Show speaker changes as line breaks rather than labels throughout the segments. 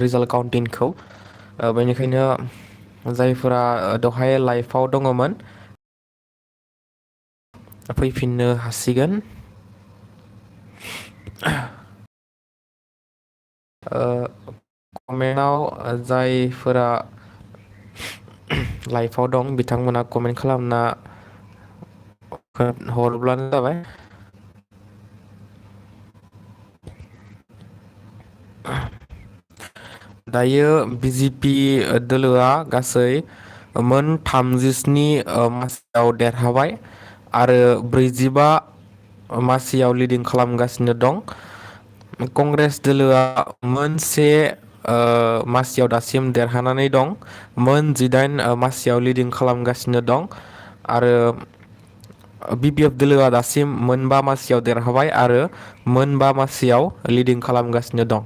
Result काउन्टिंखौ बेनिखायनो जायफोरा दहाय लाइभआव दङमोन फैफिननो हासिगोन। कमेन्टआव जायफोरा लाइभआव दं बिथांमोना कमेन्ट खालामना हरब्लानो जाबाय। दायो बिजेपि दोलोआ गासै मोन 37 मासियाव देरहाबाय आरो 45 मासियाव लिडिं खालामगासिनो दं। कंग्रेस दोलोआ मोनसे मासियाव दासिम देरहानानै दं, मोन 18 मासियाव लिडिं खालामगासिनो दं आरो BPF दोलोआ दासिम मोन 5 मासियाव देरहाबाय आरो मोन 5 मासियाव लिडिं खालामगासिनो दं।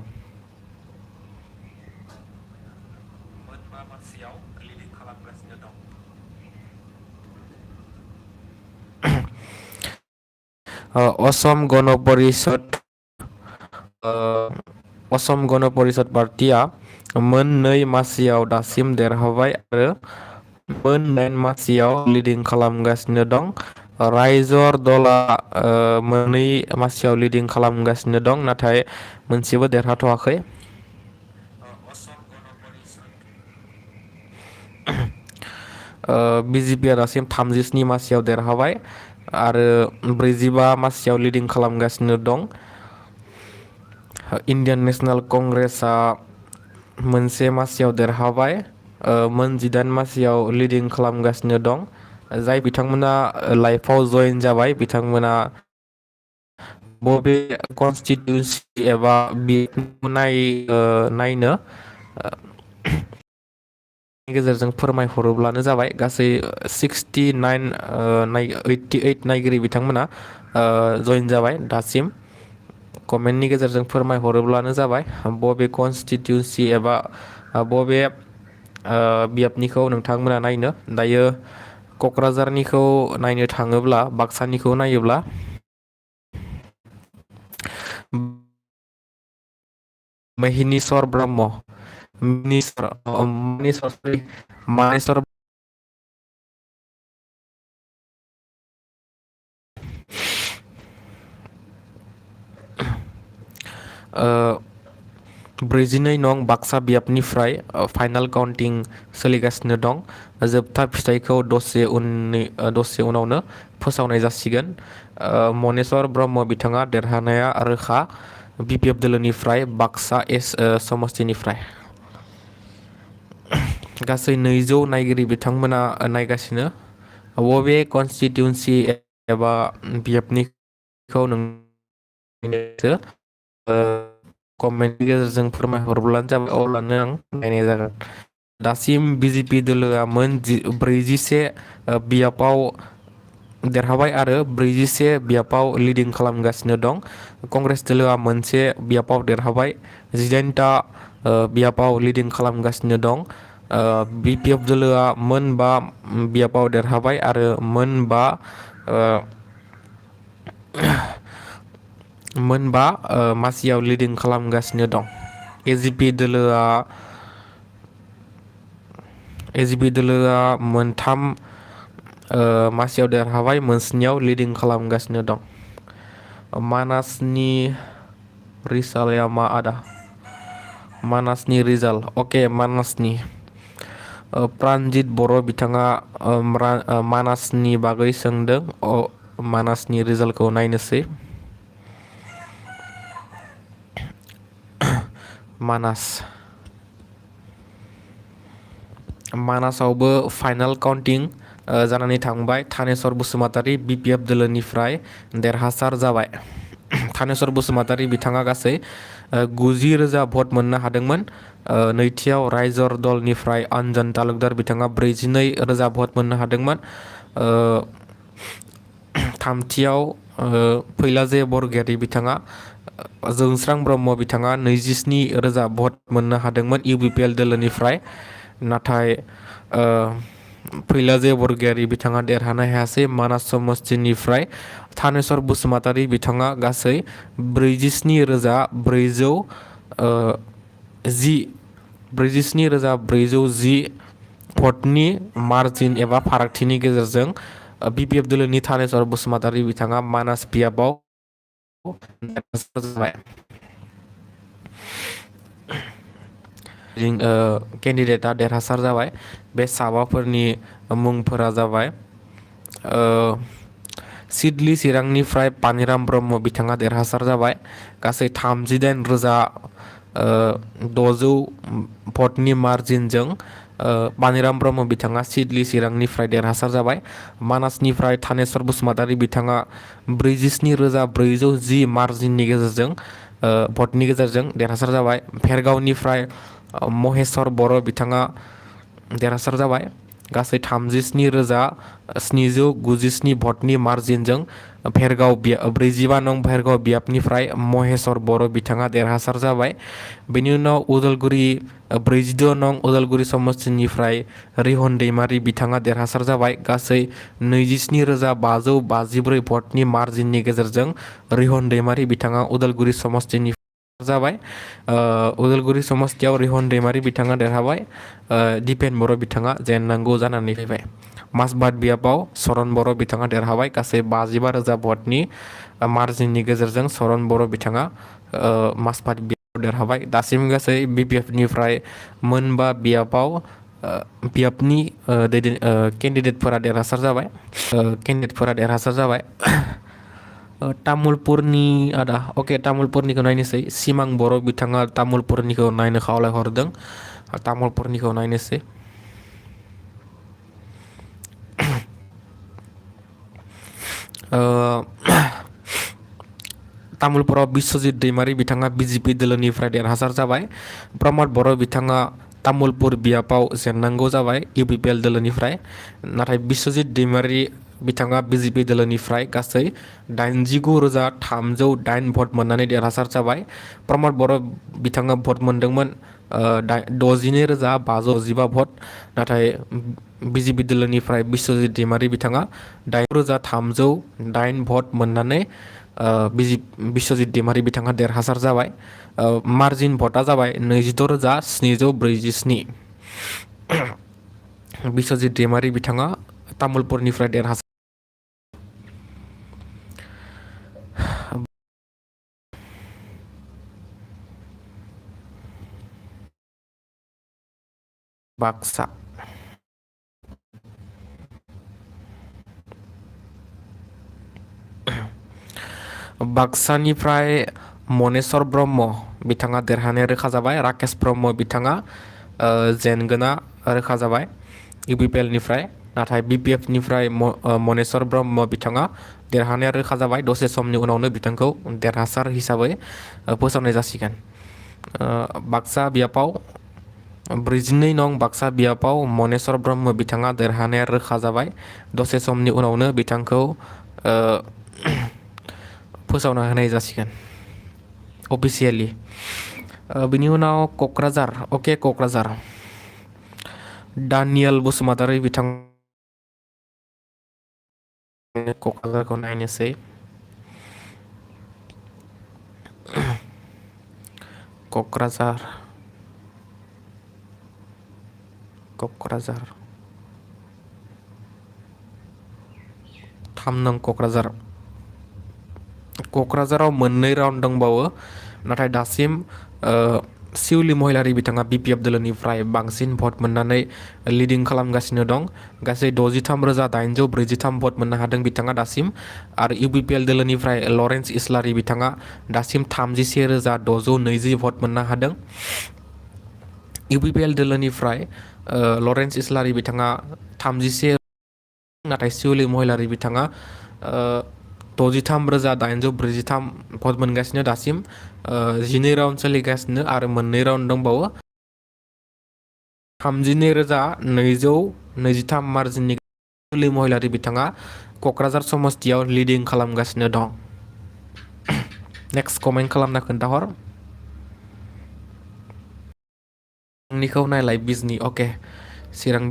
असम गण परिषद पार्टिया मोन 2 मासियाव दासिम देरहाबाय आरो मोन 9 मासियाव लिडिं खालामगासिनो दं। रायजर दला मोन 2 मासियाव लिडिं खालामगासिनो दं नाथाय मोनसेबो देरहाथ'वाखै। बिजेपिआ दासिम 37 मासियाव देरहाबाय आरो 45 मासियाव लिडिं खालामगासिनो दं। इन्डियान नेशनेल कंग्रेसआ मोनसे मासियाव देरहाबाय, मोन 18 मासियाव लिडिं खालामगासिनो दं। जाय बिथांमोना लाइभआव जइन जाबाय बिथांमोना बबे कनस्टिटिउन्सि एबा नायनो गेजेरजों फोरमायहरोब्लानो जाबाय। गासै 88 नायगिरि बिथांमोना जइन जाबाय दासिम। कमेन्टनि गेजेरजों फोरमायहरोब्लानो जाबाय बबे कनस्टिटिउन्सि एबा बबे बियाबनिखौ नोंथांमोना नायनो। दायो क'क्राझारनिखौ नायनो थाङोब्ला, बाक्सानिखौ नायोब्ला महिनीश्वर ब्रह्म मानेश्वर ब्रैजिनै नं बाक्सा बियाबनिफ्राय फाइनाल काउन्टिं सोलिगासिनो दं। जोबथा फिथाइखौ दसे उनावनो फोसावनाय जासिगोन। मनेश्वर ब्रह्म बिथाङा देरहानाया रोखा BPF दोलोनिफ्राय बाक्सा समस्तिनिफ्राय। गासै 200 नायगिरि बिथांमोना नायगासिनो। बबे कनस्टिटिउन्सि एबा बिएफनिखौ कमेन्टनि गेजेरजों फोरमायहरब्लानो जाबाय, अब्लानो आं नायनाय जागोन। दासिम बिजेपि दोलोआ मोन 41 बियाबाव देरहाबाय आरो 41 बियाबाव लिडिं खालामगासिनो दं। कंग्रेस दोलोआ मोनसे बियाबाव देरहाबाय, 18टा बियाबाव लिडिं खालामगासिनो दं। BPF दोलोआ मोन 5 बियाबाव देरहाबाय आरो मोन 5 मासियाव लिडिं खालामगासिनो दं। AGP दोलोआ मोन 3 मासियाव देरहाबाय, मोन 7 लिडिं खालामगासिनो दं। मानासनि रिजाल्टआ मा आदा? मानासनि रिजाल्ट अके, मानासनि प्रानजित बर' बिथाङा मानासनि बागै सोंदों। मानासनि रिजाल्टखौ नायनोसै। मानासावबो फाइनाल काउन्टिं जानानै थांबाय। थानेश्वर बसुमतारी BPF दोलोनिफ्राय देरहासार जाबाय। थानेश्वर बसुमतारी बिथाङा गासै 90,000 भट मोननो हादोंमोन। नैथियाव रायजर दलनिफ्राय अन्जन तालुकदार बिथाङा 42,000 भट मोननो हादोंमोन। थामथियाव फैलाजे बरगयारी बिथाङा, जोंस्रां ब्रह्म बिथाङा 27,000 भट मोननो हादोंमोन UPPL दोलोनिफ्राय। नाथाय फैलाजे बरगयारी बिथाङा देरहानो हायासै मानास समस्तिनिफ्राय। थानेश्वर बसुमतारी बिथाङा गासै 47,410 47,410 भटनि मार्जिन एबा फारागथिनि गेजेरजों BPF दोलोनि थानेस्वर बसुमतारी बिथाङा मानास बियाबाव जाबाय। केन्डिडेटआ देरहासार जाबाय। बे साबाफोरनि मुंफोरा जाबाय सिडली चिरांनिफ्राय पानिराम ब्रह्म बिथाङा देरहासार जाबाय। गासै 39,600 भटनि मार्जिनजों पानिराम ब्रह्म बिथाङा सिडली चिरांनिफ्राय देरहासार जाबाय। मानासनिफ्राय थानेस्वर बसुमतारी बिथाङा 47,410 मार्जिननि गेजेरजों भटनि गेजेरजों देरहासार जाबाय। भेरगावनिफ्राय महेश्वर बर' बिथाङा देरहासार जाबाय। गासै 37,797 भटनि मार्जिनजों 45 नं भेरगाव बियाबनिफ्राय महेश्वर बर' बिथाङा देरहासार जाबाय। बेनि उनाव उदालगुरि 42 नं उदालगुरि समस्तिनिफ्राय रिहन दैमारी बिथाङा देरहासार जाबाय। गासै 27,554 भटनि मार्जिननि गेजेरजों रिहन दैमारी बिथाङा उदालगुरि समस्तिनि जाबाय। उदालगुरि समस्तियाव रिहन दैमारी बिथाङा देरहाबाय। दिपेन बर' बिथाङा जेननांगौ जानानै फैबाय। मासबाद बियाबाव सरन बर' बिथाङा देरहाबाय। गासै 55,000 भटनि मार्जिननि गेजेरजों सरन बर' बिथाङा मासबाद बियाबाव देरहाबाय। दासिम गासै BPFनिफ्राय मोनबा बियाबनि केन्डिडेटफोरा देरहासार जाबाय। तामुलपुरनि तामुलपुरनिखौ नायनोसै। सिमां बर' बिथाङा तामुलपुरनिखौ नायनो खावलायहरदों। तामुलपुरनिखौ नायनोसै। तामुलपुराव बिश्वजित दैमारी बिथाङा BJP दोलोनिफ्राय देरहासार जाबाय। प्रमद बर' बिथाङा तामुलपुर बियाबाव जेननांगौ जाबाय UPPL दोलोनिफ्राय। नाथाय बिश्वजित दैमारी बिथाङा BJP दोलोनिफ्राय गासै 89,308 भट मोननानै देरहासार जाबाय। प्रमद बर' बिथाङा भट मोनदोंमोन 62,565 भट। नाथाय BJP दोलोनिफ्राय बिश्वजित दैमारी बिथाङा 8,308 भट मोननानै बिश्वजित दैमारी बिथाङा देरहासार जाबाय। मार्जिन भटआ जाबाय 26,747। बिश्वजित दैमारी बिथाङा तामुलपुरनिफ्राय देरहासार। बाक्सा बाक्सानिफ्राय मनेश्वर ब्रह्म बिथाङा देरहानाया रोखा जाबाय। राकेश ब्रह्म बिथाङा जेनगोना रोखा जाबाय UPPLनिफ्राय। नाथाय BPFनिफ्राय मनेश्वर ब्रह्म बिथाङा देरहानाया रोखा जाबाय। दसे समनि उनावनो बिथांखौ देरहासार हिसाबै फोसावनाय जासिगोन। बाक्सा बियाबाव 42 नं बाक्सा बियाबाव मनेश्वर ब्रह्म बिथाङा देरहानाया रोखा जाबाय। दसे समनि उनावनो बिथांखौ फोसावना होनाय जासिगोन अफिसियेलि। बिनि उनाव क'क्राझार दानियल बसुमतारी बिथां क'क्राझारखौ नायनोसै। क'क्राझार 3 नं क'क्राझाराव मोननै राउन्ड दंबावो। नाथाय दासिम सिउली महिलारी बिथाङा BPF दोलोनिफ्राय बांसिन भट मोननानै लिडिं खालामगासिनो दं। गासै 63,843 भट मोननो हादों बिथाङा दासिम। आरो UPPL दोलोनिफ्राय लरेन्स इस्लारी बिथाङा दासिम 31,620 भट मोननो हादों। UPPL दोलोनिफ्राय लरेन्स इस्लारी बिथाङा 31, नाथाय सिउली महिलारी बिथाङा 63,843 भट मोनगासिनो दासिम। 12 राउन्ड सोलिगासिनो आरो मोननै राउन्ड दंबावो। 32,223 मार्जिननि सिउली महिलारी बिथाङा क'क्राझार समस्तियाव लिडिं खालामगासिनो दं। नेक्स्ट कमेन्ट खालामना खोन्थाहर। आंनिखौ नायलाय बिजनि। चिरां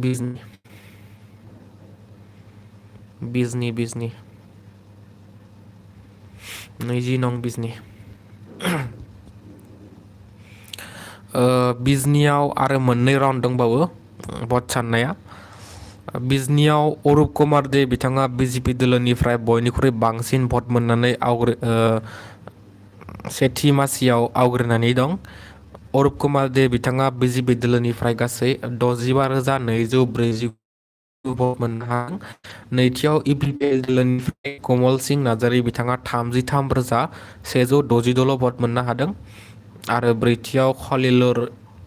बिजनि। 20 नं बिजनि बिजनियाव आरो मोननै राउन्ड दंबावो भट साननाया बिजनियाव अरुप कुमार दे बिथाङा बिजेपि दोलोनिफ्राय बयनिख्रुइ बांसिन भट मोननानै सेथि मासियाव आवग्रिनानै दं अरुप कुमार दे बिथाङा बिजेपि दोलोनिफ्राय गासै 65,240 भट मोननो हादों नैथियाव इउपिपिएल दोलोनिफ्राय कमल सिंह नार्जारी बिथाङा 33,160 भट मोननो हादों आरो ब्रैथियाव खलिलुर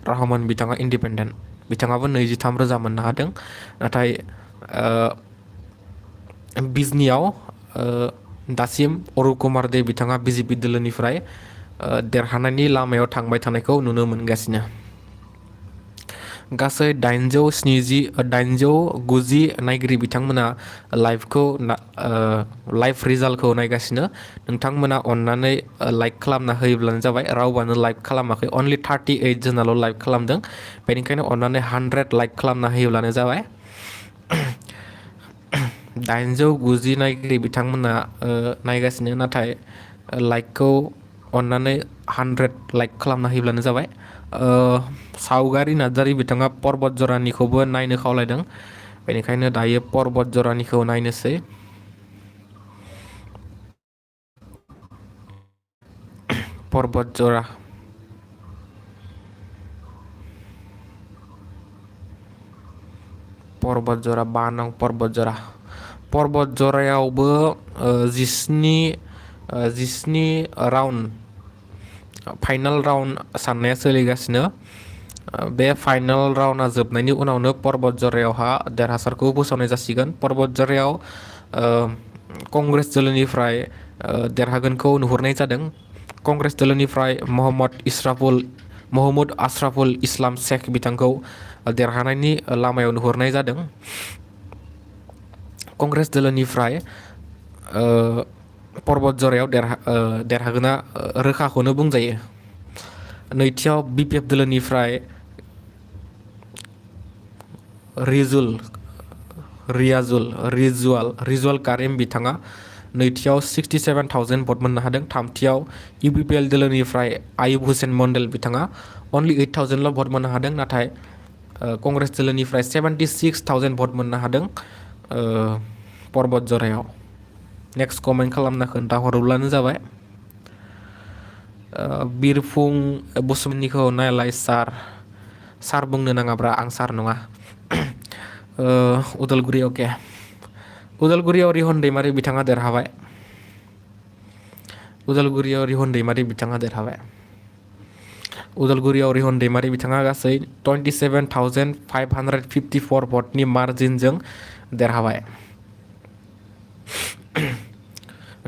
रहमान बिथाङा इन्डिपेन्डेन्ट बिथाङाबो 23,000 मोननो हादों नाथाय बिजनियाव दासिम अरुप कुमार दे बिथाङा बिजेपि दोलोनिफ्राय देरहानायनि लामायाव थांबाय थानायखौ नुनो मोनगासिनो गासै 890 नायगिरि बिथांमोना लाइभ रिजाल्टखौ नायगासिनो नोंथांमोना अन्नानै लाइक खालामना होयोब्लानो जाबाय रावबानो लाइक खालामाखै अनलि 38 जोनाल' लाइक खालामदों बेनिखायनो अन्नानै 100 लाइक खालामना होयोब्लानो जाबाय 890 नायगिरि बिथांमोना नायगासिनो नाथाय लाइकखौ अन्नानै 100 लाइक खालामना होयोब्लानो जाबाय सावगारि नार्जारी बिथाङा पर्बत जरानिखौबो नायनो खावलायदों बेनिखायनो दायो पर्बत जरानिखौ नायनोसै पर्बत जरा बानं पर्बत जरायावबो 17 राउन्ड फाइनाल राउन्ड साननाया सोलिगासिनो बे फाइनाल राउन्डआ जोबनायनि उनावनो पर्बत जरायावहा देरहासारखौ फोसावनाय जासिगोन पर्बत जरायाव कंग्रेस दोलोनिफ्राय देरहागोनखौ नुहुरनाय जादों कंग्रेस दोलोनिफ्राय महम्मद आशराफुल इस्लाम शेख बिथांखौ देरहानायनि लामायाव नुहुरनाय जादों कंग्रेस दोलोनिफ्राय पर्बत जरायाव देरहागोना रोखाखौनो बुंजायो नैथियाव बिपिएफ दोलोनिफ्राय रिजुआल कारिम बिथाङा नैथियाव 67,000 भट मोननो हादों थामथियाव इउपिपिएल दोलोनिफ्राय आयुब हुसेन मन्डेल बिथाङा अनलि 8,000ल' भट मोननो हादों नाथाय कंग्रेस दोलोनिफ्राय 76,000 भट मोननो हादों पर्बत जरायाव नेक्स्ट कमेन्ट खालामना खोन्थाहरोब्लानो जाबाय बिरफुं बसुमतारीखौ नायलाय सार बुंनो नाङाब्रा आं सार नङा उदालगुरि अके उदालगुरियाव रिहन दैमारि बिथाङा देरहाबाय उदालगुरियाव रिहन दैमारि बिथाङा गासै 27,554 भटनि मार्जिनजों देरहाबाय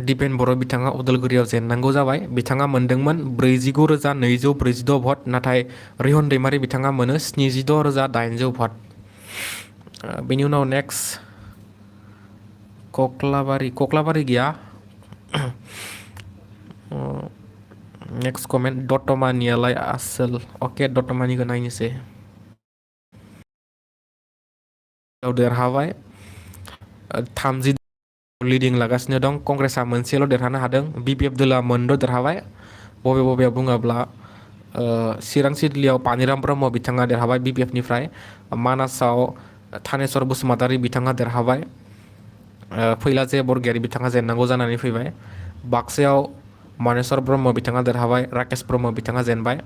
दिपेन बर' बिथाङा उदालगुरियाव जेननांगौ जाबाय बिथाङा मोनदोंमोन 49,246 भट नाथाय रिहन दैमारि बिथाङा मोनो 76,800 भट बेनि उनाव नेक्स्ट कक्लाबारि गैया नेक्स्ट कमेन्ट दतमानियालाय आसोल अके दतमानिखौ नायनोसै देरहाबाय 30 लिडिं लागासिनो दं कंग्रेसआ मोनसेल' देरहानो हादों बिपिएफ दोलोआ मोनद' देरहाबाय बबेयाव बुङोब्ला चिरां सिडलियाव पानिराम ब्रह्म बिथाङा देरहाबाय बिपिएफनिफ्राय मानासाव थानेस्वर बसुमतारी बिथाङा देरहाबाय फैलाजे बरगयारी बिथाङा जेननांगौ जानानै फैबाय बाक्सायाव मानेस्वर ब्रह्म बिथाङा देरहाबाय राकेश ब्रह्म बिथाङा जेनबाय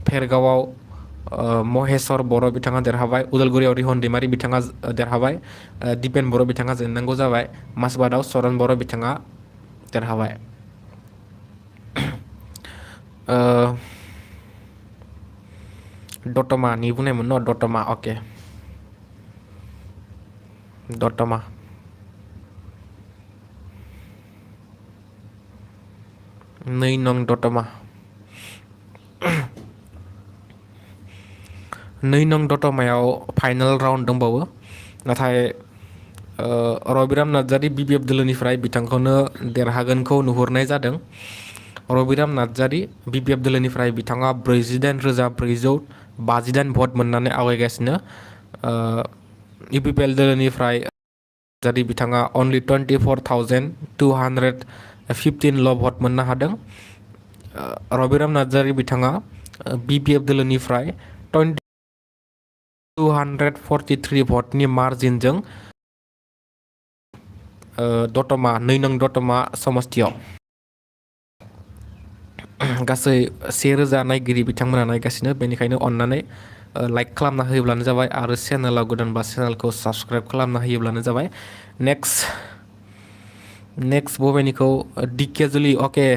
भेरगावआव महेश्वर बर' बिथाङा देरहाबाय उदालगुरियाव रिहन दैमारि बिथाङा देरहाबाय दिपेन बर' बिथाङा जेननांगौ जाबाय मासबादाव सरन बर' बिथाङा देरहाबाय दतमानि बुंनायमोन न दतमा अके दतमा नै नं दतमा नै नं दतमायाव फाइनाल राउन्ड दंबावो नाथाय रबिराम नार्जारी बिपिएफ दोलोनिफ्राय बिथांखौनो देरहागोनखौ नुहुरनाय जादों रबिराम नार्जारी बिपिएफ दोलोनिफ्राय बिथाङा 48,458 भट मोननानै आवगायगासिनो इउपिपिएल दोलोनिफ्राय नार्जारी बिथाङा अनलि 24,200 15ल' भट मोननो हादों रबिराम नार्जारि बिथाङा BPF दोलोनिफ्राय 243 भटनि मार्जिनजों दतमा 2 नं दतमा समस्तियाव गासै 1000 नायगिरि बिथांमोना नायगासिनो बेनिखायनो अन्नानै लाइक खालामना होयोब्लानो जाबाय आरो चेनेलाव गोदानबा चेनेलखौ साबस्क्राइब खालामना होयोब्लानो जाबाय नेक्स्ट बबेनिखौ दिकेजुलि अके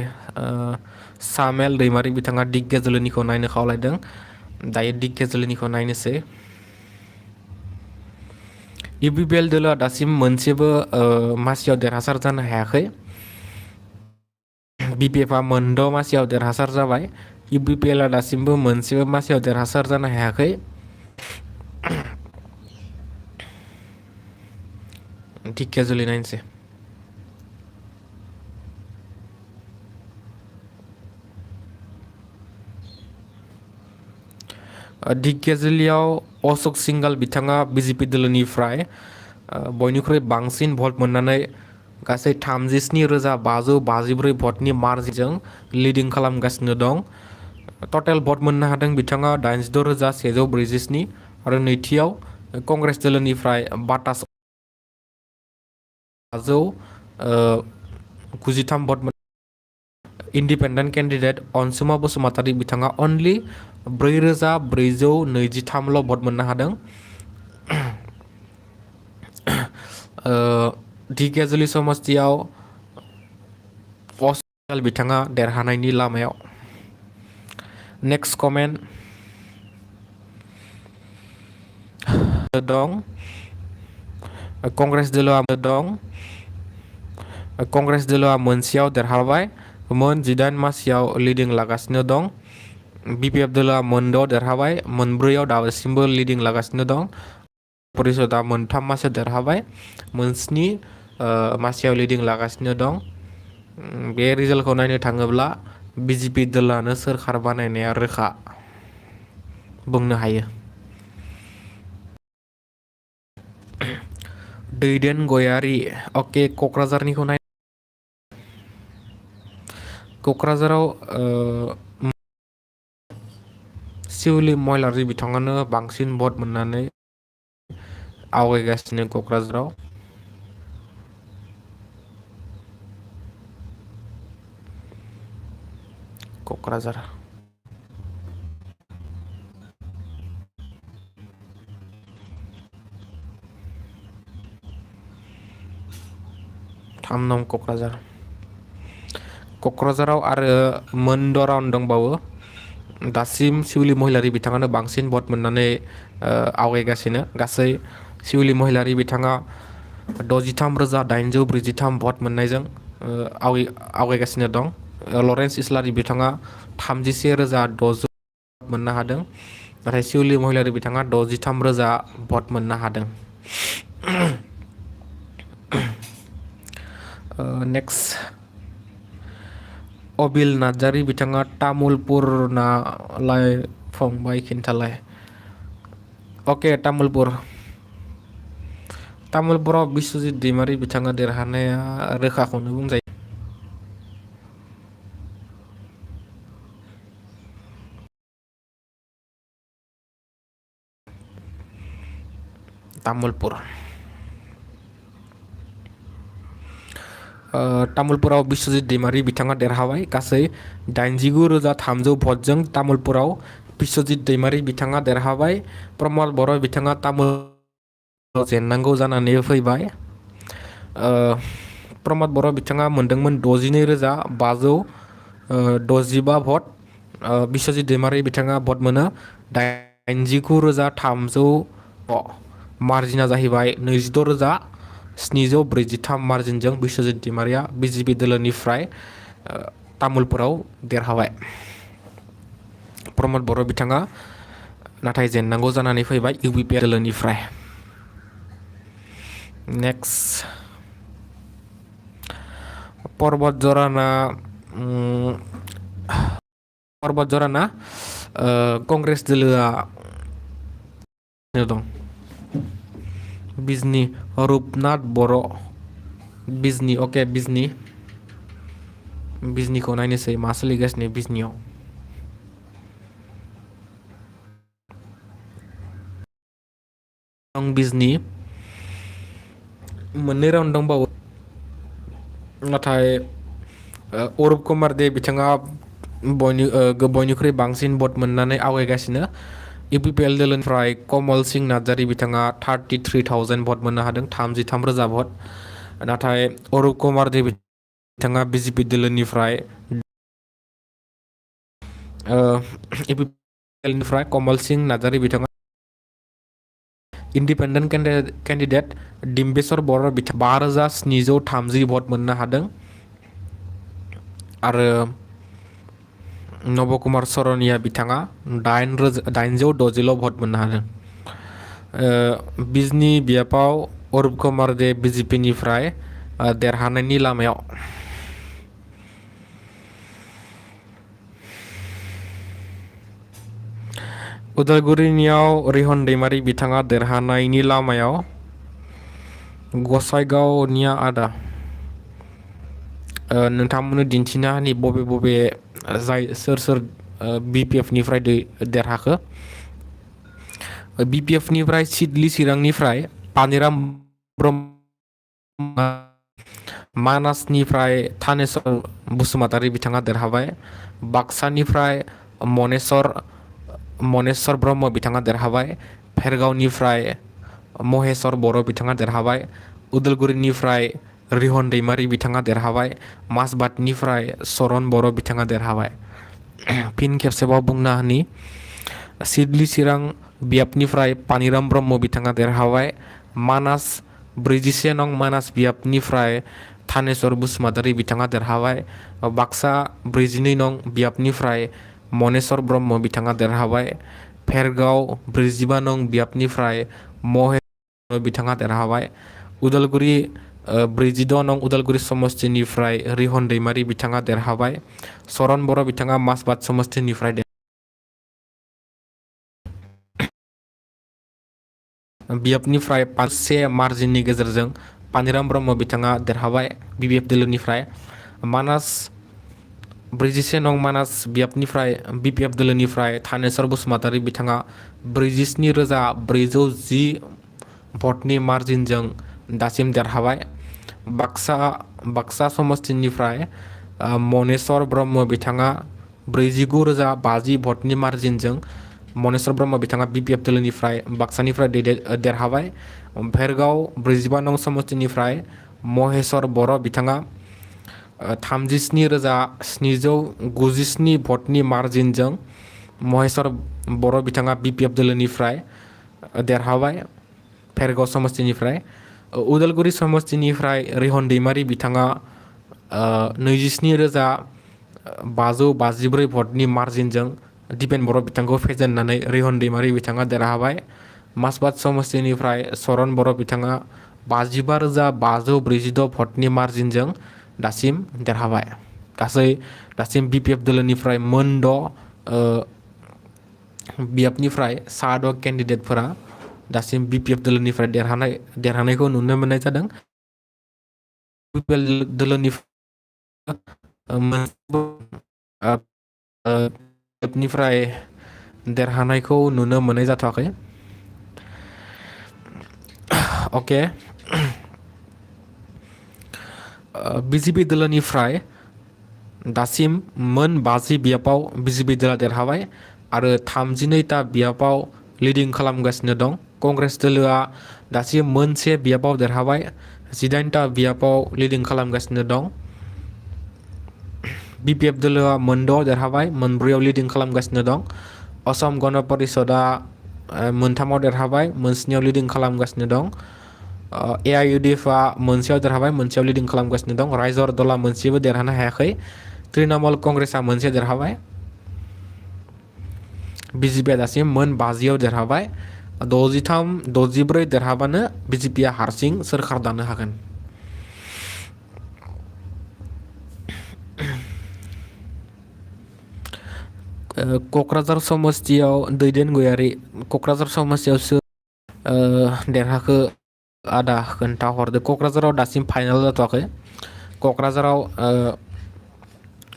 सामेल दैमारि बिथाङा दिकेजुलिनिखौ नायनो खावलायदों दायो दिकेजुलिनिखौ नायनोसै UPPL दोलोआ दासिम मोनसेबो मासियाव देरहासार जानो हायाखै BPFआ मोनद' मासियाव देरहासार जाबाय UPPLआ दासिमबो मोनसेबो मासियाव देरहासार जानो हायाखै दिकेजुलि नायनोसै दिकेजुलियाव अशोक सिंगाल बिथाङा BJP दोलोनिफ्राय बयनिख्रुइ बांसिन भट मोननानै गासै 37,554 भटनि मार्जिनजों लिडिं खालामगासिनो दं टटेल भट मोननो हादों बिथाङा 86,147 आरो नैथियाव कंग्रेस दोलोनिफ्राय 27,593 भट इन्डिपेन्डेन्ट केन्डिडेट अनसुमा बसुमतारी बिथाङा अनलि 4,423ल' भट मोननो हादों दिकेजुलि समस्तियाव अशोक बिथाङा देरहानायनि लामायाव नेक्स्ट कमेन्ट दं कंग्रेस दोलोआ मोनसेयाव देरहाबाय मोन 18 मासियाव लिडिं लागासिनो दं BPF दोलोआ मोनद' देरहाबाय मोनब्रैयाव दासिमबो लिडिं लागासिनो दं परिषदआ मोनथाम मासियाव देरहाबाय मोनस्नि मासियाव लिडिं लागासिनो दं बे रिजाल्टखौ नायनो थाङोब्ला BJP दोलोआनो सोरखार बानायनाया रोखा बुंनो हायो दैदेन गयारि अके क'क्राझारनिखौ नाय क'क्राझाराव सिउलि महिलारि बिथाङानो बांसिन भट मोननानै आवगायगासिनो क'क्राझाराव क'क्राझार थाम नं क'क्राझाराव आरो मोनद' राउन्ड दंबावो दासिम सिउलि महिलारि बिथाङानो बांसिन भट मोननानै आवगायगासिनो गासै सिउलि महिलारि बिथाङा 63,843 भट मोननायजों आवगायगासिनो दं लरेन्स इस्लारि बिथाङा 31,600 मोननो हादों नाथाय सिउलि महिलारि बिथाङा 63,000 भट मोननो हादों नेक्स्ट अबिल नार्जारि बिथाङा तामुलपुर नालाय फंबाय खिन्थालाय अके तामुलपुराव बिश्वजित दैमारि बिथाङा देरहानाया रोखाखौनो बुंजायो तामुलपुराव बिश्वजित दैमारि बिथाङा देरहाबाय गासै 89,300 भटजों तामुलपुराव बिश्वजित दैमारि बिथाङा देरहाबाय प्रमद बर' बिथाङा तामुलपुराव जेननांगौ जानानै फैबाय प्रमद बर' बिथाङा मोनदोंमोन 62,565 भट बिश्वजित दैमारि बिथाङा भट मोनो 89,300 मार्जिना जाहैबाय 26,743 मार्जिनजों बिश्वजित दैमारिया BJP दोलोनिफ्राय तामुलपुराव देरहाबाय प्रमद बर' बिथाङा नाथाय जेननांगौ जानानै फैबाय UPPL दोलोनिफ्राय नेक्स्ट पर्बत जराना कंग्रेस दोलोआ दं बिजनी रूपनाथ बर' बिजनी बिजनीखौ नायनोसै मा सोलिगासिनो बिजनीयाव। आं बिजनी मोननै राउन्ड दंबावो नाथाय अरुप कुमार दे बिथाङा बयनिख्रुइ बांसिन भट मोननानै आवगायगासिनो। UPPL दोलोनिफ्राय कमल सिंह नार्जारी बिथाङा 33,000 भट मोननो हादों, 33,000 भट। नाथाय अरुप कुमार दे बिथाङा BJP दोलोनिफ्राय UPPL निफ्राय कमल सिंह नार्जारी बिथाङा इन्डिपेन्डेन्ट केन्डिडेट डिम्बेश्वर बर' बिथाङा 5,730 भट मोननो हादों आरो नब कुमार सरनिया बिथाङा 8,960 भट मोननो हादों। बिजनी बियाबाव अरुप कुमार दे BJP निफ्राय देरहानायनि लामायाव। उदालगुरिनियाव रिहन दैमारी बिथाङा देरहानायनि लामायाव। गसाइगावनिया आदा नोंथांमोननो दिन्थिना होनि बबे बबे सोर BPF निफ्राय देरहाखो। BPF निफ्राय सिडली चिरांनिफ्राय पानिराम ब्रह्म, मानासनिफ्राय थानेश्वर बसुमतारी बिथाङा देरहाबाय। बाक्सानिफ्राय मनेश्वर ब्रह्म बिथाङा देरहाबाय। भेरगावनिफ्राय महेश्वर बर' बिथाङा देरहाबाय। उदालगुरिनिफ्राय रिहन दैमारी बिथाङा देरहाबाय। माजबाटनिफ्राय सरन बर' बिथाङा देरहाबाय। फिन खेबसेबाव बुंना होनि सिडली चिरां बियाबनिफ्राय पानिराम ब्रह्म बिथाङा देरहाबाय। मानास 41 नं मानास बियाबनिफ्राय थानेश्वर बसुमतारी बिथाङा देरहाबाय। बाक्सा 42 नं बियाबनिफ्राय मनेश्वर ब्रह्म बिथाङा देरहाबाय। भेरगाव 45 नं बियाबनिफ्राय महेश्वर बिथाङा देरहाबाय। उदालगुरि 46 नं उदालगुरि समस्तिनिफ्राय रिहन दैमारी बिथाङा देरहाबाय। सरन बर' बिथाङा माजबाट समस्तिनिफ्राय बियाबनिफ्राय 5 मार्जिननि गेजेरजों पानिराम ब्रह्म बिथाङा देरहाबाय BPF दोलोनिफ्राय। मानास 47 नं मानास बियाबनिफ्राय BPF दोलोनिफ्राय थानेश्वर बसुमतारी बिथाङा 47,410 भटनि मार्जिनजों दासिम देरहाबाय। बाक्सा समस्तिनिफ्राय मनेश्वर ब्रह्म बिथाङा 49,050 भटनि मार्जिनजों मनेश्वर ब्रह्म बिथाङा BPF दोलोनिफ्राय बाक्सानिफ्राय देरहाबाय। भेरगाव 45 नं समस्तिनिफ्राय महेश्वर बर' बिथाङा 37,797 भटनि मार्जिनजों महेश्वर बर' बिथाङा BPF दोलोनिफ्राय देरहाबाय भेरगाव समस्तिनिफ्राय। उदालगुरि समस्तिनिफ्राय रिहन दैमारी बिथाङा 27,554 भटनि मार्जिनजों दिपेन बर' बिथांखौ फेजेननानै रिहन दैमारी बिथाङा देरहाबाय। माजबाट समस्तिनिफ्राय सरन बर' बिथाङा 55,546 भटनि मार्जिनजों दासिम देरहाबाय। गासै दासिम BPF दोलोनिफ्राय मोन 6 बियाबनिफ्राय 6 केन्डिडेटफोरा दासिम BPF दोलोनिफ्राय देरहानायखौ नुनो मोननाय जादों। दोलोनिफ्राय देरहानायखौ नुनो मोननाय जाथ'वाखै। अके BJP दोलोनिफ्राय दासिम मोन 50 बियाबाव BJP दोला देरहाबाय आरो 32टा बियाबाव लिडिं खालामगासिनो दं। कंग्रेस दोलोआ दासिम मोन 1 बियाबाव देरहाबाय, 18टा बियाबाव लिडिं खालामगासिनो दं। BPF दोलोआ मोन 6 देरहाबाय, मोन 4आव लिडिं खालामगासिनो दं। असम गण परिषदआ मोन 3आव देरहाबाय, मोन 7आव लिडिं खालामगासिनो दं। AIUDFआ मोन 1आव देरहाबाय, मोन 1आव लिडिं खालामगासिनो दं। रायजर दलआ मोनसेबो देरहानो हायाखै। तृणमूल कंग्रेसआ मोनसे देरहाबाय। BJPआ दासिम मोन 50आव देरहाबाय। 63-64 देरहाबानो BJPआ हारसिं सोरखार दानो हागोन। क'क्राझार समस्तियाव दैदेन गयारि, क'क्राझार समस्तियावसो देरहाखो आदा खोन्थाहरदो। क'क्राझाराव दासिम फाइनाल जाथ'वाखै। क'क्राझाराव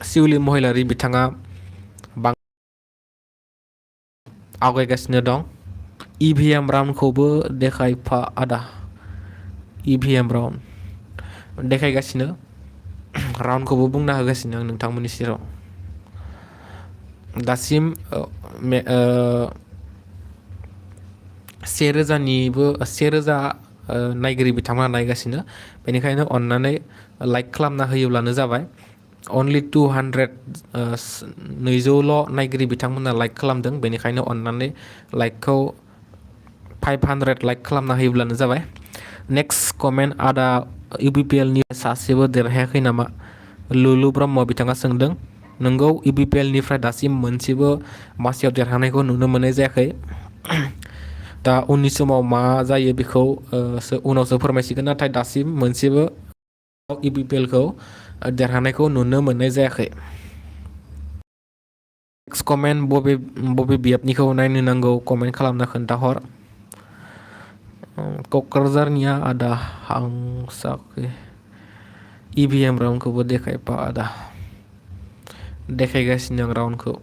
सिउलि महिलारि बिथाङा आवगायगासिनो दं। EVM राउन्डखौबो देखायफा आदा। EVM राउन्ड देखायगासिनो राउन्डखौबो बुंना होगासिनो आं नोंथांमोननि सेराव। दासिम 1,000 नायगिरि बिथांमोना नायगासिनो। बेनिखायनो अन्नानै लाइक खालामना होयोब्लानो जाबाय। अनलि 200 नायगिरि बिथांमोना लाइक खालामदों। बेनिखायनो अन्नानै लाइकखौ 500 लाइक खालामना होयोब्लानो जाबाय। नेक्स्ट कमेन्ट आदा UPPL नि सासेबो देरहायाखै नामा? लुलु ब्रह्म बिथाङा सोंदों। नोंगौ UPPL निफ्राय दासिम मोनसेबो मासियाव देरहानायखौ नुनो मोननाय जायाखै। दा उननि समाव मा जायो बेखौ उनावसो फोरमायसिगोन। नाथाय दासिम मोनसेबो UPPL खौ देरहानायखौ नुनो मोननाय जायाखै। नेक्स्ट कमेन्ट बबे बियाबनिखौ नायनो नांगौ कमेन्ट खालामना खोन्थाहर। क'क्राझारनिया आदा हांसाखै। EVM राउन्डखौबो देखायफा आदा। देखायगासिनो आं राउन्डखौ।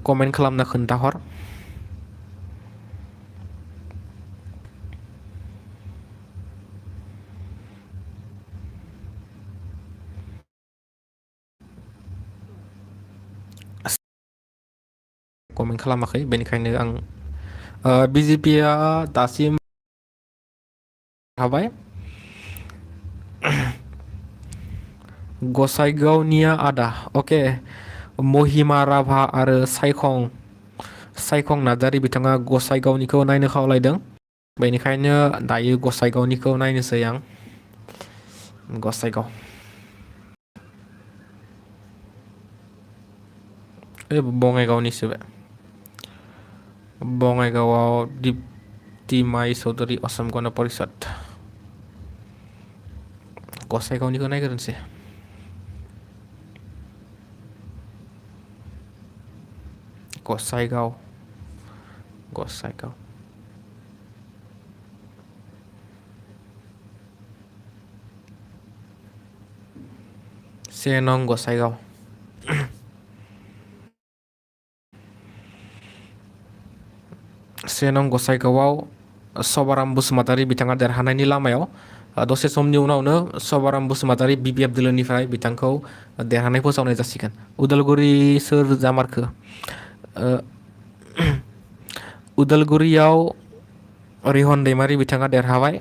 कमेन्ट खालामना खोन्थाहर। कमेन्ट खालामाखै बेनिखायनो आं BJPआ दासिम हाबाय। गसाइगावनिया आदा अके महिमा राभा आरो सायखं नार्जारि बिथाङा गसाइगावनिखौ नायनो खावलायदों। बेनिखायनो दायो गसाइगावनिखौ नायनोसै आं। गसाइगाव बङाइगावनिसो बे। बङाइगावआव दीप्ति माइ चौधुरी असम गण परिषद। गसाइगावनिखौ नायग्रोनोसै। गसाइगाव से नं गसाइगाव। से नं गसाइगावआव सभाराम बसुमतारी बिथाङा देरहानायनि लामायाव। दसे समनि उनावनो सभाराम बसुमतारी BPF दोलोनिफ्राय बिथांखौ देरहानाय फोसावनाय जासिगोन। उदालगुरि सोर जामारखो? उदालगुरियाव रिहन दैमारि बिथाङा देरहाबाय।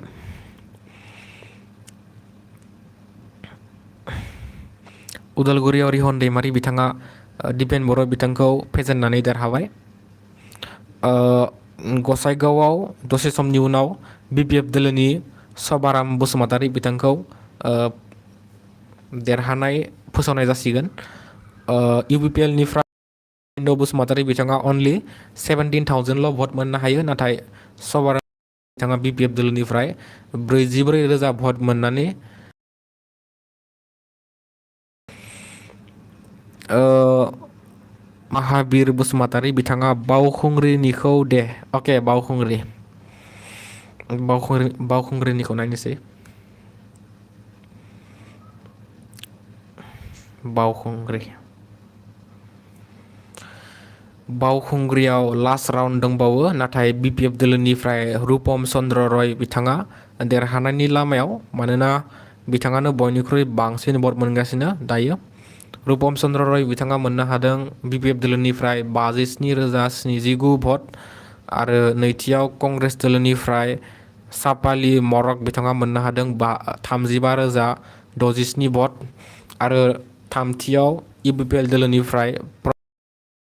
उदालगुरियाव रिहन दैमारि बिथाङा दिपेन बर' बिथांखौ फेजेननानै देरहाबाय। गसाइगावआव दसे समनि उनाव BPF दोलोनि सभाराम बसुमतारी बिथांखौ देरहानाय फोसावनाय जासिगोन। UPPL निफ्राय बसुमतारी बिथाङा अनलि 17,000ल' भट मोननो हायो। नाथाय सभाराम बिथाङा BPF दोलोनिफ्राय 44,000 भट मोननानै महाबिर बसुमतारी बिथाङा बावखुंग्रिनिखौ अके बावखुंग्रिनिखौ नायनोसै। बावखुंग्रियाव लास्ट राउन्ड दंबावो। नाथाय BPF दोलोनिफ्राय रुपम चन्द्र रय बिथाङा देरहानायनि लामायाव। मानोना बिथाङानो बयनिख्रुइ बांसिन भट मोनगासिनो दायो। रुपम चन्द्र रय बिथाङा मोननो हादों BPF दोलोनिफ्राय 57,079 भट। आरो नैथियाव कंग्रेस दोलोनिफ्राय सापाली मरक बिथाङा मोननो हादों 35,067 भट। आरो थामथियाव UPPL दोलोनिफ्राय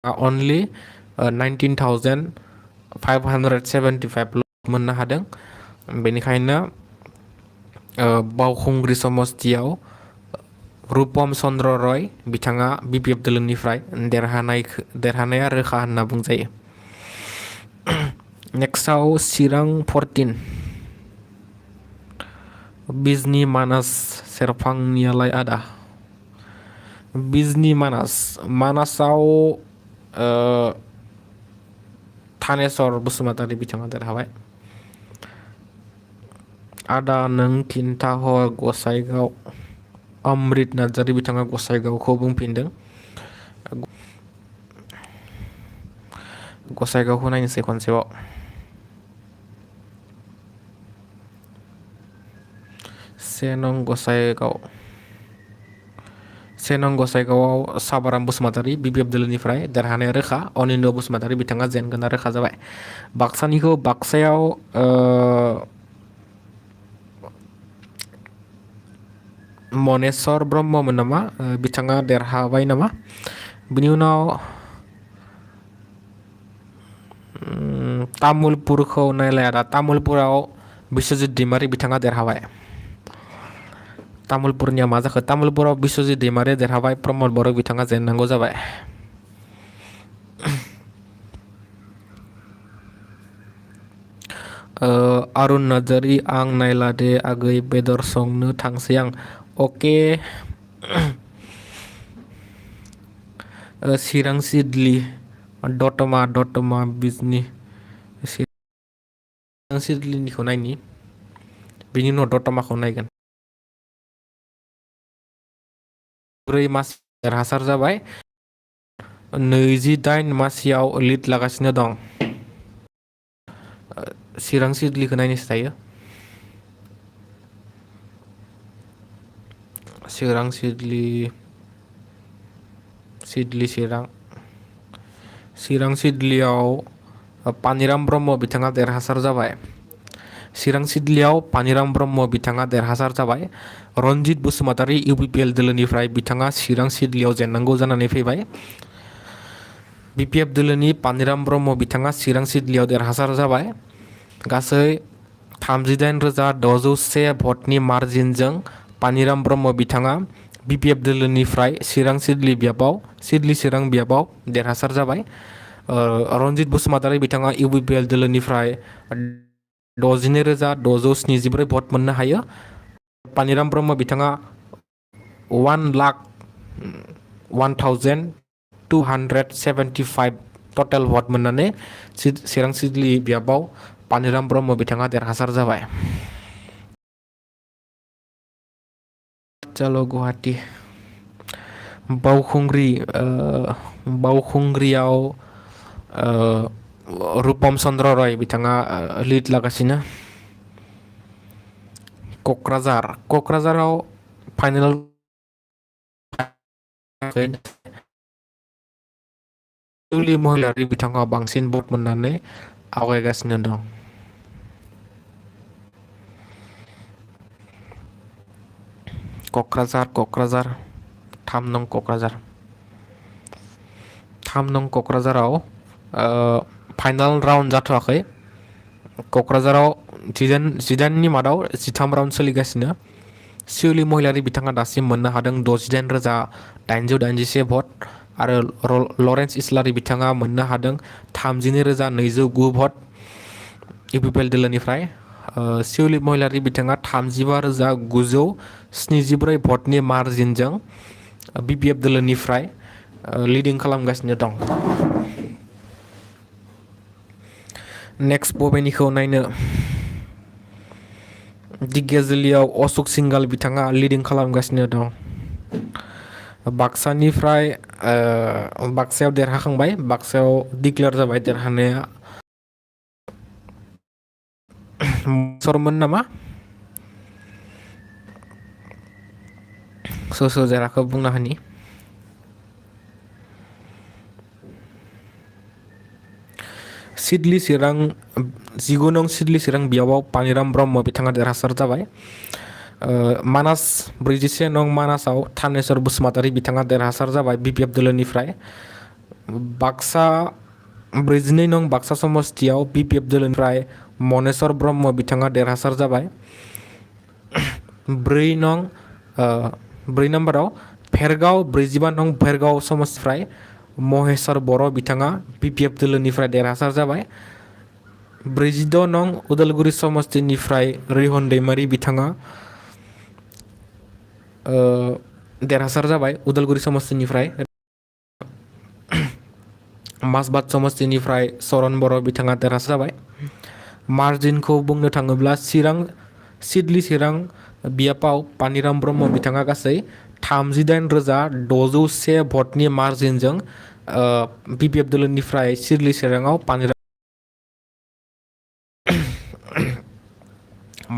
अनलि 19,575 मोननो हादों। बेनिखायनो बावखुंग्रि समस्तियाव रुपम चन्द्र रय बिथाङा BPF दोलोनिफ्राय देरहानाया रोखा होनना बुंजायो। नेक्स्टआव चिरां 14 बिजनी मानास सेरफांनियालाय आदा। बिजनी मानासाव थानेश्वर बसुमतारी बिथाङा देरहाबाय। आदा नों खिन्थाहर गसाइगाव अमृत नार्जारि बिथाङा गसाइगावखौ बुंफिनदों। गसाइगावखौ नायनोसै खनसेबाव। से नं गसाइगावआव साबाराम बसुमतारी BPF दोलोनिफ्राय देरहानाया रोखा। अनिन्द बसुमतारी बिथाङा जेनगोना रोखा जाबाय। बाक्सानिखौ बाक्सायाव मनेस्वर ब्रह्ममोन नामा, बिथाङा देरहाबाय नामा। बिनि उनाव तामुलपुरखौ नायलाया दा। तामुलपुराव बिश्वजित दैमारी बिथाङा देरहाबाय। तामुलपुरनिया मा जाखो? तामुलपुराव बिश्वजित दैमारी देरहाबाय, प्रमद बर' बिथाङा जेननांगौ जाबाय। अरुण नार्जारि आं नायला दे आगै बेदर संनो थांसै आं। अके। चिरां सिडली दतमा बिजनि चिरां सिडलीनिखौ नायनि, बिनि उनाव दतमाखौ नायगोन। 4 मास देरहासार जाबाय। 28 मासियाव लिड लागासिनो दं। चिरां सिडलीखौ नायनोसै दायो। चिरां सिडलीयाव पानिराम ब्रह्म बिथाङा देरहासार जाबाय। चिरां सिडलीयाव पानिराम ब्रह्म बिथाङा देरहासार जाबाय। रनजित बसुमतारी UPPL दोलोनिफ्राय बिथाङा चिरां सिडलीयाव जेननांगौ जानानै फैबाय। BPF दोलोनि पानिराम ब्रह्म बिथाङा चिरां सिडलीयाव देरहासार जाबाय। गासै 38,601 भटनि मार्जिनजों पानिराम ब्रह्म बिथाङा BPF दोलोनिफ्राय चिरां सिडली चिरां बियाबाव देरहासार जाबाय। रनजित बसुमतारी बिथाङा UPPL दोलोनिफ्राय 62,674 भट मोननो हायो। पानिराम ब्रह्म बिथाङा 1,01,275 टटेल भट मोननानै चिरां सिडली बियाबाव पानिराम ब्रह्म बिथाङा देरहासार जाबाय। चलो गुवाहाटी बावखुंग्रियाव रूपम चन्द्र रय बिथाङा लिड लागासिनो। क'क्राझाराव फाइनाल सिउलि महिलारि बिथाङा बांसिन भट मोननानै आवगायगासिनो दं। क'क्राझार 3 नं क'क्राझाराव फाइनाल राउन्ड जाथ'वाखै। क'क्राझाराव 19नि मादाव 13 राउन्ड सोलिगासिनो। सिउलि महिलारि बिथाङा दासिम मोननो हादों 68,881 भट आरो लरेन्स इस्लारि बिथाङा मोननो हादों 32,209 भट UPPL दोलोनिफ्राय। सिउलि महिलारि बिथाङा 35,974 भटनि मार्जिनजों BPF दोलोनिफ्राय लिडिं खालामगासिनो दं। नेक्स्ट बबेनिखौ नायनो? दिगियाजुलियाव अशोक सिंघाल बिथाङा लिडिं खालामगासिनो दं। बाक्सायाव देरहाखांबाय। बाक्सायाव डिक्लेयार जाबाय देरहानाया सरमोन नामा? सोर देरहाखो बुंना होनि। सिडली चिरां 19 नं सिडली चिरां बियाबाव पानिराम ब्रह्म बिथाङा देरहासार जाबाय। मानास 41 नं मानासाव थानेश्वर बसुमतारी बिथाङा देरहासार जाबाय BPF दोलोनिफ्राय। बाक्सा 42 नं बाक्सा समस्तियाव BPF दोलोनिफ्राय मनेस्वर ब्रह्म बिथाङा देरहासार जाबाय। 4 नम्बराव भेरगाव 45 नं भेरगाव समस्तिनिफ्राय महेश्वर बर' बिथाङा BPF दोलोनिफ्राय देरहासार जाबाय। 46 नं उदालगुरि समस्तिनिफ्राय रिहन दैमारी बिथाङा देरहासार जाबाय उदालगुरि समस्तिनिफ्राय। मासबाद समस्तिनिफ्राय चरण बर' बिथाङा देरहासार जाबाय। मार्जिनखौ बुंनो थाङोब्ला सिडली चिरां बियापाव पानिराम ब्रह्म बिथाङा गासै 38,601 भटनि मार्जिनजों BPF दोलोनिफ्राय सिडली चिराङाव पानिराम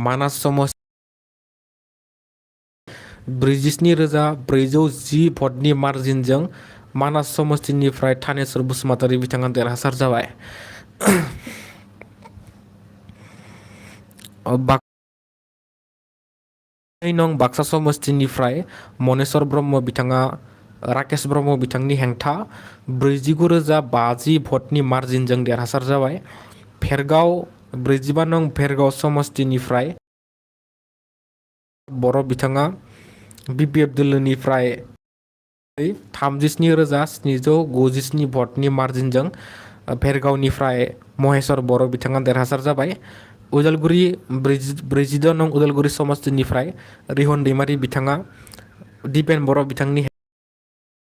मानास समस्ति 47,410 भटनि मार्जिनजों मानास समस्तिनिफ्राय थानेश्वर बसुमतारी बिथाङा देरहासार जाबाय। नं बाक्सा समस्तिनिफ्राय मनेश्वर ब्रह्म बिथाङा राकेश ब्रह्म बिथांनि हेंथा 49,050 भटनि मार्जिनजों देरहासार जाबाय। भेरगाव 45 नं भेरगाव समस्तिनिफ्राय बर' बिथाङा BPF दोलोनिफ्राय 37,797 भटनि मार्जिनजों भेरगावनिफ्राय महेश्वर बर' बिथाङा देरहासार जाबाय। उदालगुरि 46 नं उदालगुरि समस्तिनिफ्राय रिहन दैमारी बिथाङा दिपेन बर' बिथांनि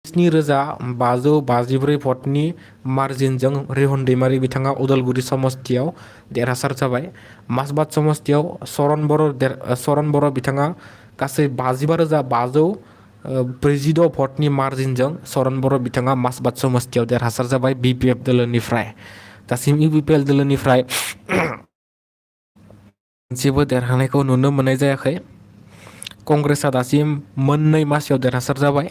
7,554 भटनि मार्जिनजों रिहन दैमारी बिथाङा उदालगुरि समस्तियाव देरहासार जाबाय। मासबाद समस्तियाव सरन बर' बिथाङा गासै 55,546 भटनि मार्जिनजों सरन बर' बिथाङा मासबाद समस्तियाव देरहासार जाबाय BPF दोलोनिफ्राय। दासिम UPPL दोलोनिफ्राय जेबो देरहानायखौ नुनो मोननाय जायाखै। कंग्रेसआ दासिम मोननै मासियाव देरहासार जाबाय।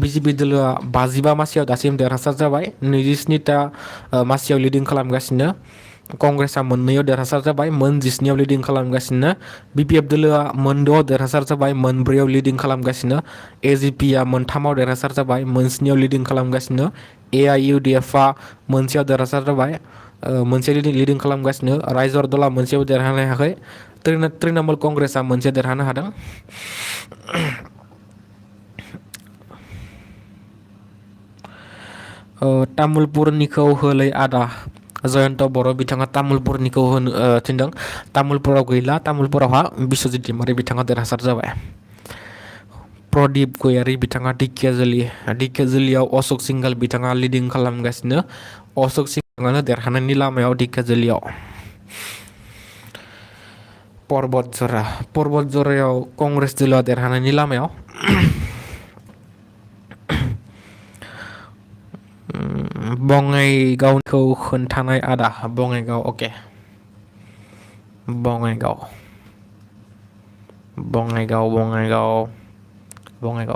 BJP दोलोआ 55 मासियाव दासिम देरहासार जाबाय। 27टा मासियाव लिडिं खालामगासिनो। कंग्रेसआ मोननैयाव देरहासार जाबाय, मोन 19आव लिडिं खालामगासिनो। BPF दोलोआ मोन 6आव देरहासार जाबाय, मोन 4आव लिडिं खालामगासिनो। AGPआ मोन 3आव देरहासार जाबाय, मोन 7आव लिडिं खालामगासिनो। AIUDFआ मोनसेयाव देरहासार जाबाय, मोनसे लिडिं खालामगासिनो। रायजर दलआ मोनसेयाव देरहानो हायाखै। तृणमूल कंग्रेसआ मोनसे देरहानो हादों। तामुलपुरनिखौ होलै आदा जयन्त बर' बिथाङा तामुलपुरनिखौ होनो थिनदों। तामुलपुराव गैला, तामुलपुरावहा बिश्वजित दैमारी बिथाङा देरहासार जाबाय। प्रदीप गयारी बिथाङा ढेकियाजुलियाव अशोक सिंघाल बिथाङा लिडिं खालामगासिनो। अशोक सिंघालानो देरहानायनि लामायाव ढेकियाजुलियाव। पर्बत जरायाव कंग्रेस दोलोआ देरहानायनि लामायाव। बङाइगावखौ खोन्थानाय आदा बङाइगाव अके बङाइगाव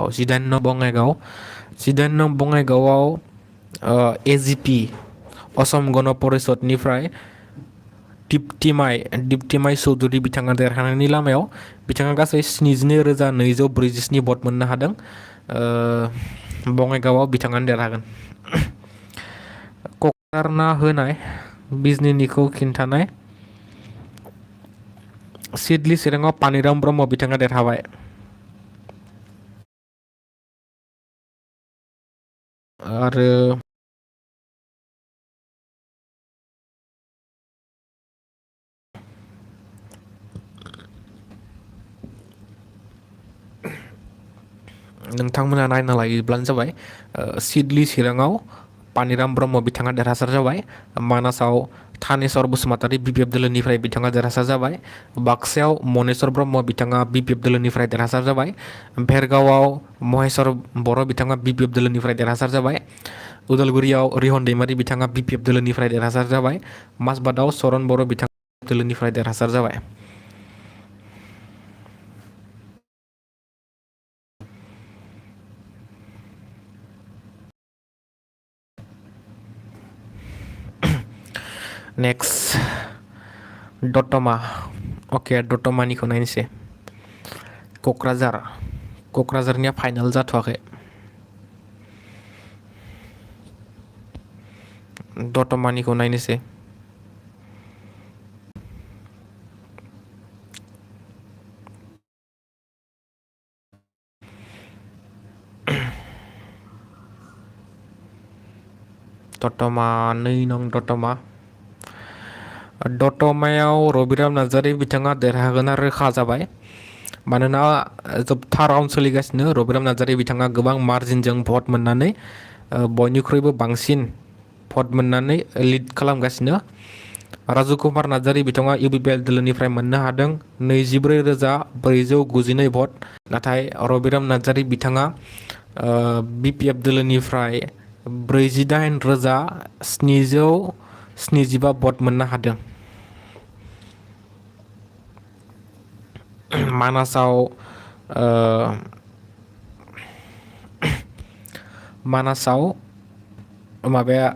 18 नं बङाइगावआव AGP असम गण परिषदनिफ्राय दिप्तिमाइ चौधुरी बिथाङा देरहानायनि लामायाव। बिथाङा गासै 72,247 भट मोननो हादों। बङाइगावआव बिथाङानो देरहागोन। कक्राझारना होनाय बिजनीनिखौ खिन्थानाय। सिडली चिराङाव पानिराम ब्रह्म बिथाङा देरहाबाय। आरो नोंथांमोना नायना लायोब्लानो जाबाय। सिडली चिराङाव पानिराम ब्रह्म बिथाङा देरहासार जाबाय। मानासाव थानेश्वर बसुमतारी BPF दोलोनिफ्राय बिथाङा देरहासार जाबाय। बाक्सायाव मनेश्वर ब्रह्म बिथाङा BPF दोलोनिफ्राय देरहासार जाबाय। भेरगावआव महेश्वर बर' बिथाङा BPF दोलोनिफ्राय देरहासार जाबाय। उदालगुरियाव रिहन दैमारी बिथाङा BPF दोलोनिफ्राय देरहासार जाबाय। मासबादाव सरन बर' बिथाङा दोलोनिफ्राय देरहासार जाबाय। नेक्स्ट दतमा अके दतमानिखौ नायनोसै। क'क्राझारनिया फाइनाल जाथ'वाखै। दतमानिखौ नायनोसै। दतमा 2 नं दतमायाव रबिराम नार्जारी बिथाङा देरहागोना रोखा जाबाय। मानोना जोबथा राउन्ड सोलिगासिनो। रबिराम नार्जारी बिथाङा गोबां मार्जिनजों भट मोननानै बयनिख्रुइबो बांसिन भट मोननानै लिड खालामगासिनो। राजु कुमार नार्जारी बिथाङा UPPL दोलोनिफ्राय मोननो हादों 24,492 भट। नाथाय रबिराम नार्जारी बिथाङा BPF दोलोनिफ्राय 48,775 भट मोननो हादों। मानासाव माबाया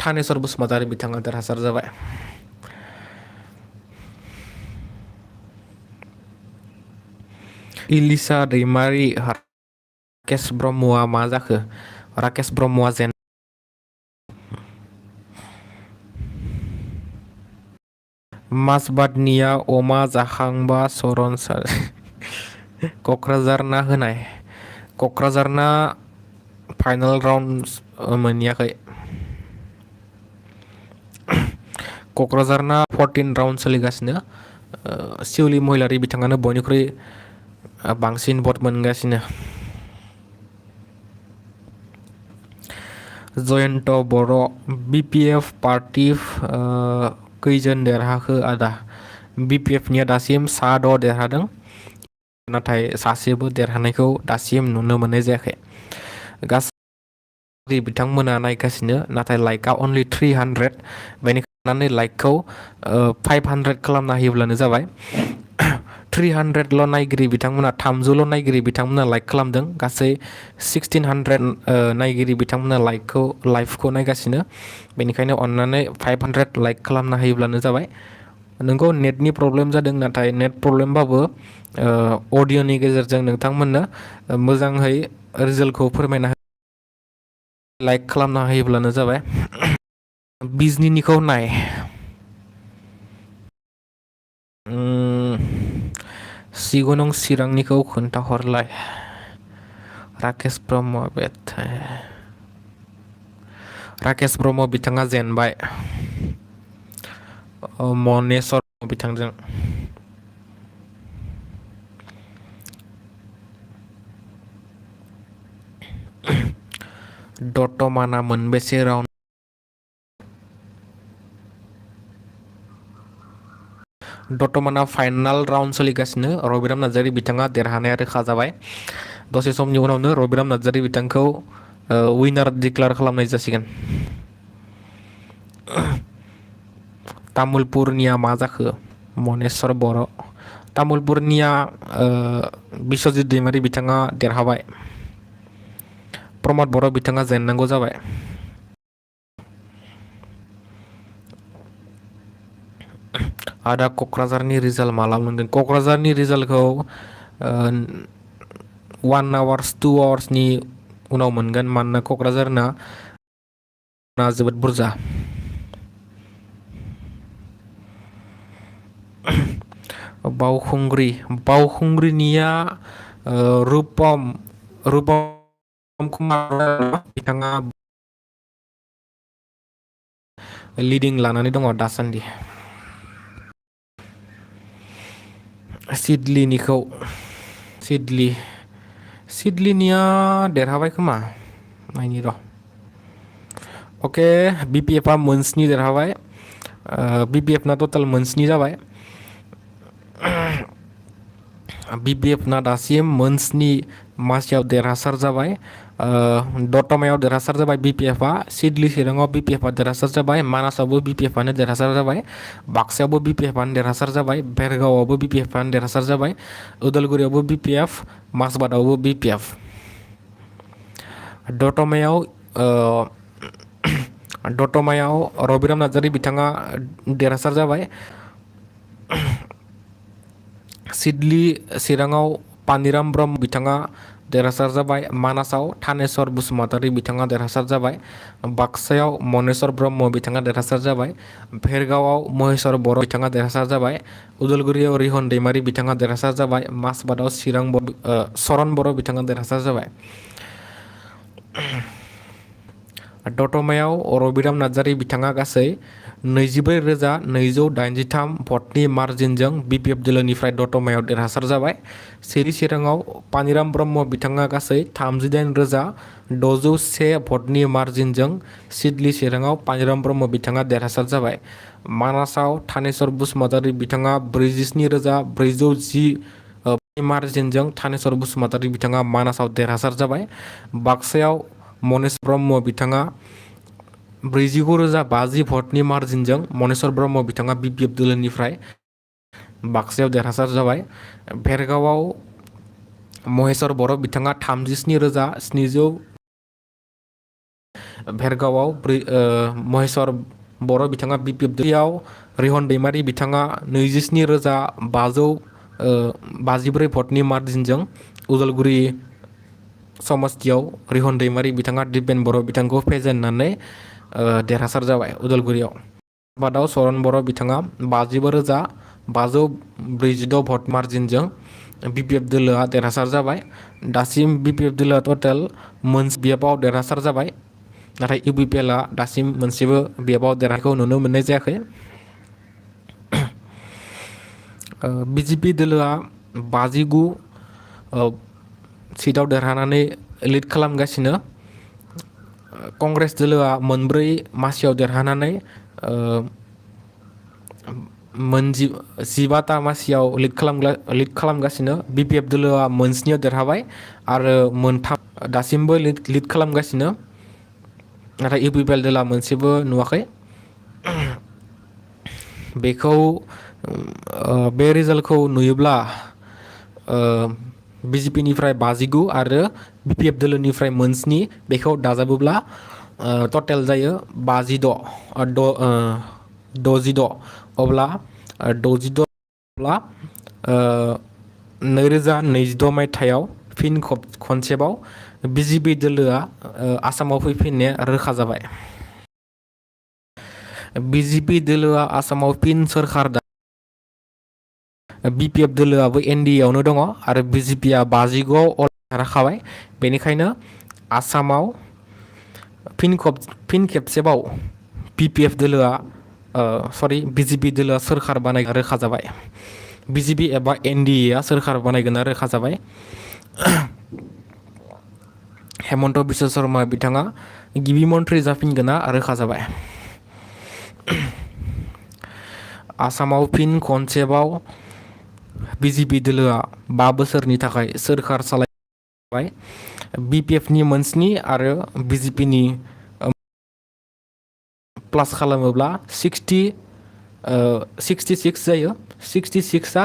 थानेश्वर बसुमतारी बिथाङा देरहासार जाबाय। इलिसा दैमारी राकेश ब्रह्मआ मा जाखो? राकेश ब्रह्मआ जेन मासबादनिया अमा जाखांबा सरन क'क्राझारना होनाय। क'क्राझारना फाइनाल राउन्ड मोनैयाखै। क'क्राझारना 14 राउन्ड सोलिगासिनो। सिउली महिलारी बिथाङानो बयनिख्रुइ बांसिन भट मोनगासिनो। जयन्त बर' BPF पार्टी खैजोन देरहाखो आदा? BPFनिया दासिम 6 देरहादों, नाथाय सासेबो देरहानायखौ दासिम नुनो मोननाय जायाखै। गासै बिथांमोना नायगासिनो, नाथाय लाइकआ अनलि 300। बेनिखायनो लाइकखौ 500 खालामना होयोब्लानो जाबाय। 300ल' नायगिरि बिथांमोना 300ल' नायगिरि बिथांमोना लाइक खालामदों। गासै 1600 नायगिरि बिथांमोना लाइभखौ नायगासिनो। बेनिखायनो अन्नानै 500 लाइक खालामना होयोब्लानो जाबाय। नोंगौ नेटनि प्रब्लेम जादों, नाथाय नेट प्रब्लेमबाबो अडिअ'नि गेजेरजों नोंथांमोननो मोजाङै रिजाल्टखौ फोरमायना लाइक खालामना होयोब्लानो जाबाय। बिजनिनिखौ नाय। सिगुनं चिरांनिखौ खोन्थाहरलाय। राकेश ब्रह्म राकेश ब्रह्म बिथाङा जेनबाय मनेश्वर बिथांजों। दतमाना मोनबेसे राउन्ड? दतमाना फाइनाल राउन्ड सोलिगासिनो। रबिराम नार्जारी बिथाङा देरहानाया रोखा जाबाय। दसे समनि उनावनो रबिराम नार्जारी बिथांखौ विनार डिक्लेयार खालामनाय जासिगोन। तामुलपुरनिया मा जाखो? मनेश्वर बर'। तामुलपुरनिया बिश्वजित दैमारी बिथाङा देरहाबाय। प्रमद बर' बिथाङा जेननांगौ जाबाय। आदा क'क्राझारनि रिजाल्ट माला मोनगोन? क'क्राझारनि रिजाल्टखौ 1 आवार्स 2 आवार्सनि उनाव मोनगोन, मानोना क'क्राझारना जोबोद बुरजा। बावखुंग्रिनिया रुपम कुमार बिथाङा लिडिं लानानै दङ दासान्दि। सिडलिनिया देरहाबाय खोमा, नायनि र'। अके, BPFआ मोनस्नि देरहाबाय। BPFना टटेल मोनस्नि जाबाय। BPFना दासिम मोनस्नि मासियाव देरहासार जाबाय। दतमायाव देरहासार जाबाय BPFआ। सिडली चिराङाव BPFआ देरहासार जाबाय। मानासावबो BPFआनो देरहासार जाबाय। बाक्सायावबो BPFआनो देरहासार जाबाय। भेरगावआवबो BPFआनो देरहासार जाबाय। उदालगुरियावबो BPF, माजबादावबो BPF। दतमायाव रबिराम नार्जारी बिथाङा देरहासार जाबाय। सिडली चिराङाव पानिराम ब्रह्म बिथाङा देरहासार जाबाय। मानासाव थानेश्वर बसुमतारी बिथाङा देरहासार जाबाय। बाक्सायाव मनेश्वर ब्रह्म बिथाङा देरहासार जाबाय। भेरगावआव महेश्वर बर' बिथाङा देरहासार जाबाय। उदालगुरियाव रिहन दैमारी बिथाङा देरहासार जाबाय। माजबादाव सरन बर' बिथाङा देरहासार जाबाय। दतमायाव रबिराम नार्जारी बिथाङा गासै 24,283 भटनि मार्जिनजों BPF दोलोनिफ्राय दतमायाव देरहासार जाबाय। सिरि चिराङाव पानिराम ब्रह्म बिथाङा गासै 38,601 भटनि मार्जिनजों सिडली चिराङाव पानिराम ब्रह्म बिथाङा देरहासार जाबाय। मानासाव थानेश्वर बसुमतारी बिथाङा 47,410 मार्जिनजों थानेश्वर बसुमतारी बिथाङा मानासाव देरहासार जाबाय। बाक्सायाव मनेश ब्रह्म बिथाङा 49,050 भटनि मार्जिनजों मनेश्वर ब्रह्म बिथाङा BPF दोलोनिफ्राय बाक्सायाव देरहासार जाबाय। भेरगावआव महेश्वर बर' बिथाङा 37,700 भेरगावआव महेश्वर बर' बिथाङा BPF दोलोआव रिहन दैमारी बिथाङा 27,554 भटनि मार्जिनजों उदालगुरि समस्तियाव रिहन दैमारी बिथाङा दिपेन बर' बिथांखौ फेजेननानै देरहासार जाबाय उदालगुरियाव। बादाव सरन बर' बिथाङा 55,546 भट मार्जिनजों BPF दोलोआ देरहासार जाबाय। दासिम BPF दोलोआ टटेल BFआव देरहासार जाबाय, नाथाय UPPLआ दासिम मोनसेबो BFआव देरहानायखौ नुनो मोननाय जायाखै। BJP दोलोआ 59 सीटआव देरहानानै लिड खालामगासिनो। कंग्रेस दोलोआ 4 मासियाव देरहानानै 17टा मासियाव लिड खालामगासिनो। BPF दोलोआ 1 देरहाबाय आरो 3 दासिमबो लिड खालामगासिनो, नाथाय UPPL दोलोआ मोनसेबो नुवाखै। बेखौ बे रिजाल्टखौ नुयोब्ला BJPनिफ्राय 59 आरो BPF दोलोनिफ्राय 1 बेखौ दाजाबोब्ला टटेल जायो 62 अब्ला 2026 मायथाइयाव फिन खनसेबाव BJP दोलोआ आसामाव फैफिननाया रोखा जाबाय। BJP दोलोआ आसामाव फिन सोरखार BPF दोलोआबो NDAआवनो दङ आरो BJPआ 59आव देरहाखाबाय। बेनिखायनो आसामाव फिन खेबसेबाव BJP दोलोआ सोरखार बानायग्रा रोखा जाबाय। BJP एबा NDAआ सोरखार बानायगोना रोखा जाबाय। हेमन्त बिश्व शर्मा बिथाङा गिबि मन्थ्रि जाफिनगोना रोखा जाबाय। आसामाव फिन खनसेबाव BJP दोलोआ 5 बोसोरनि थाखाय सोरखार सालायबाय। BPFनि 1 आरो BJPनि प्लास खालामोब्ला 66 जायो। 66आ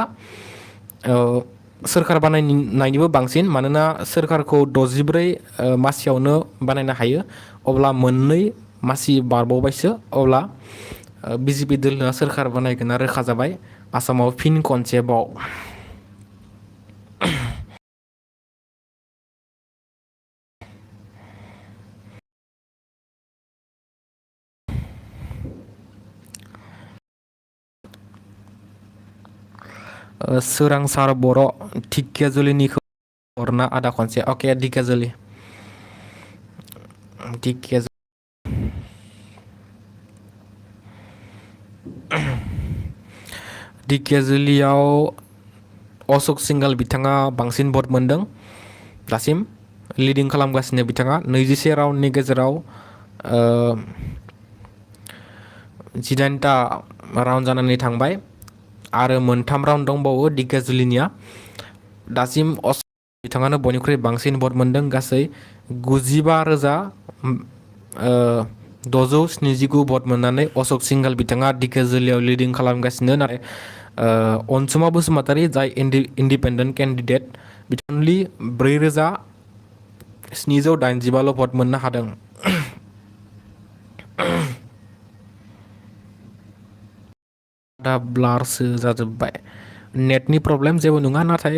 सोरखार बानायनायनिबो बांसिन, मानोना सोरखारखौ 64 मासियावनो बानायनो हायो। अब्ला 2 मासि बारबावबायसो, अब्ला BJP दोलोआ सोरखार बानायगोना रोखा जाबाय आसामाव फिन खनसेबाव। सोरांसार बर' ढेकियाजुलिनिखौ हरना आदा खनसे। अके, ढेकियाजुलियाव अशोक सिंघाल बिथाङा बांसिन भट मोनदों। दासिम लिडिं खालामगासिनो बिथाङा 21 राउन्डनि गेजेराव 18टा राउन्ड जानानै थांबाय आरो 3 राउन्ड दंबावो ढेकियाजुलिनिया। दासिम बिथाङानो बयनिख्रुइ बांसिन भट मोनदों, गासै 95,679 भट मोननानै अशोक सिंघाल बिथाङा ढेकियाजुलियाव लिडिं खालामगासिनो। नाथाय अनसुमा बसुमतारी, जाय इन्डिपेन्डेन्ट केन्डिडेट, बिथांनि 4,785 भट मोननो हादों। दा ब्लारसो जाजोब्बाय। नेटनि प्रब्लेम जेबो नङा, नाथाय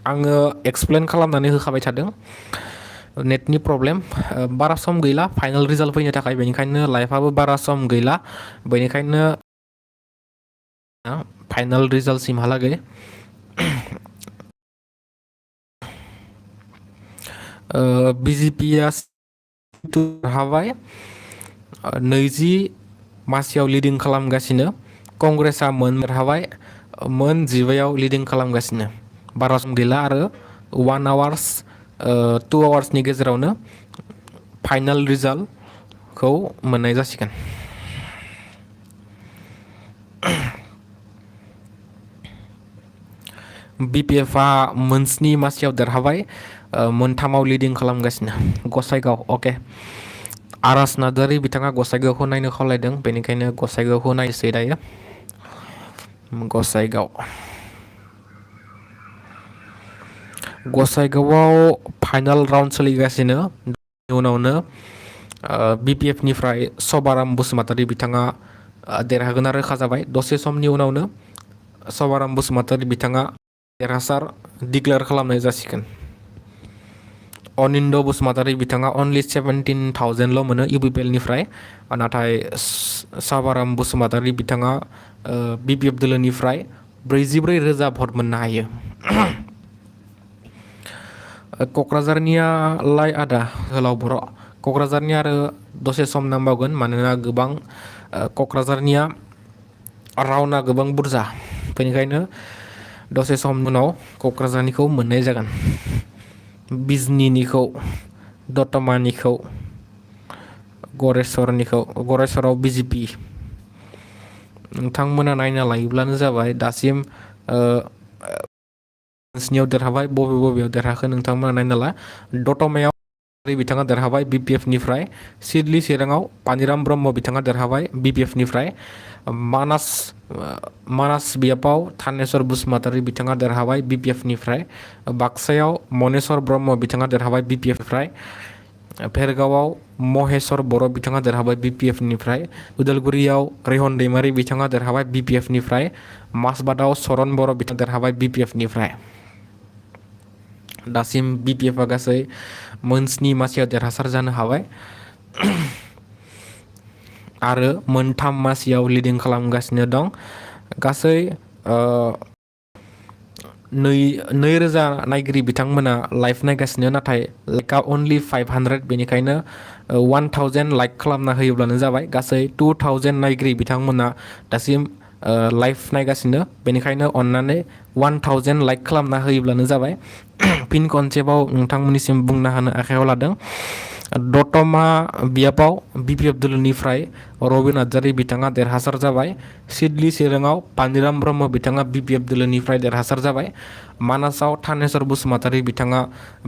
आङो एक्सप्लेन खालामनानै होखाबाय थादों। नेटनि प्रब्लेम, बारा सम गैला फाइनाल रिजाल्ट फैनो थाखाय, बेनिखायनो लाइफआबो बारा सम गैला। बेनिखायनो फाइनाल रिजाल्टसिमहालागै BJPआ देरहाबाय 20 मासियाव लिडिं खालामगासिनो कंग्रेसआ देरहाबाय 15 लिडिं खालामगासिनो बारा सम गैला आरो 1 आवार्स 2 आवार्सनि गेजेरावनो फाइनाल रिजाल्टखौ मोननाय जासिगोन। BPFआ 7 मासियाव देरहाबाय 3 लिडिं खालामगासिनो गसाइगाव अके आरास नार्जारि बिथाङा गसाइगावखौ नायनो खावलायदों बेनिखायनो गसाइगावखौ नायसै दायो। गसाइगावआव फाइनाल राउन्ड सोलिगासिनो उनावनो BPF निफ्राय सभाराम बसुमतारी बिथाङा देरहागोन रोखा जाबाय दसे समनि उनावनो सभाराम बसुमतारी बिथाङा देरहासार डिक्लेयार खालामनाय जासिगोन। अनिन्द बसुमतारी बिथाङा अनलि 17,000ल' मोनो UPPL निफ्राय नाथाय सभाराम बसुमतारी बिथाङा BPF दोलोनिफ्राय 44,000 भट मोननो हायो। क'क्राझारनिया लाइ आदा गोलाव बर' क'क्राझारनि आरो दसे सम नांबावगोन मानोना गोबां क'क्राझारनिया राउन्डआ गोबां बुरजा बेनिखायनो दसे सम उनाव क'क्राझारनिखौ मोननाय जागोन। बिजनीनिखौ दतमानिखौ गरेस्वराव BJP नोंथांमोना नायना लायोब्लानो जाबाय दासिम स्नियाव देरहाबाय बबेयाव देरहाखो नोंथांमोना नायना ला दतमायाव बिथाङा देरहाबाय BPF निफ्राय सिडली चिराङाव पानिराम ब्रह्म बिथाङा देरहाबाय BPF निफ्राय मानास बियापाव थानेश्वर बसुमतारी बिथाङा देरहाबाय BPF निफ्राय बाक्सायाव मनेश्वर ब्रह्म बिथाङा देरहाबाय BPF निफ्राय भेरगावआव महेश्वर बर' बिथाङा देरहाबाय BPF निफ्राय उदालगुरियाव रेहन दैमारी बिथाङा देरहाबाय BPF निफ्राय मासबादाव सरन बर' बिथाङा देरहाबाय BPF निफ्राय दासिम BPFआ गासै 7 मासियाव देरहासार जानो हाबाय आरो 3 मासियाव लिडिं खालामगासिनो दं गासै 2,000 नायगिरि बिथांमोना लाइभ नायगासिनो नाथाय लाइकआ अनलि 500 बेनिखायनो 1000 लाइक खालामना होयोब्लानो जाबाय गासै 2000 नायगिरि बिथांमोना दासिम लाइभ नायगासिनो बेनिखायनो अन्नानै 1000 लाइक खालामना होयोब्लानो जाबाय। फिन खनसेबाव नोंथांमोननिसिम बुंना होनो आखायाव लादों दतमा बियापाव BPF दोलोनिफ्राय रबि नार्जारि बिथाङा देरहासार जाबाय सिडली चिराङाव पानिराम ब्रह्म बिथाङा BPF दोलोनिफ्राय देरहासार जाबाय मानासाव थानेश्वर बसुमतारी बिथाङा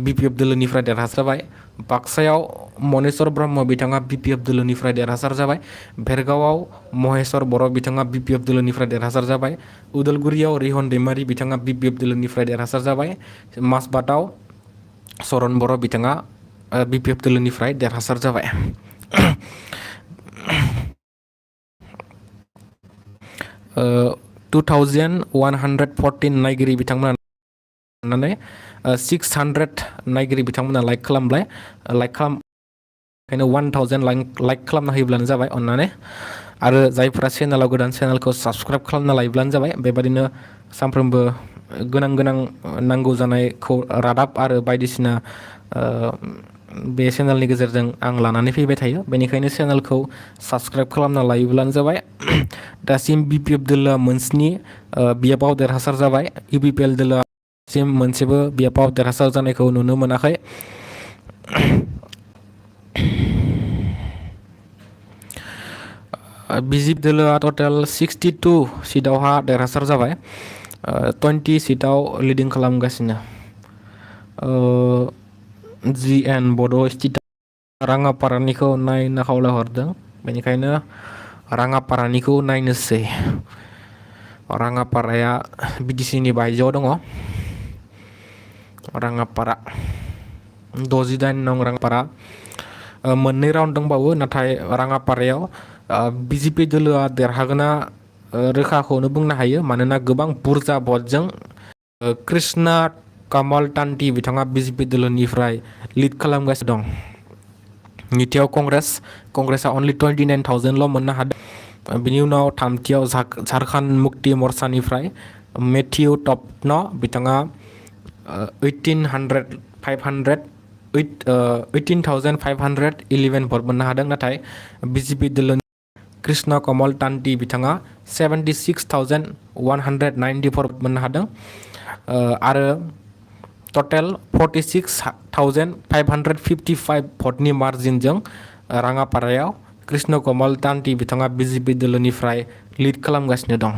BPF दोलोनिफ्राय देरहासार जाबाय बाक्सायाव मनेश्वर ब्रह्म बिथाङा BPF दोलोनिफ्राय देरहासार जाबाय भेरगावआव महेश्वर बर' बिथाङा BPF दोलोनिफ्राय देरहासार जाबाय उदालगुरियाव रेहन दैमारी बिथाङा BPF दोलोनिफ्राय देरहासार जाबाय मासबादाव सरन बर' बिथाङा BPF दोलोनिफ्राय देरहासार जाबाय। 2114 नायगिरि बिथांमोना अननानै 600 नायगिरि बिथांमोना लाइक खालामबाय ओंखायनो 1000 लाइक खालामना होयोब्लानो जाबाय अननानै आरो जायफोरा चेनेलाव गोदान चेनेलखौ साबस्क्राइब खालामना लायोब्लानो जाबाय बेबादिनो सानफ्रोमबो गोनां नांगौ जानाय रादाब आरो बायदिसिना बे चेनेलनि गेजेरजों आं लानानै फैबाय थायो बेनिखायनो चेनेलखौ साबस्क्राइब खालामना लायोब्लानो जाबाय। दासिम BPF दोलोआ 7 बियापाव देरहासार जाबाय UPPL दोलोआ दासिम मोनसेबो बियापाव देरहासार जानायखौ नुनो मोनाखै। BJP दोलोआ टटेल 62 सिटआवहा देरहासार जाबाय 20 सिटआव लिडिं खालामगासिनो GN बड' स्टेट राङापारानिखौ नायनो खावलायहरदों बेनिखायनो राङापारानिखौ नायनोसै राङापाराया BTC नि बायजोआव दङ राङापारा 68 नं राङापारा मोननै राउन्ड दंबावो नाथाय राङापारायाव BJP दोलोआ देरहागोना रोखाखौनो बुंनो हायो मानोना गोबां बुरजा भटजों कृष्णा कमल तान्ति बिथाङा BJP दोलोनिफ्राय लिड खालामगासिनो दं। नैथियाव कंग्रेसआ अनलि 29,000ल' मोननो हादों बिनि उनाव थामथियाव झारखन्ड मुक्ति मर्चानिफ्राय मेथ्यु टपन बिथाङा 500 18,511 भट मोननो हादों नाथाय BJP दोलोनि कृष्ण कमल तान्ति बिथाङा 76,194 भट मोननो हादों आरो टटेल 46,555 भटनि मार्जिनजों राङापारायाव कृष्ण कमल तान्ति बिथाङा BJP दोलोनिफ्राय लिड खालामगासिनो दं।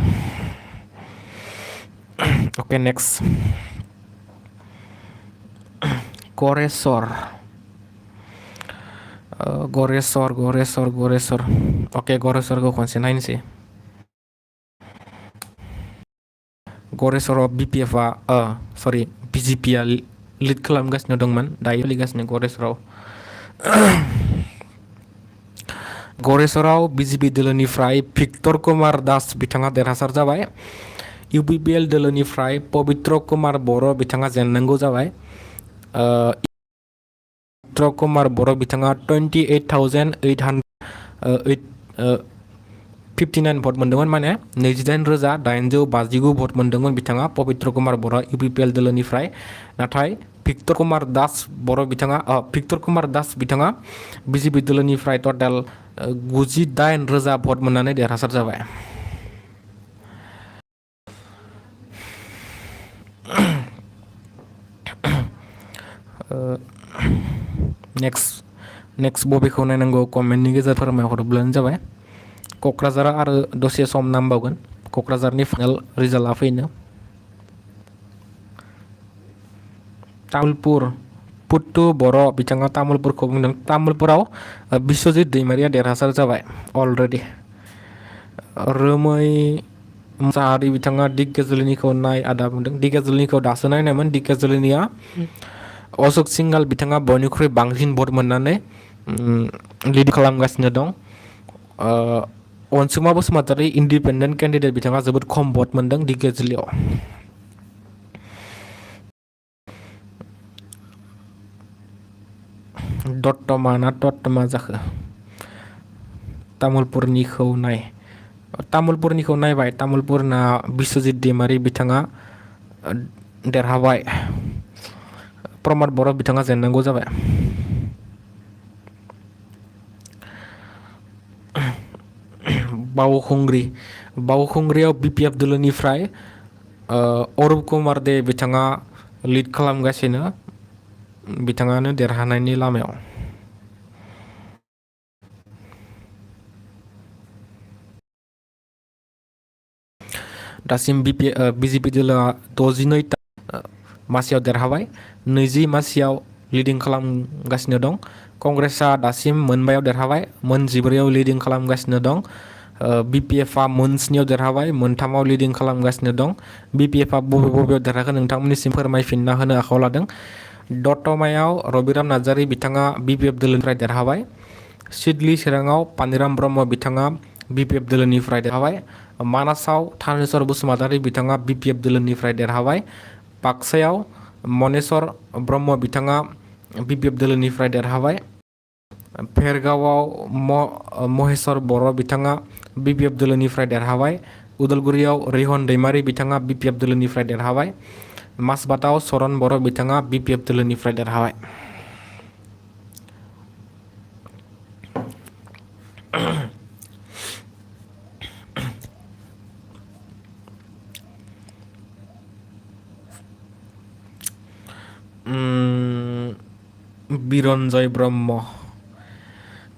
ओके नेक्स्ट गरेस्वर ओके गरेस्वरखौ खनसे नायनोसै गरेस्वराव BJP आ लिड खालामगासिनो दंमोन दायो सोलिगासिनो गरेस्वराव BJP दोलोनिफ्राय भिक्टर कुमार दास बिथाङा देरहासार जाबाय UPPL दोलोनिफ्राय पवित्र कुमार बर' बिथाङा जेननांगौ जाबाय पवित्र कुमार बर' बिथाङा 28,859 भट मोनदोंमोन माने 28,859 भट मोनदोंमोन बिथाङा पवित्र कुमार बर' UPPL दोलोनिफ्राय नाथाय भिक्टर कुमार दास बिथाङा BJP दोलोनिफ्राय टटेल 98,000 भट मोननानै देरहासार जाबाय। नेक्स्ट बबेखौ नायनांगौ कमेन्टनि गेजेरजों फोरमायहरब्लानो जाबाय। क'क्राझारा आरो दसे सम नांबावगोन क'क्राझारनि फाइनाल रिजाल्टआ फैनो। तामुलपुर पुट्टु बर' बिथाङा तामुलपुरखौ बुंदों तामुलपुराव बिश्वजित दैमारिया देरहासार जाबाय अलरेडि। रोमै मुसाहारि बिथाङा दिग्गजलिनिखौ नाय आदा बुंदों दिग्गजलिनिखौ दासो नायनायमोन दिग्गजलिनिया अशोक सिंघाल बिथाङा बयनिख्रुइ बांसिन भट मोननानै लिड खालामगासिनो दं। अनसुमा बसुमतारी इन्डिपेन्डेन्ट केन्डिडेट बिथाङा जोबोद खम भट मोनदों दिग्गजलियाव। दत्तमा ना तत्तमा जाखो तामुलपुरनिखौ नायबाय तामुलपुरना बिश्वजित दैमारि बिथाङा देरहाबाय प्रमद बर' बिथाङा जेननांगौ जाबाय। बावखुंग्रियाव BPF दोलोनिफ्राय अरुप कुमार दे बिथाङा लिड खालामगासिनो बिथाङानो देरहानायनि लामायाव। दासिम BJP दोलोआ 62 मासियाव देरहाबाय 20 मासियाव लिडिं खालामगासिनो दं। कंग्रेसआ दासिम मोनबायाव देरहाबाय 14आव लिडिं खालामगासिनो दं। BPFआ 9आव देरहाबाय 3आव लिडिं खालामगासिनो दं। BPFआ बबेयाव देरहाखो नोंथांमोननिसिम फोरमायफिनना होनो आखायाव लादों। दतमायाव रबिराम नार्जारी बिथाङा BPF दोलोनिफ्राय देरहाबाय। सिडली चिराङाव पानिराम ब्रह्म बिथाङा BPF दोलोनिफ्राय देरहाबाय। मानासाव थानेश्वर बसुमतारी बिथाङा BPF दोलोनिफ्राय देरहाबाय। बाक्सायाव मनेश्वर ब्रह्म बिथाङा BPF दोलोनिफ्राय देरहाबाय। भेरगावआव महेश्वर बर' बिथाङा BPF दोलोनिफ्राय देरहाबाय। उदालगुरियाव रिहन दैमारि बिथाङा BPF दोलोनिफ्राय देरहाबाय। मासबाताव सरन बर' बिथाङा BPF दोलोनिफ्राय देरहाबाय।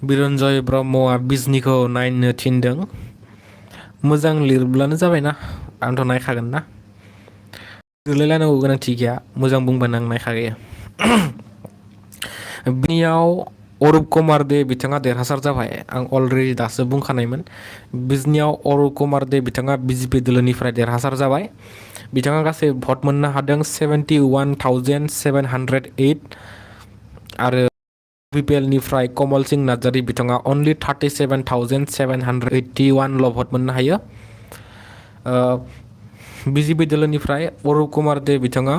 बिरन्जय ब्रह्मआ बिजनिखौ नायनो थिनदों मोजां लिरब्लानो जाबायना आंथ' नायखागोन ना लिरलायलायनांगौ गोनांथि गैया मोजां बुंबानो आं नायखायो। बिनियाव अरुप कुमार दे बिथाङा देरहासार जाबाय आं अलरेडि दासो बुंखानायमोन। बिजनियाव अरुप कुमार दे बिथाङा BJP दोलोनिफ्राय देरहासार जाबाय। बिथाङा गासै भट मोननो हादों 71,708 आरो UPPL निफ्राय कमल सिंह नार्जारी बिथाङा अनलि 37,781 भट मोननो हायो। BJP दोलोनिफ्राय अरुप कुमार दे बिथाङा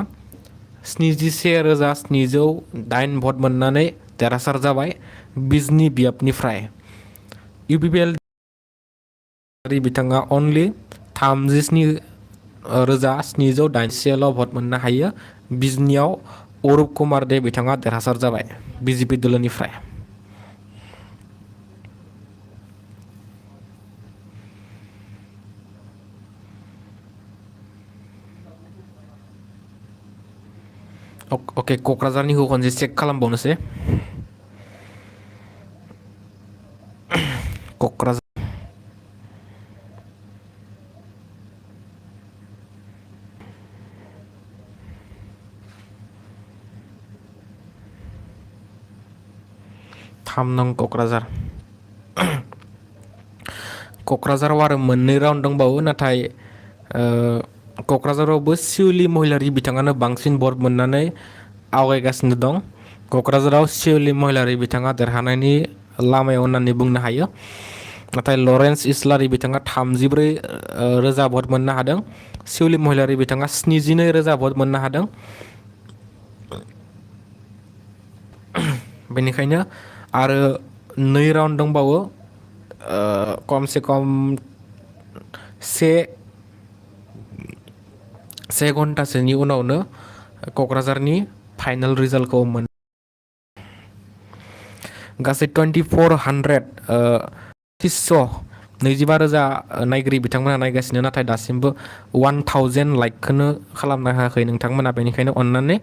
71,708 भट मोननानै देरहासार जाबाय बिजनी बियाबनिफ्राय। UPPL बिथाङा अनलि 37,781 भट मोननो हायो। बिजनीयाव अरुप कुमार दे बिथाङा देरहासार जाबाय बिजेपि दलनिफ्राय। अके क'क्राझारनिखौ खनसे चेक खालामबावनोसै। क'क्राझार थाम नं क'क्राझार क'क्राझाराव आरो मोननै राउन्ड दंबावो नाथाय क'क्राझारावबो शिवली महिलारी बिथाङानो बांसिन भट मोननानै आवगायगासिनो दं। क'क्राझाराव शिवली महिलारी बिथाङा देरहानायनि लामायाव होननानै बुंनो हायो। नाथाय लरेन्स इस्लारी बिथाङा 34 रोजा भट मोननो हादों। शिवली महिलारी बिथाङा 72 रोजा भट मोननो हादों। बेनिखायनो आरो 2 राउन्ड दंबावो खमसे खम से घन्टासोनि उनावनो क'क्राझारनि फाइनाल रिजाल्टखौ मोन गासै 25,000 नायगिरि बिथांमोना नायगासिनो नाथाय दासिमबो 1000 लाइकखौनो खालामनो हायाखै नोंथांमोना। बेनिखायनो अन्नानै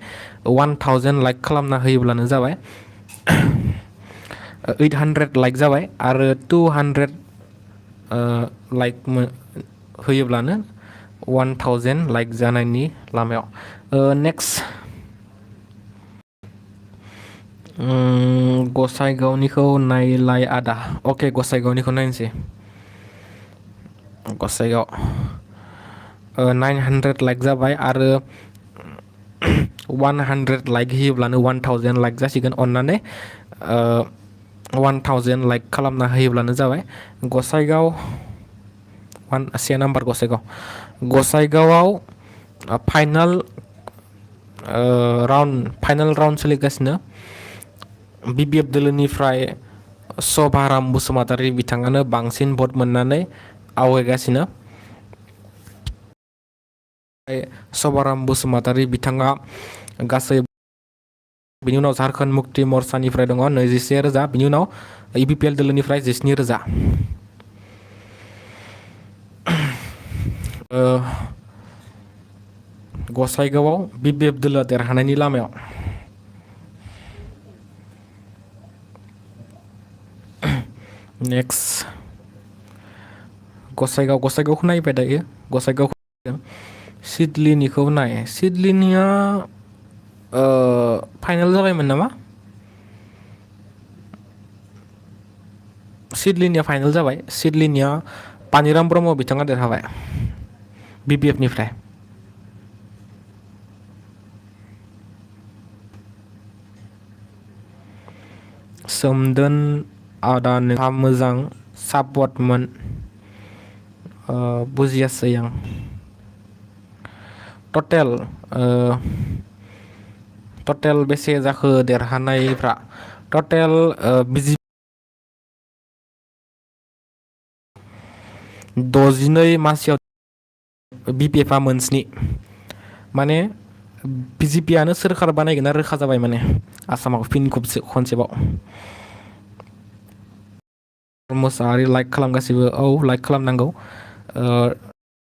1000 लाइक खालामना होयोब्लानो जाबाय। 800 लाइक जाबाय आरो 200 लाइक होयोब्लानो 1000 लाइक जानायनि लामायाव। नेक्स्ट गसाइगावनिखौ नायलाय आदा। अके गसाइगावनिखौ नायनोसै। गसाइगाव 900 लाइक जाबाय आरो 100 लाइक होयोब्लानो 1000 लाइक जासिगोन। अन्नानै 1000 लाइक खालामना होयोब्लानो जाबाय। गसाइगाव 1 नाम्बार गसाइगावआव फाइनाल राउन्ड सोलिगासिनो। BBF दोलोनिफ्राय सभाराम बसुमतारी बिथाङानो बांसिन भट मोननानै आवगायगासिनो। सभाराम बसुमतारी बिथाङा गासै बिनि उनाव झारखन्ड मुक्ति मर्चानिफ्राय दङ 21 रोजा। बिनि उनाव UPPL दोलोनिफ्राय 19 रोजा। गसाइगावआव BBF दोलोआ देरहानायनि लामायाव। नेक्स्ट गसाइगावखौ नायबाय दायो। गसाइगावखौ सिडलीनिखौ नाय। सिडलीनिया फाइनाल जाबायमोन नामा? सिडलीनिया फाइनाल जाबाय। सिडलीनिया पानिराम ब्रह्म बिथाङा देरहाबाय BBF निफ्राय। सोमदोन आदा नोंहा मोजां सापर्टमोन बुजियासै आं। टटेल बेसे जाखो देरहानायफ्रा? टटेल BJP 62 मासियाव BPF मोनस्नि। माने BJPआनो सोरखार बानायगोन रोखा जाबाय माने आसामाव फिन खनसेबाव। मोसाहारि लाइक खालामगासिबो। औ लाइक खालामनांगौ।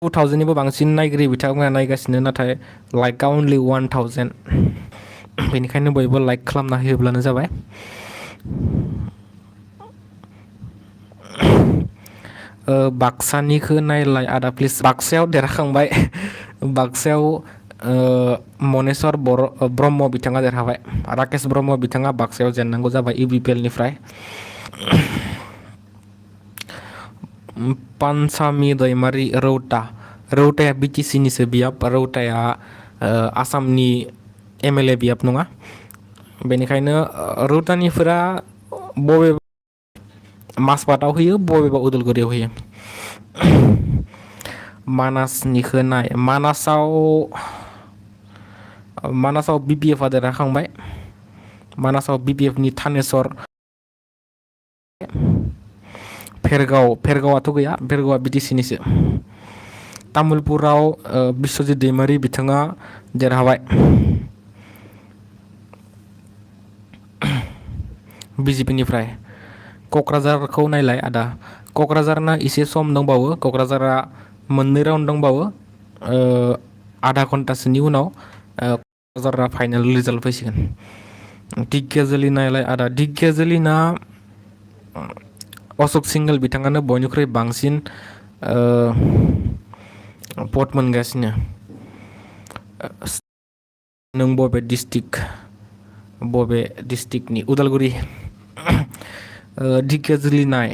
2000निबो बांसिन नायगिरि बिथांमोना नायगासिनो नाथाय लाइकआ अनलि 1000। बेनिखायनो बयबो लाइक खालामना होयोब्लानो जाबाय। बाक्सानिखौ नायलाय आदा प्लिज। बाक्सायाव देरहाखांबाय। बाक्सायाव मनेस्वर ब्रह्म बिथाङा देरहाबाय। राकेश ब्रह्म बिथाङा बाक्सायाव जेननांगौ जाबाय UPPL निफ्राय। पानसामि दैमारि रौताया BTC निसो बियाब। रौताया आसामनि MLA बियाब नङा। बेनिखायनो रौतानिफोरा बबेबा मासबाटआव होयो बबेबा उदालगुरियाव होयो। मानासनिखौ नाय। मानासाव BPFआ देरहाखांबाय। मानासाव BPFनि थानेस्वर भेरगावआथ' गैया। भेरगावआ BTC निसो। तामुलपुराव बिश्वजित दैमारि बिथाङा देरहाबाय। BJP निफ्राय क'क्राझारखौ नायलाय आदा क'क्राझारना एसे सम दंबावो क'क्राझारा मोननै राउन्ड दंबावो आधा घन्टासोनि उनाव क'क्राझारा फाइनाल रिजाल्ट फैसिगोन ढेकियाजुलि नायलाय आदा ढेकियाजुलिना अशोक सिंघल बिथाङानो बयनिख्रुइ बांसिन भट मोनगासिनो नों बबे डिस्ट्रिक्टनि उदालगुरि ढेकियाजुलि नाय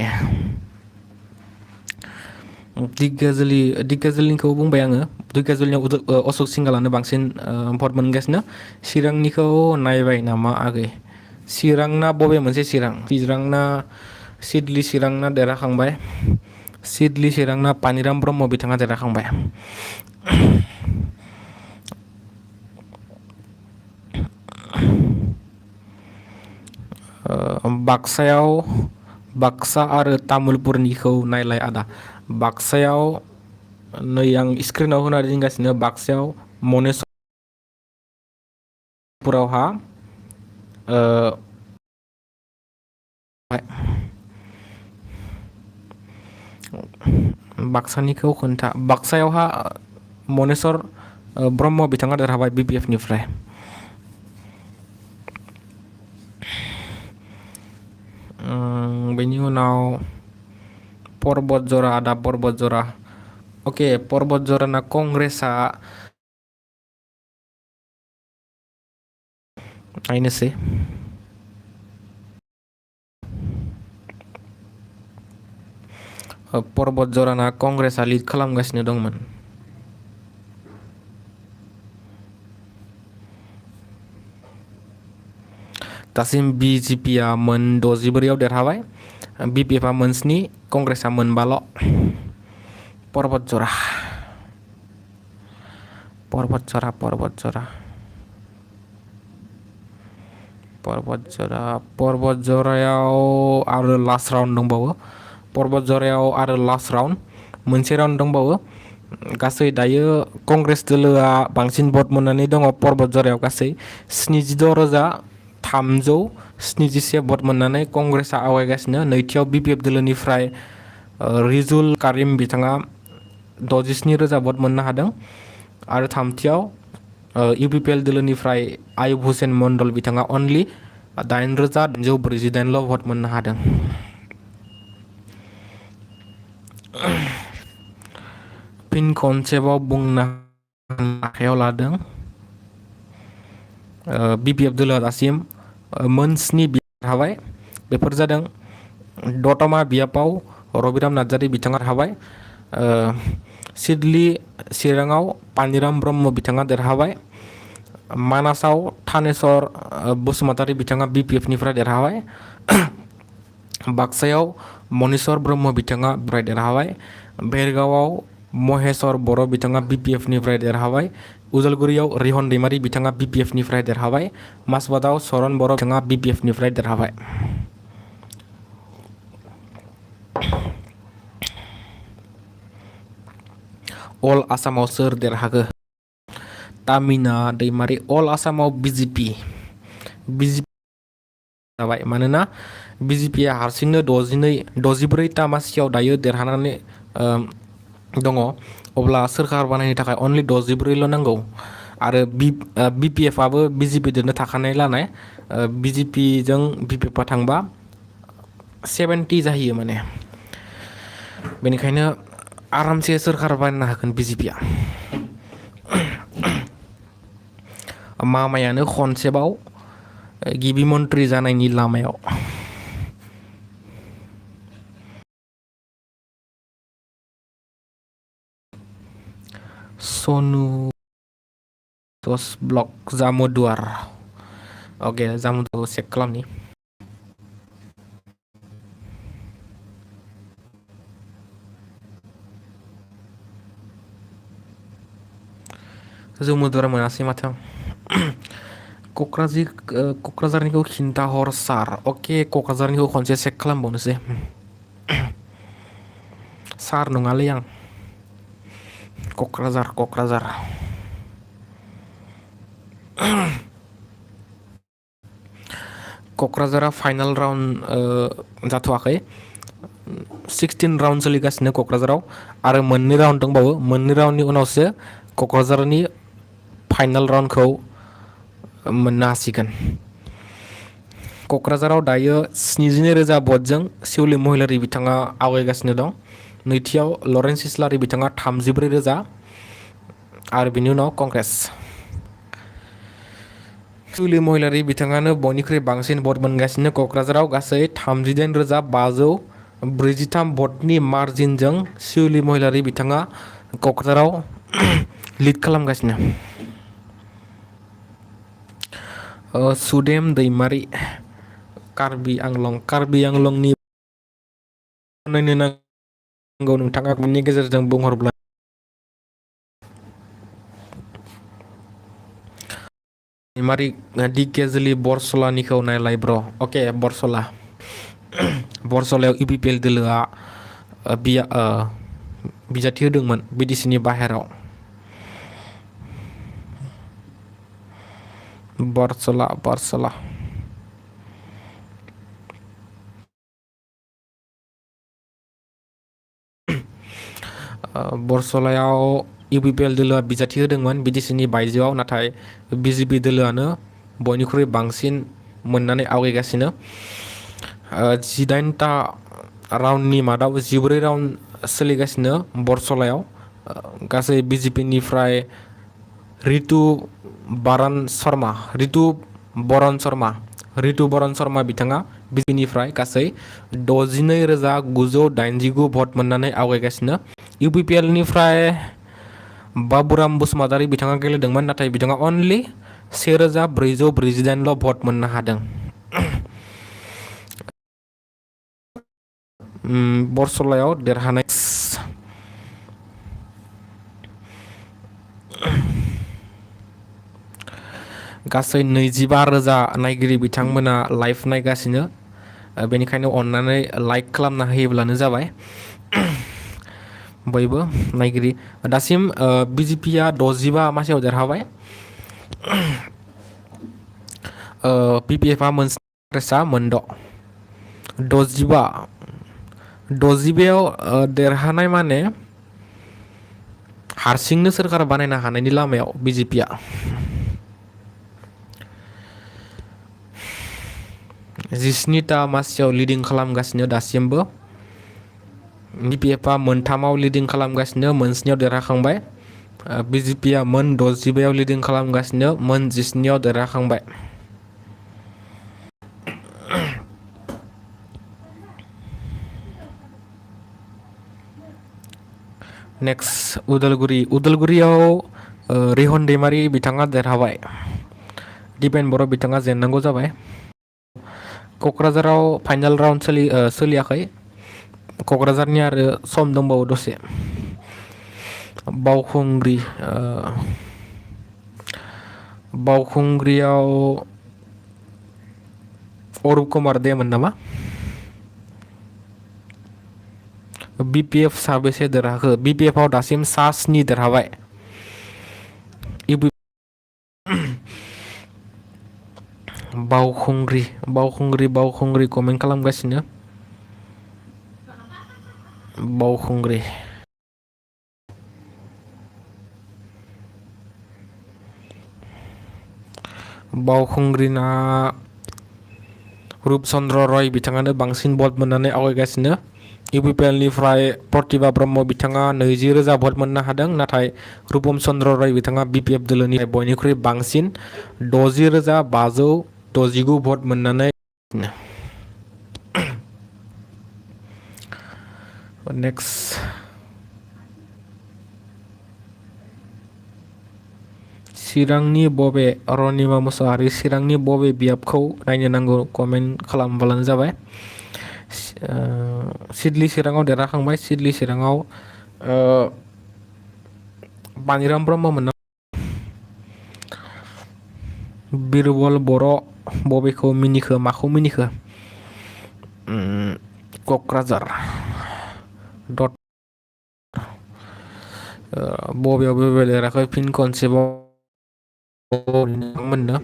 ढेकियाजुलिनिखौ बुंबाय आङो ढेकियाजुलिनियाव अशोक सिंघालानो बांसिन भट मोनगासिनो चिरांनिखौ नायबाय नामा आगै चिरांना बबे मोनसे चिरांना सिडली चिरांना देरहाखांबाय सिडली चिरांना पानिराम ब्रह्म बिथाङा देरहाखांबाय बाक्सा आरो तामुलपुरनिखौ नायलाय आदा बाक्सायाव नै आं स्क्रिनाव होना दिन्थिगासिनो बाक्सायाव मनेसपुरावहा बाक्सानिखौ खोन्था बाक्सायावहा मनेस्वर ब्रह्म बिथाङा देरहाबाय BPF-निफ्राय बेनि उनाव पर्बतजरा आदा पर्बतजरा अके पर्बतजराना कंग्रेसआ नायनोसै पर्बतजराना कंग्रेसआ लिड खालामगासिनो दंमोन दासिम BJP-आ मोन 64आव देरहाबाय BPF-आ मोन 7 कंग्रेसआ मोन 5ल' पर्बतजरा पर्बतजरायाव आरो लास्ट राउन्ड दंबावो पर्बतजरायाव आरो लास्ट राउन्ड मोनसे राउन्ड दंबावो गासै दायो कंग्रेस दोलोआ बांसिन भट मोननानै दङ पर्बतजरायाव गासै 76,371 भट मोननानै कंग्रेसआ आवगायगासिनो नैथियाव BPF दोलोनिफ्राय रिजुल कारिम बिथाङा 67,000 भट मोननो हादों आरो थामथियाव UPPL दोलोनिफ्राय आयुब हुसेन मण्डल बिथाङा अनलि 8,848ल' भट मोननो हादों फिन खनसेबाव बुंनो आखायाव लादों BPF दोलोआ दासिम मोन 7 देरहाबाय बेफोर जादों दतमा बियापाव रबिराम नार्जारी बिथाङा देरहाबाय सिडली चिराङाव पानिराम ब्रह्म बिथाङा देरहाबाय मानासाव थानेश्वर बसुमतारी बिथाङा BPF-निफ्राय देरहाबाय बाक्सायाव मनेस्वर ब्रह्म बिथाङा देरहाबाय बेरगावआव महेश्वर बर' बिथाङा BPF-निफ्राय देरहाबाय उदालगुरियाव रिहन दैमारी बिथाङा BPF-निफ्राय देरहाबाय मासबादाव सरन बर' बिथाङा BPF-निफ्राय देरहाबाय अल आसामाव सोर देरहाखो तामिना दैमारी अल आसामाव BJP जाबाय मानोना BJP-आ हारसिंनो 64टा मासियाव दायो देरहानानै दङ अब्ला सोरखार बानायनो थाखाय अनलि 64ल' नांगौ आरो BPF-आबो BJP-दोनो थाखानाय लानाय BJP-जों BPF-आ थांबा 70 जाहैयो माने बेनिखायनो आरामसे सोरखार बानायनो हागोन BJP-आ मामायानो खनसेबाव गिबि मन्त्रि जानायनि लामायाव सनु 10 ब्लक जामुदुवार ओके जामुदुवारखौ चेक खालामनि जामुदुवार मोनासै माथो क'क्राझारनिखौ खिन्थाहर सार अके क'क्राझारनिखौ खनसे चेक खालामबावनोसै सार नङालै आं क'क्राझार क'क्राझारा फाइनाल राउन्ड जाथ'वाखै 16 राउन्ड सोलिगासिनो क'क्राझाराव आरो मोननै राउन्ड दंबावो मोननै राउन्डनि उनावसो क'क्राझारनि फाइनाल राउन्डखौ मोननो हासिगोन क'क्राझाराव दायो 72,000 भटजों सिउलि महिलारि बिथाङा आवगायगासिनो दं नैथियाव लरेन्स इस्लारि बिथाङा 34,000 आरो बिनि उनाव कंग्रेस सिउलि महिलारि बिथाङानो बयनिख्रुइ बांसिन भट मोनगासिनो क'क्राझाराव गासै 38,543 भटनि मार्जिनजों सिउलि महिलारि बिथाङा क'क्राझाराव लिड खालामगासिनो सुदेम दैमारि कार्बि आंलंनि नायनो नांगौ नोंथाङा बिनि गेजेरजों बुंहरब्ला दैमारि दिकेजुलि बरसलानिखौ नायलाय ब्र अके बरसलायाव UPPL दोलोआ बिजाथि होदोंमोन BDCनि बाहेराव बरसला बरसलायाव UPPL दोलोआ बिजाथि होदोंमोन BDCनि बायजोआव नाथाय BJP दोलोआनो बयनिख्रुइ बांसिन मोननानै आवगायगासिनो 18टा राउन्डनि मादाव 14 राउन्ड सोलिगासिनो बरसलायाव गासै BJPनिफ्राय रितु बरन शर्मा बिथाङा BJPनिफ्राय गासै 62,989 भट मोननानै आवगायगासिनो UPPLनिफ्राय बाबुराम बसुमतारी बिथाङा गेलेदोंमोन नाथाय बिथाङा अनलि 1,448ल' भट मोननो हादों बरसलायाव देरहानाय गासै 25,000 नायगिरि बिथांमोना लाइभ नायगासिनो बेनिखायनो अननानै लाइक खालामना होयोब्लानो जाबाय बयबो नायगिरि दासिम BJPआ 65 मासियाव देरहाबाय PPFआ मोनसे कংग्रेसआ मोनद' 65आव देरहानाय माने हारसिंनो सोरखार बानायनो हानायनि लामायाव BJPआ 17टा मासियाव लिडिं खालामगासिनो दासिमबो PPFआ मोनथामाव लिडिं खालामगासिनो मोनस्नियाव देरहाखांबाय BJPआ मोन 65आव लिडिं खालामगासिनो मोन 19आव देरहाखांबाय नेक्स्ट उदालगुरियाव रिहन दैमारि बिथाङा देरहाबाय दिपेन बर' बिथाङा जेननांगौ जाबाय क'क्राझाराव फाइनाल राउन्ड सोलियाखै क'क्राझारनि आरो सम दंबावो दसे बावखुंग्रियाव अरुप कुमार देमोन नामा BPF साबेसे देरहाखो BPFआव दासिम 7 देरहाबाय बावखुंग्रि कमेन्ट खालामगासिनो बावखुंग्रिना रुपचन्द्र रय बिथाङानो बांसिन भट मोननानै आवगायगासिनो UPPLनिफ्राय प्रतिभा ब्रह्म बिथाङा 20,000 भट मोननो हादों नाथाय रुपम चन्द्र रय बिथाङा BPF दोलोनिफ्राय बयनिख्रुइ बांसिन 60,569 भट मोननानै नेक्स्ट चिरांनि बबे रनिमा मुसाहारि चिरांनि बबे बियाबखौ नायनो नांगौ कमेन्ट खालामब्लानो जाबाय सिडली चिराङाव देरहाखांबाय सिडली चिराङाव बानिराम ब्रह्ममोन बिरबल बर' बबेखौ मिनिखो माखौ मिनिखो क'क्राझार बबेयाव देरहाखै फिन खनसेबाव मोननो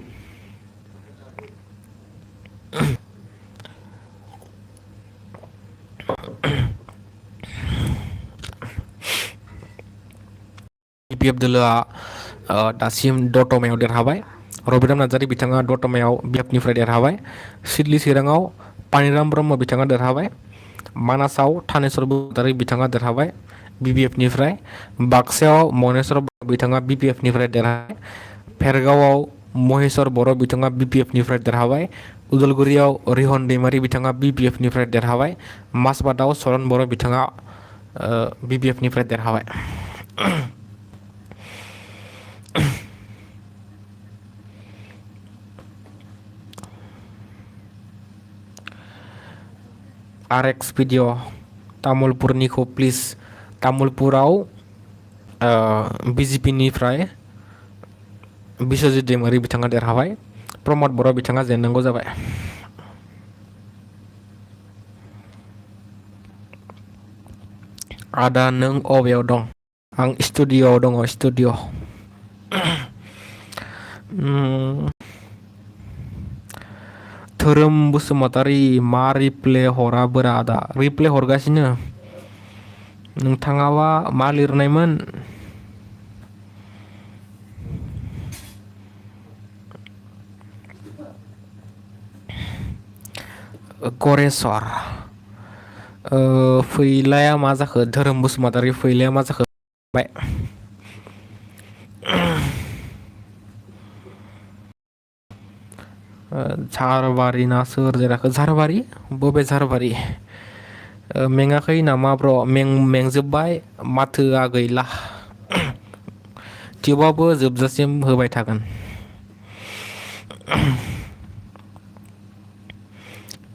BPF दोलोआ दासिम दतमायाव देरहाबाय रबिराम नार्जारि बिथाङा दतमायाव BPF देरहाबाय सिडली चिराङाव पानिराम ब्रह्म बिथाङा देरहाबाय मानासाव थानेश्वर बसुमतारि बिथाङा देरहाबाय BPF बाक्सायाव मनेश्वर बिथाङा BPF देरहाबाय भेरगावआव महेश्वर बर' बिथाङा BPF देरहाबाय उदालगुरियाव रिहन दैमारि बिथाङा BPF देरहाबाय मासबादाव सरन बर' बिथाङा BPF देरहाबाय RX भिडिअ तामुलपुरनिखौ प्लिज तामुलपुराव BJP बिश्वजित दैमारि बिथाङा देरहाबाय प्रमद बर' बिथाङा जेननांगौ जाबाय आदा नों अबेयाव दं आं स्टुडिअ'आव दङ स्टुडिअ' धोरोम बसुमतारि मा रिप्ले हरा बोरा आदा रिप्ले हरगासिनो नोंथाङाबा मा लिरनायमोन गरेस्वर फैलाया मा जाखो धोरोम बसुमतारि फैलाया मा जाखो झारबारि ना सोर जेराखो झारबारि बबे झारबारि मेङाखै नामा ब्र मेंजोब्बाय माथोआ गैला थेवबाबो जोबजासिम होबाय थागोन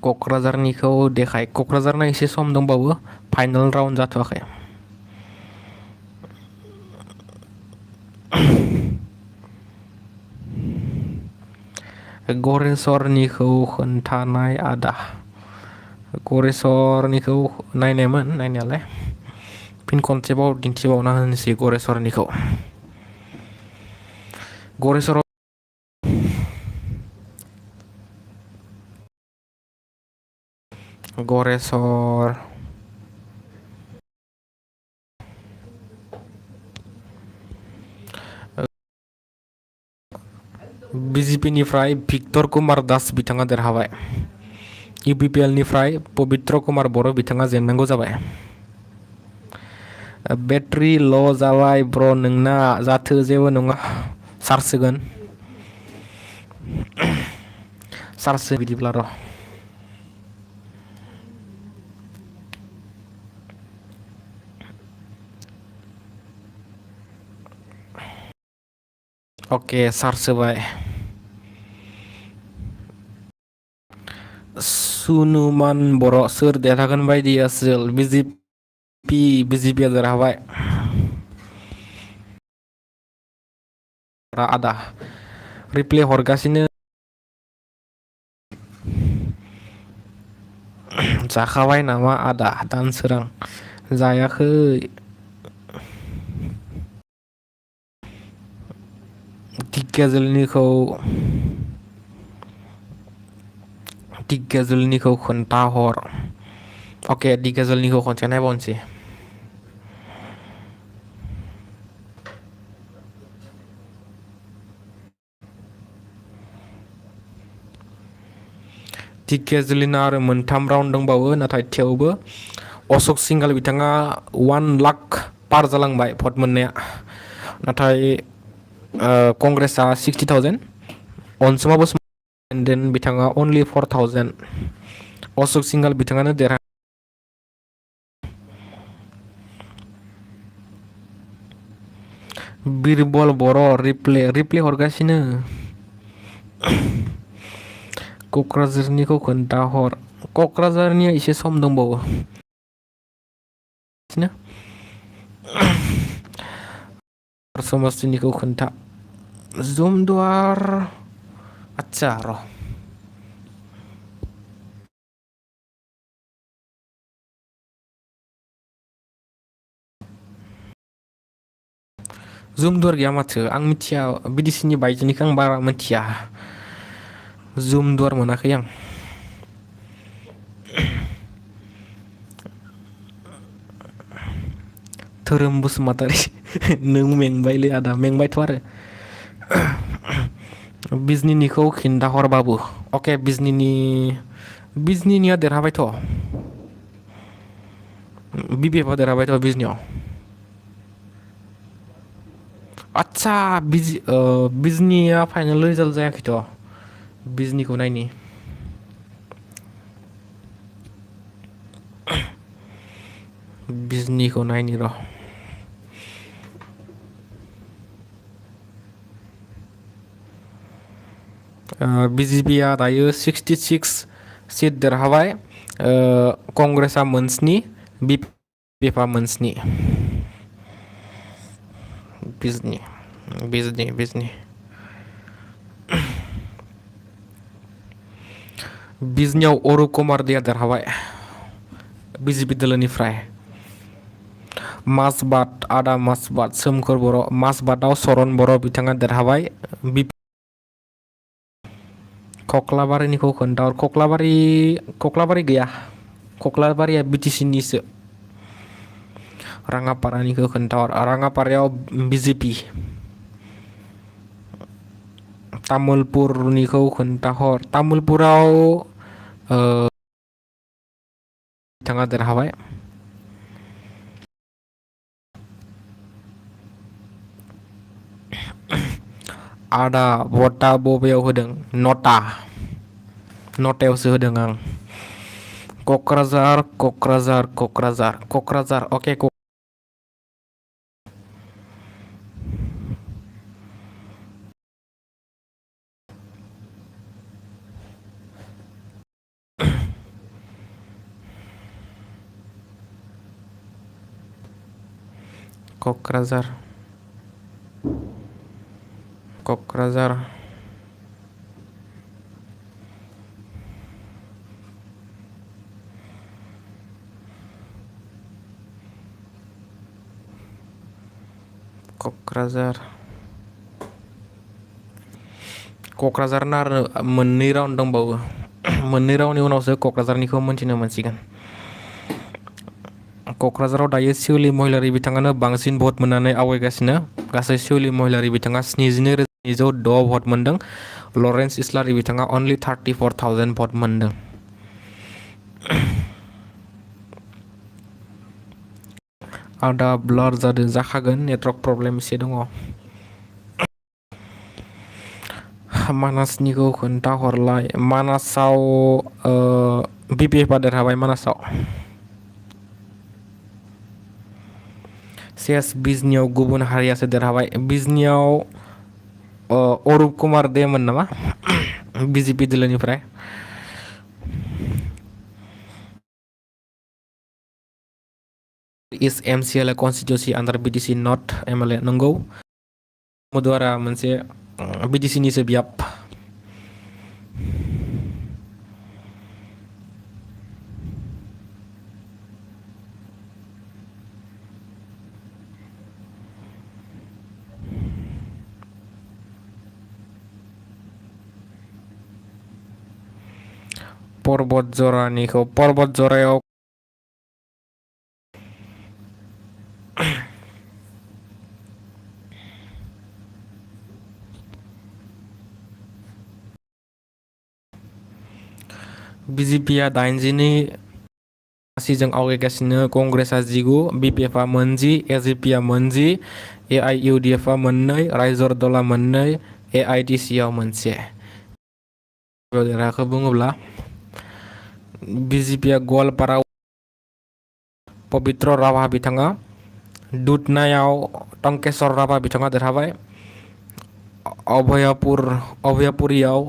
क'क्राझारनिखौ देखाय क'क्राझारना एसे सम दंबावो फाइनाल राउन्ड जाथ'वाखै गरेस्वरनिखौ खोन्थानाय आदा गरेस्वरनिखौ नायनायमोन नायनायालाय फिन खनसेबाव दिन्थिबावना होनोसै गरेस्वरनिखौ गरेस्वर BJP भिक्टर कुमार दास बिथाङा देरहाबाय UPPL पबित्र कुमार बर' बिथाङा जेननांगौ जाबाय बेटारि ल' जाबाय ब्र नोंना जाथो जेबो नङा चार्ज होगोन चार्ज बिदिब्ला र' Oke, sarsebai. Sunuman borok sur देरहागोन बायदि आसोल BJP देरहाबाय आदा रिप्ले हरगासिनो जाखाबाय नामा आदा दानसोरां जायाखै दिग्गाजलनिखौ खोन्थाहर अके दिग्गाजलनिखौ खनसे नायबावनोसै दिग्गाजलिना आरो मोनथाम राउन्ड दंबावो नाथाय थेवबो अशोक सिंघाल बिथाङा 1 लाख पार जालांबाय भट मोननाया नाथाय कंग्रेसआ 60,000 अनसुमा बसुमतारि बिथाङा only 4,000 अशोक सिंघाल बिथाङानो देरहा बिरबल बर' रिप्ले हरगासिनो क'क्राझारनिखौ खोन्थाहर क'क्राझारनिया एसे सम दंबावो समस्तिनिखौ खोन्था जुमदुवार आच्छा र' जुमदुवार गैया माथो आं मिथिया BDCनि बायजोनिखौ आं बारा मिथिया जुमदुवार मोनाखै आं धोरोम बसुमतारि नों मेंबायलै आदा मेंबायथ' आरो बिजनिनिखौ खिन्थाहर बाबु अके बिजनिनिया देरहाबायथ' BPF देरहाबायथ' बिजनियाव आच्छा बिजनिया फाइनाल रिजाल्ट जायाखैथ' बिजनिखौ नायनि बिजनिखौ नायनि र' BJPया दायो 66 सिट देरहाबाय कंग्रेसआ मोनस्नि BPFआ मोनस्नि बिजनि बिजनियाव अरुप कुमार देआ देरहाबाय BJP दोलोनिफ्राय मासबाद आदा मासबाद सोमखोर बर' मासबादाव सरन बर' बिथाङा देरहाबाय कक्लाबारिनिखौ खोन्थाहर कक्लाबारि गैया कक्लाबारिया BTC निसो राङापारानिखौ खोन्थाहर राङापारायाव BJP तामुलपुरनिखौ खोन्थाहर तामुलपुराव बिथाङा देरहाबाय आदा भटा बबेयाव होदों नटायावसो होदों आं क'क्राझार अके क'क्राझार क'क्राझारना आरो मोननै राउन्ड दंबावो मोननै राउन्डनि उनावसो क'क्राझारनिखौ मोनथिनो मोनसिगोन क'क्राझाराव दायो शिवली महिलारी बिथाङानो बांसिन भट मोननानै आवगायगासिनो गासै शिवली महिलारी बिथाङा 72,906 भट मोनदों लरेन्स इस्लारी बिथाङा अनलि 34,000 भट मोनदों आदा ब्लार जादों जाखागोन नेटवर्क प्रब्लेम एसे दङ मानासनिखौ खोन्थाहरलाय मानासाव BPFआ देरहाबाय मानासाव सेस बिजनियाव गुबुन हारियासो देरहाबाय बिजनियाव अरुप कुमार देमोन नामा BJP दोलोनिफ्राय is MCLA Constituency under BTC not MLA नंगौ मधुवारा मोनसे BTC निसो बियाब पर्बत जरायाव BJPया 82 मासिजों आवगायगासिनो कंग्रेसआ 19 BPFआ 10 AJPआ 10 AIUDFआ 2 रायजर दला 2 AITCआव 1 देरहाखौ बुङोब्ला BJPया गवालपारा पबित्र राभा बिथाङा दुधनायाव टंकेश्वर राभा बिथाङा देरहाबाय अभयापुरियाव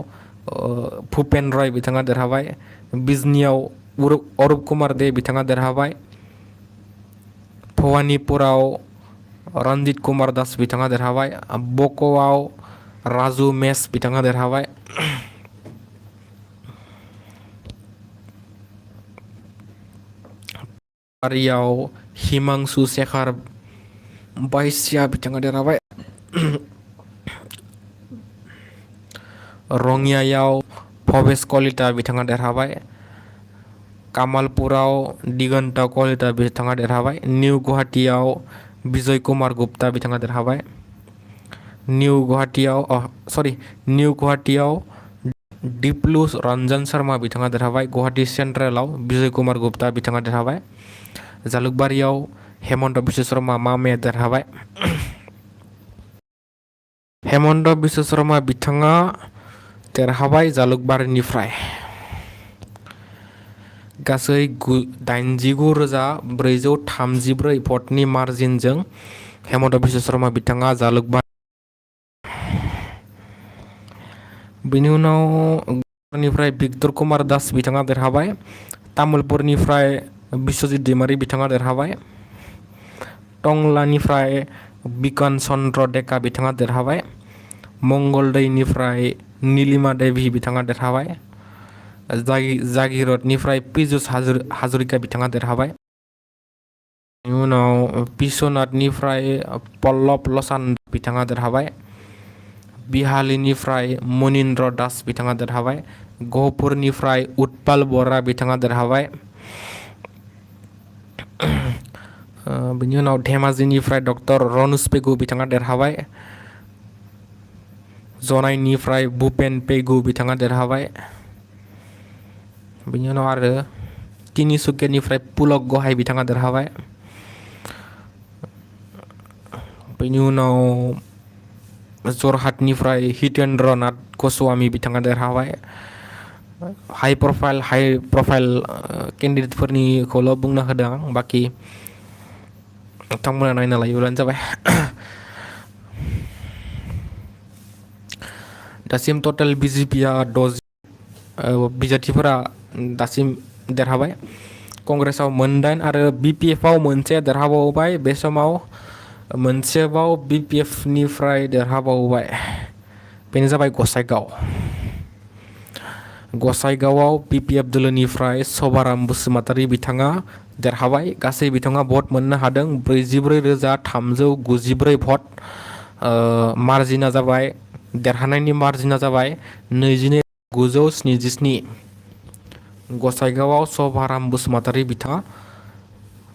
भूपेन रय बिथाङा देरहाबाय बिजनियाव अरुप कुमार दे बिथाङा देरहाबाय भवानीपुराव रन्जित कुमार दास बिथाङा देरहाबाय बक'आव राजु मेस बिथाङा देरहाबाय आरियाव हिमांशु शेखर बायसिया बिथाङा देरहाबाय रङियायाव भवेश कलिता बिथाङा देरहाबाय कामालपुराव दिगन्त कलिता बिथाङा देरहाबाय निउ गुवाहाटीयाव बिजय कुमार गुप्ता बिथाङा देरहाबाय। निउ गुवाहाटीयाव दिप्लु रन्जन शर्मा बिथाङा देरहाबाय। गुवाहाटी सेन्ट्रेलाव बिजय कुमार गुप्ता बिथाङा देरहाबाय। जालुकबारियाव हेमन्त बिश्व शर्मा मामाया देरहाबाय। हेमन्त बिश्व शर्मा बिथाङा देरहाबाय जालुकबारिनिफ्राय गासै 89,434 भटनि मार्जिनजों हेमन्त बिश्व शर्मा बिथाङा जालुकबारि। बेनि उनाव निफ्राय भिक्टर कुमार दास बिथाङा देरहाबाय। तामुलपुरनिफ्राय बिश्वजित दैमारी बिथाङा देरहाबाय। टंलानिफ्राय बिकान चन्द्र डेका बिथाङा देरहाबाय। मंगलदैनिफ्राय नीलिमा देवी बिथाङा देरहाबाय। जागिरदनिफ्राय पीयूष हाजरिका बिथाङा देरहाबाय। बेनि उनाव बिश्वनाथनिफ्राय पल्लभ लसान बिथाङा देरहाबाय। बिहालीनिफ्राय मनिन्द्र दास बिथाङा देरहाबाय। गहपुरनिफ्राय उत्पल बरा बिथाङा देरहाबाय। बेनि उनाव धेमाजिनिफ्राय डक्टर रनुज पेगु बिथाङा देरहाबाय। जनाइनिफ्राय भुपेन पेगु बिथाङा देरहाबाय। बेनि उनाव आरो तिनिसुकियानिफ्राय पुलक गहाय बिथाङा देरहाबाय। बेनि उनाव जरहाटनिफ्राय हितेन्द्र नाथ गस्वामी बिथाङा देरहाबाय। हाई प्रफाइल केन्डिडेटफोरनिखौल' बुंना होदों आं, बाखि नोंथांमोना नायना लायोब्लानो जाबाय। दासिम टटेल बिजेपिआ 60 बिजाथिफोरा दासिम देरहाबाय। कंग्रेसाव 9 आरो बिपिएफआव मोनसे देरहाबावबाय। बे समाव मोनसेबाव बिपिएफनिफ्राय देरहाबावबाय, बेनो जाबाय गसाइगावआव बिपिएफ दोलोनिफ्राय सभाराम बसुमतारी बिथाङा देरहाबाय। गासै बिथाङा भट मोननो हादों 44,394 भट। मार्जिना जाबाय, देरहानायनि मार्जिना जाबाय 22,977। गसाइगावआव सभाराम बसुमतारी बिथाङा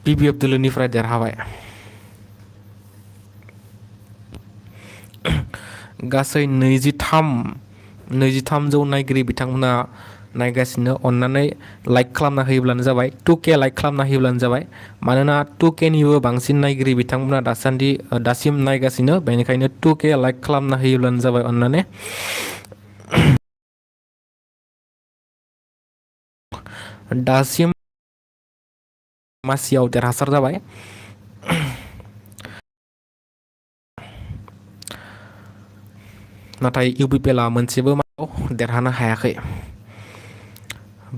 बिपिएफ दोलोनिफ्राय देरहाबाय। गासै 23,000 नायगिरि बिथांमोना नायगासिनो। अन्नानै लाइक खालामना होयोब्लानो जाबाय, 2K लाइक खालामना होयोब्लानो जाबाय। मानोना 2Kनिबो बांसिन नायगिरि बिथांमोना दासिम नायगासिनो, बेनिखायनो 2K लाइक खालामना होयोब्लानो जाबाय अन्नानै। दासिम मासियाव देरहासार जाबाय। नाथाय इउपिपिएलआ मोनसेबो मासियाव देरहानो हायाखै।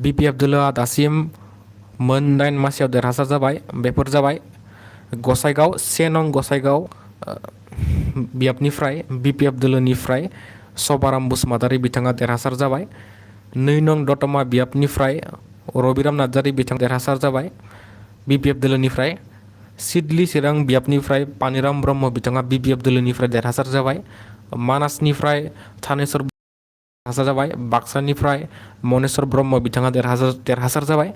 बिपिएफ दोलोआ दासिम 9 मासियाव देरहासार जाबाय। बेफोर जाबाय गसाइगाव 1 नं गसाइगाव बियाबनिफ्राय बिपिएफ दोलोनिफ्राय सभाराम बसुमतारी बिथाङा देरहासार जाबाय। 2 नं दतमा बियाबनिफ्राय रबिराम नार्जारी बिथाङा देरहासार जाबाय बिपिएफ दोलोनिफ्राय। सिडली चिरां बियाबनिफ्राय पानिराम ब्रह्म बिथाङा बिपिएफ दोलोनिफ्राय देरहासार जाबाय। मानासनिफ्राय थानेश्वर देरहासार जाबाय। बाक्सानिफ्राय मनेश्वर ब्रह्म बिथाङा देरहासार जाबाय।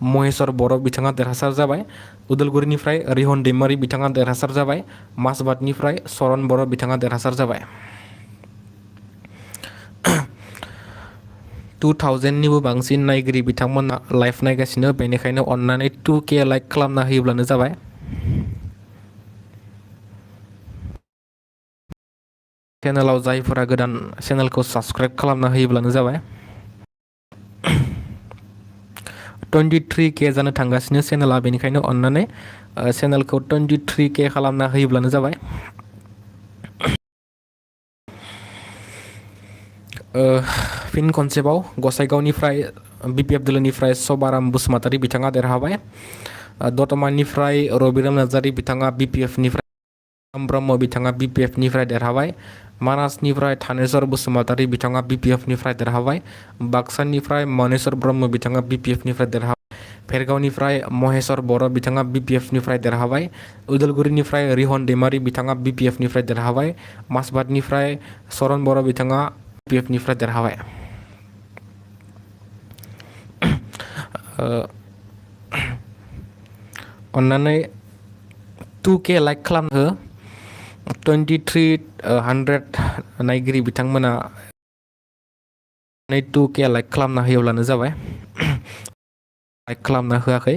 महेश्वर बर' बिथाङा देरहासार जाबाय। उदालगुरिनिफ्राय रिहन दैमारी बिथाङा देरहासार जाबाय। माजबाटनिफ्राय सरन बर' बिथाङा देरहासार जाबाय। 2000निबो बांसिन नायगिरि बिथांमोना लाइभ नायगासिनो, बेनिखायनो अन्नानै 2K लाइक खालामना होयोब्लानो जाबाय। चेनेलाव जायफोरा गोदान, चेनेलखौ साबस्क्राइब खालामना होयोब्लानो जाबाय। 23K जानो थांगासिनो चेनेला, बेनिखायनो अन्नानै चेनेलखौ 23K खालामना होयोब्लानो जाबाय। फिन खनसेबाव गसाइगावनिफ्राय बिपिएफ दोलोनिफ्राय सभाराम बसुमतारी बिथाङा देरहाबाय। दतमानिफ्राय रबिराम नार्जारी बिथाङा बिपिएफनिफ्राय, ब्रह्म बिथाङा बिपिएफनिफ्राय देरहाबाय। मानासनिफ्राय थानेश्वर बसुमतारी बिथाङा बिपिएफनिफ्राय देरहाबाय। बाक्सानिफ्राय मनेश्वर ब्रह्म बिथाङा बिपिएफनिफ्राय देरहाबाय। भेरगावनिफ्राय महेश्वर बर' बिथाङा बिपिएफनिफ्राय देरहाबाय। उदालगुरिनिफ्राय रिहन दैमारी बिथाङा बिपिएफनिफ्राय देरहाबाय। माजबाटनिफ्राय सरन बर' बिथाङा बिपिएफनिफ्राय देरहाबाय। अन्नानै 2K लाइक खालामनो 2300 नायगिरि बिथांमोना 2K लाइक खालामना होयोब्लानो जाबाय लाइक खालामना होआखै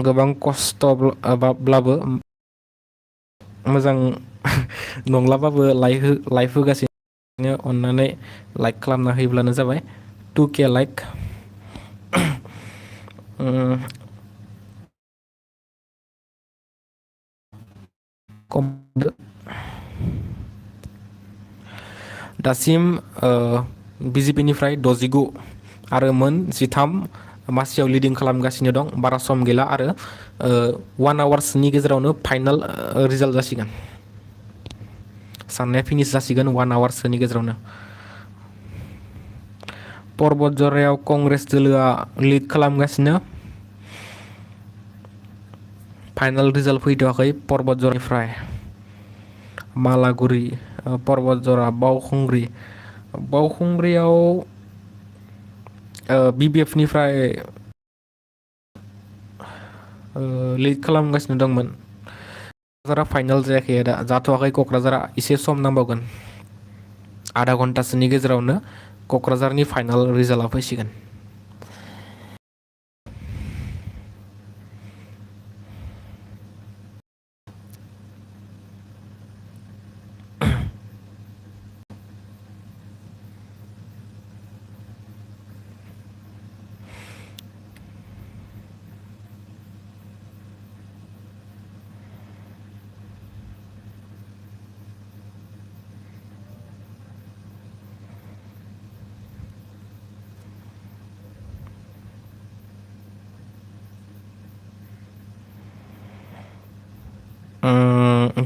गोबां खस्थ'ब्लाबो मोजां नंलाबाबो लाइक होगासिनो अन्नानै लाइक खालामना होयोब्लानो जाबाय 2K लाइक दासिम BJPनिफ्राय 69 आरो मोन 13 मासियाव लिडिं खालामगासिनो दं बारा सम गैला आरो 1 आवार्सनि गेजेरावनो फाइनाल रिजाल्ट जासिगोन साननाया फिनिश जासिगोन 1 आवार्सनि गेजेरावनो पर्बत जरायाव कंग्रेस दोलोआ लिड खालामगासिनो फाइनाल रिजाल्ट फैथ'वाखै पर्बत जरानिफ्राय मालागुरि पर्बत जरा बावखुंग्रियाव BBF निफ्राय लिड खालामगासिनो दंमोन क'क्राझारा फाइनाल जायाखै दा जाथ'वाखै क'क्राझारा एसे सम नांबावगोन आधा घन्टासोनि गेजेरावनो क'क्राझारनि फाइनाल रिजाल्टआ फैसिगोन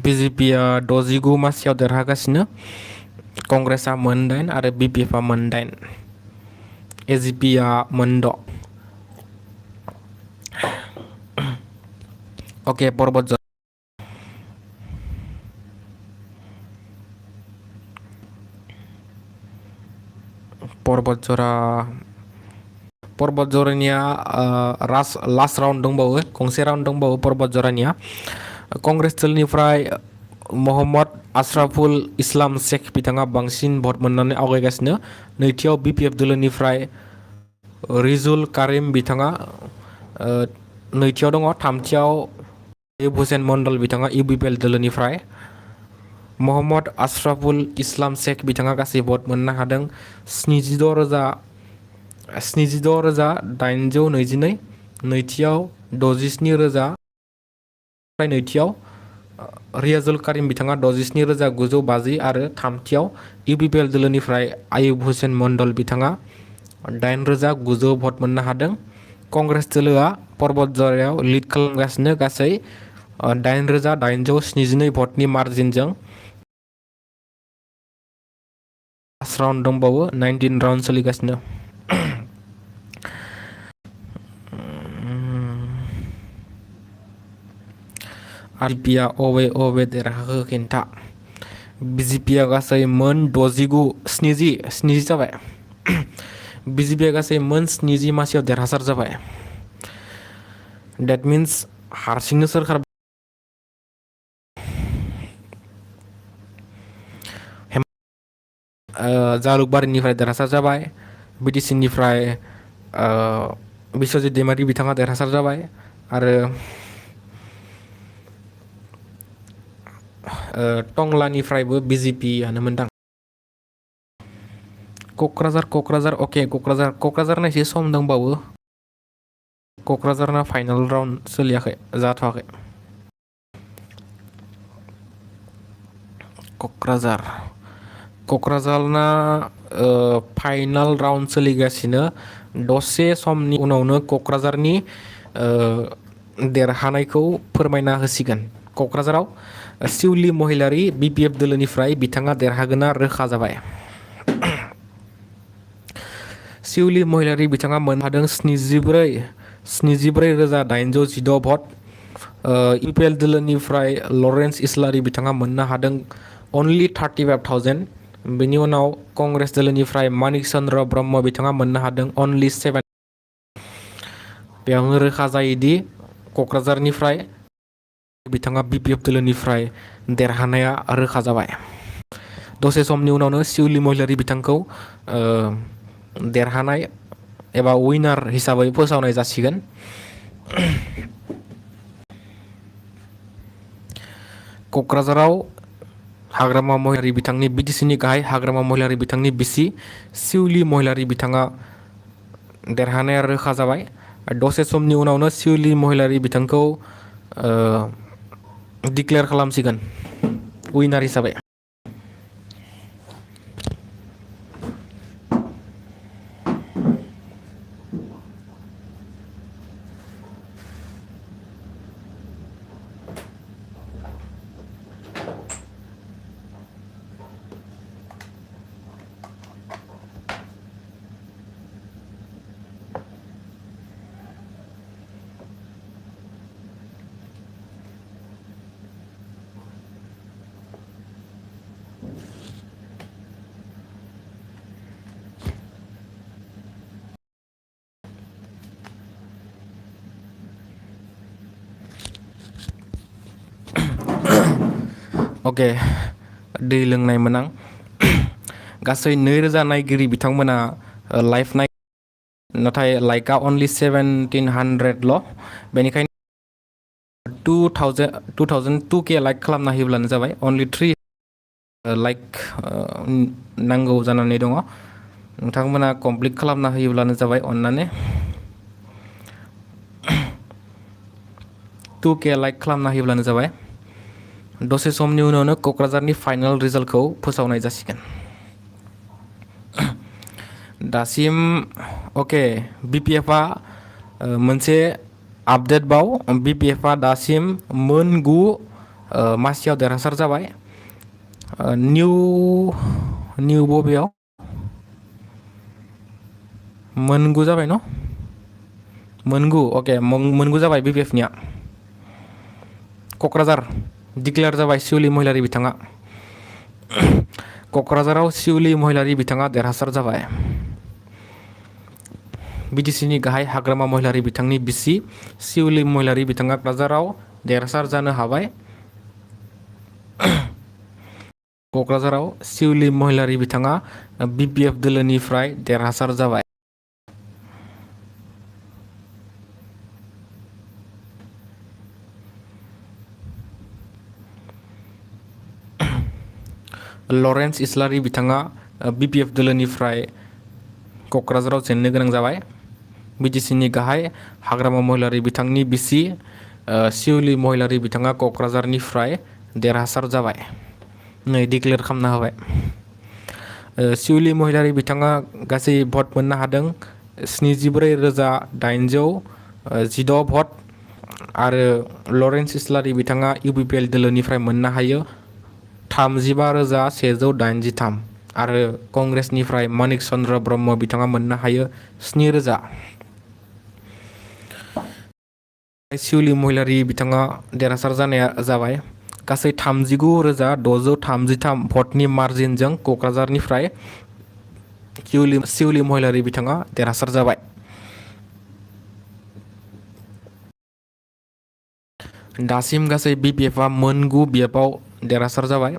BJPआ 69 मासियाव देरहागासिनो कंग्रेसआ मोन 8 आरो BPFआ मोन 8 AGPआ मोन 6 अके पर्बत जरानिया लास्ट राउन्ड दंबावो गंसे राउन्ड दंबावो पर्बत जरानिया कंग्रेस दलनिफ्राय मोहम्मद आशराफुल इस्लाम शेख बिथाङा बांसिन भट मोननानै आवगायगासिनो नैथियाव BPF दोलोनिफ्राय रिजुल कारिम बिथाङा नैथियाव दङ थामथियाव आयुब हुसेन मण्डल बिथाङा UPPL दोलोनिफ्राय मोहम्मद आशराफुल इस्लाम शेख बिथाङा गासै भट मोननो हादों 76,822 नैथियाव 67,000 नैथियाव रियाजुल कारिम बिथाङा 67,950 आरो थामथियाव UPPL दोलोनिफ्राय आयुब हुसेन मण्डल बिथाङा 8,900 भट मोननो हादों कंग्रेस दोलोआ पर्बत जरायाव लिड खालामगासिनो गासै 8,872 भटनि मार्जिनजों लास्ट राउन्ड दंबावो 19 राउन्ड सोलिगासिनो BJPआ अबे देरहाखो खिन्था BJPआ गासै मोन 70 जाबाय BJPआ गासै मोन 70 मासियाव देरहासार जाबाय डेट मिन्स हारसिंनो सोरखार जालुकबारिनिफ्राय देरहासार जाबाय BTCनिफ्राय बिश्वजित दैमारि बिथाङा देरहासार जाबाय आरो टंलानिफ्रायबो BJPआनो मोनदां क'क्राझार अके क'क्राझारना एसे सम दंबावो क'क्राझारना फाइनाल राउन्ड सोलियाखै जाथ'वाखै क'क्राझारना फाइनाल राउन्ड सोलिगासिनो दसे समनि उनावनो क'क्राझारनि देरहानायखौ फोरमायना होसिगोन क'क्राझाराव सिउलि महिलारी BPF दोलोनिफ्राय बिथाङा देरहागोना रोखा जाबाय सिउलि महिलारी बिथाङा मोनहादों 74,816 भट UPPL दोलोनिफ्राय लरेन्स इस्लारि बिथाङा मोननो हादों अनलि 35,000 बेनि उनाव कंग्रेस दोलोनिफ्राय मानिक चन्द्र ब्रह्म बिथाङा मोननो हादों अनलि 7 बेयावनो रोखा जायोदि क'क्राझारनिफ्राय बिथाङा BPF दोलोनिफ्राय देरहानाया रोखा जाबाय। दसे समनि उनावनो सिउलि महिलारि बिथांखौ देरहानाय एबा उइनार हिसाबै फोसावनाय जासिगोन। क'क्राझाराव हाग्रामा महिलारि बिथांनि BTCनि गाहाय हाग्रामा महिलारि बिथांनि बिसि सिउलि महिलारि बिथाङा देरहानाया रोखा जाबाय। दसे समनि उनावनो सिउलि महिलारि बिथांखौ डिक्लेयार खालामसिगोन उइनार हिसाबै। अके दै लोंनायमोन आं। गासै 2000 नायगिरि बिथांमोना लाइभ नाय, नाथाय लाइकआ अनलि 1700 बेनिखायनो 2002K लाइक खालामना होयोब्लानो जाबाय। अनलि 3 लाइक नांगौ जानानै दङ। नोंथांमोना कमप्लिट खालामना होयोब्लानो जाबाय अननानै। 2K लाइक खालामना होयोब्लानो जाबाय। दसे समनि उनावनो क'क्राझारनि फाइनाल रिजाल्टखौ फोसावनाय जासिगोन। दासिम अके BPFआ मोनसे आपडेट बाव, BPFआ दासिम मोन 9 मासियाव देरहासार जाबाय। निउ बबेयाव मोन 9 जाबाय न? मोन 9 अके मोन 9 जाबाय BPFनिया। क'क्राझार डिक्लेयार जाबाय सिउलि महिलारि बिथाङा। क'क्राझाराव सिउलि महिलारि बिथाङा देरहासार जाबाय। BTCनि गाहाय हाग्रामा महिलारि बिथांनि बिसि सिउलि महिलारि बिथाङा क'क्राझाराव देरहासार जानो हाबाय। क'क्राझाराव सिउलि महिलारि बिथाङा BPF दोलोनिफ्राय देरहासार जाबाय। लरेन्स इस्लारि बिथाङा BPF दोलोनिफ्राय क'क्राझाराव जेननो गोनां जाबाय। BTCनि गाहाय हाग्रामा महिलारि बिथांनि बिसि सिउलि महिलारि बिथाङा क'क्राझारनिफ्राय देरहासार जाबाय। नै डिक्लेयार खालामना होबाय। सिउलि महिलारि बिथाङा गासै भट मोननो हादों 74,816 भट आरो लरेन्स इस्लारि बिथाङा UPPL दोलोनिफ्राय मोननो हायो 35,183 आरो कंग्रेसनिफ्राय मानिक चन्द्र ब्रह्म बिथाङा मोननो हायो 7,000। सिउलि महिलारि बिथाङा देरहासार जानाया जाबाय। गासै 39,633 भटनि मार्जिनजों क'क्राझारनिफ्राय सिउलि महिलारि बिथाङा देरहासार जाबाय। दासिम गासै BPFआ मोन 9 बिएफआव देरहासार जाबाय।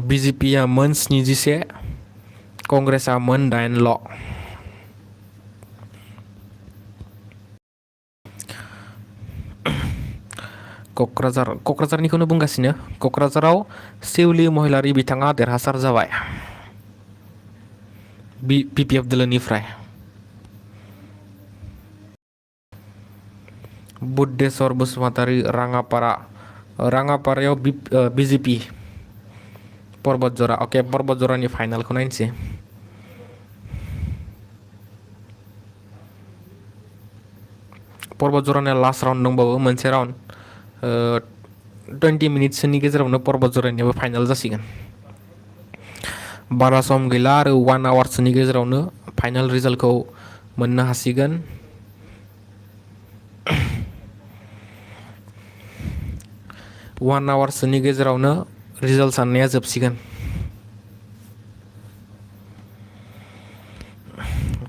BJPआ मोन 71, कंग्रेसआ मोन 8ल'। क'क्राझारनिखौनो बुंगासिनो। क'क्राझाराव सिउलि महिलारि बिथाङा देरहासार जाबाय BPF दोलोनिफ्राय। बुद्धेश्वर बसुमतारी राङापारायाव BJP पर्बतजरा। अके पर्बतजरानि फाइनालखौ नायनोसै। पर्बतजरानि लास्ट राउन्ड दंबावो मोनसे राउन्ड 20 मिनिटसोनि गेजेरावनो पर्बतजरानियाबो फाइनाल जासिगोन। बारा सम गैला आरो 1 आवारसोनि गेजेरावनो फाइनाल रिजाल्टखौ मोननो हासिगोन। 1 आवारसोनि गेजेरावनो रिजाल्ट साननाया जोबसिगोन।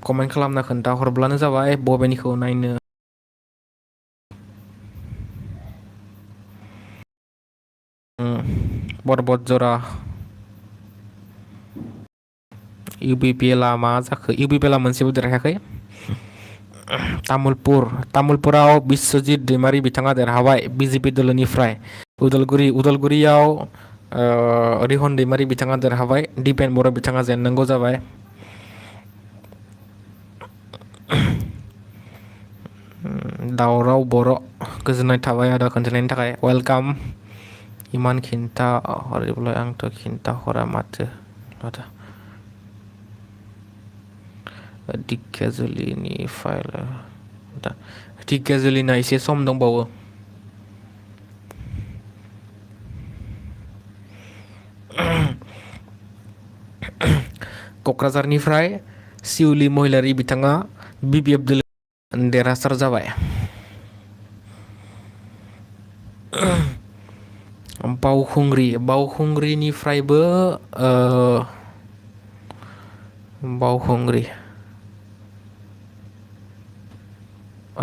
कमेन्ट खालामना खोन्थाहरब्लानो जाबाय बबेनिखौ नायनो। बरबत-जरा UPPL मा जाखो UPPL मोनसेबो देरहायाखै तामुलपुराव बिश्वजित दैमारी बिथाङा देरहाबाय BJP दलनिफ्राय उदालगुरियाव रिहन दैमारी बिथाङा देरहाबाय दिपेन बर' बिथाङा जेननांगौ जाबाय दावराव बर' गोजोननाय थाबाय आदा खोन्थानायनि थाखाय वेलकाम इमान खिन्था हरैब्लाय आंथ' खिन्था हरा माथो दिकेजुलिनि फाइल दिकेजुलिना एसे सम दंबावो क'क्राझारनिफ्राय सिउलि महिलारि बिथाङा BPF देरहासार जाबाय बावखुंग्रिनिफ्रायबो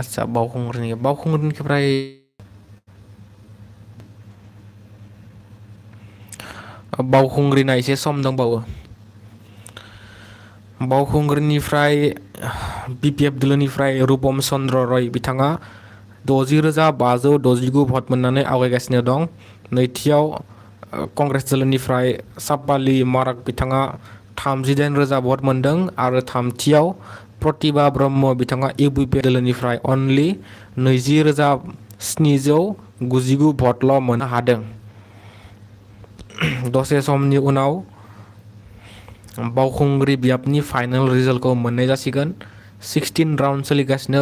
आच्छा बावखुंग्रिनिफ्राय बावखुंग्रिना एसे सम दंबावो बावखुंग्रिनिफ्राय BPF दोलोनिफ्राय रूपम चन्द्र रय बिथाङा 60,569 भट मोननानै आवगायगासिनो दं नैथियाव कंग्रेस दोलोनिफ्राय सापाली माराक बिथाङा 38,000 भट मोनदों आरो थामथियाव प्रतिभा ब्रह्म बिथाङा UPPL दोलोनिफ्राय अनलि 20,799 भटल' मोननो हादों दसे समनि उनाव बावखुंग्रि बियाबनि फाइनाल रिजाल्टखौ मोननाय जासिगोन 16 राउन्ड सोलिगासिनो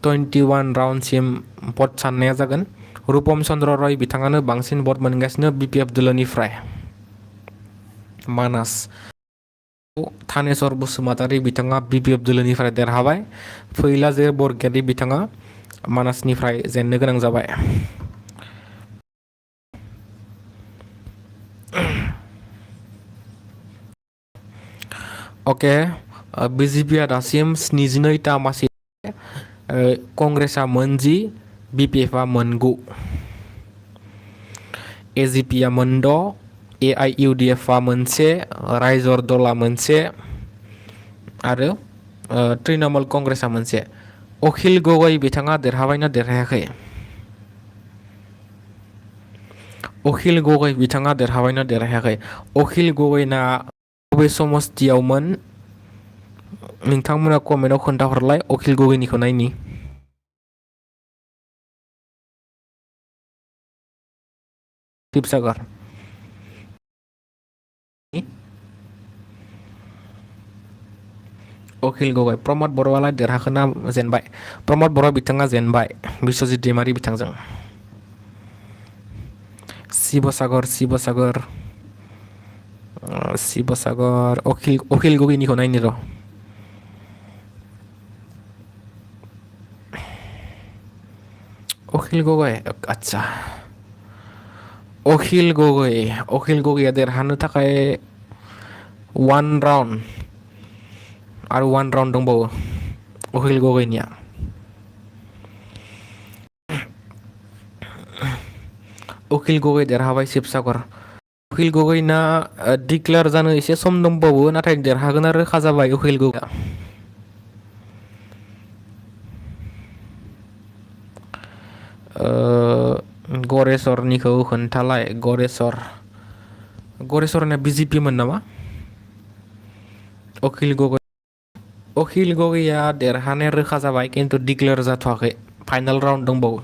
21 राउन्डसिम भट साननाया जागोन रूपम चन्द्र रय बिथाङानो बांसिन भट मोनगासिनो BPF दोलोनिफ्राय मानास थानेश्वर बसुमतारी बिथाङा BPF दोलोनिफ्राय देरहाबाय फैलाजे बरगयारी बिथाङा मानासनिफ्राय जेननो गोनां जाबाय अके BJPआ दासिम 72टा मासि कंग्रेसआ मोन 10 BPFआ मोन 9 AGPआ मोन 6 AIUDFआ मोनसे रायजर दलआ मोनसे आरो तृणमूल कंग्रेसआ मोनसे अखिल गगৈ बिथाङा देरहाबायना देरहायाखै अखिल गगৈ बिथाङा देरहाबायना देरहायाखै अखिल गगैना बबे समस्तियावमोन नोंथांमोना कमेन्टआव खोन्थाहरलाय अखिल गगैनिखौ नायनि शिबसागर अखिल गगৈ प्रमद बर'आलाय देरहाखोना जेनबाय प्रमद बर' बिथाङा जेनबाय बिश्वजित दैमारी बिथांजों शिबसागर अखिल गगैनिखौ नायनि र' अखिल गगৈ आच्छा अखिल गगैया देरहानो थाखाय 1 राउन्ड आरो 1 राउन्ड दंबावो अखिल गगैनिया अखिल गगै देरहाबाय शिबसागर अखिल गगैना डिक्लेयार जानो एसे सम दंबावो नाथाय देरहागोना रोखा जाबाय अखिल गगैया गरेस्वरनिखौ खोन्थालाय गरेस्वरना BJP मोन नामा अखिल गगैया देरहानाया रोखा जाबाय किन्तु डिक्लेयार जाथ'वाखै फाइनाल राउन्ड दंबावो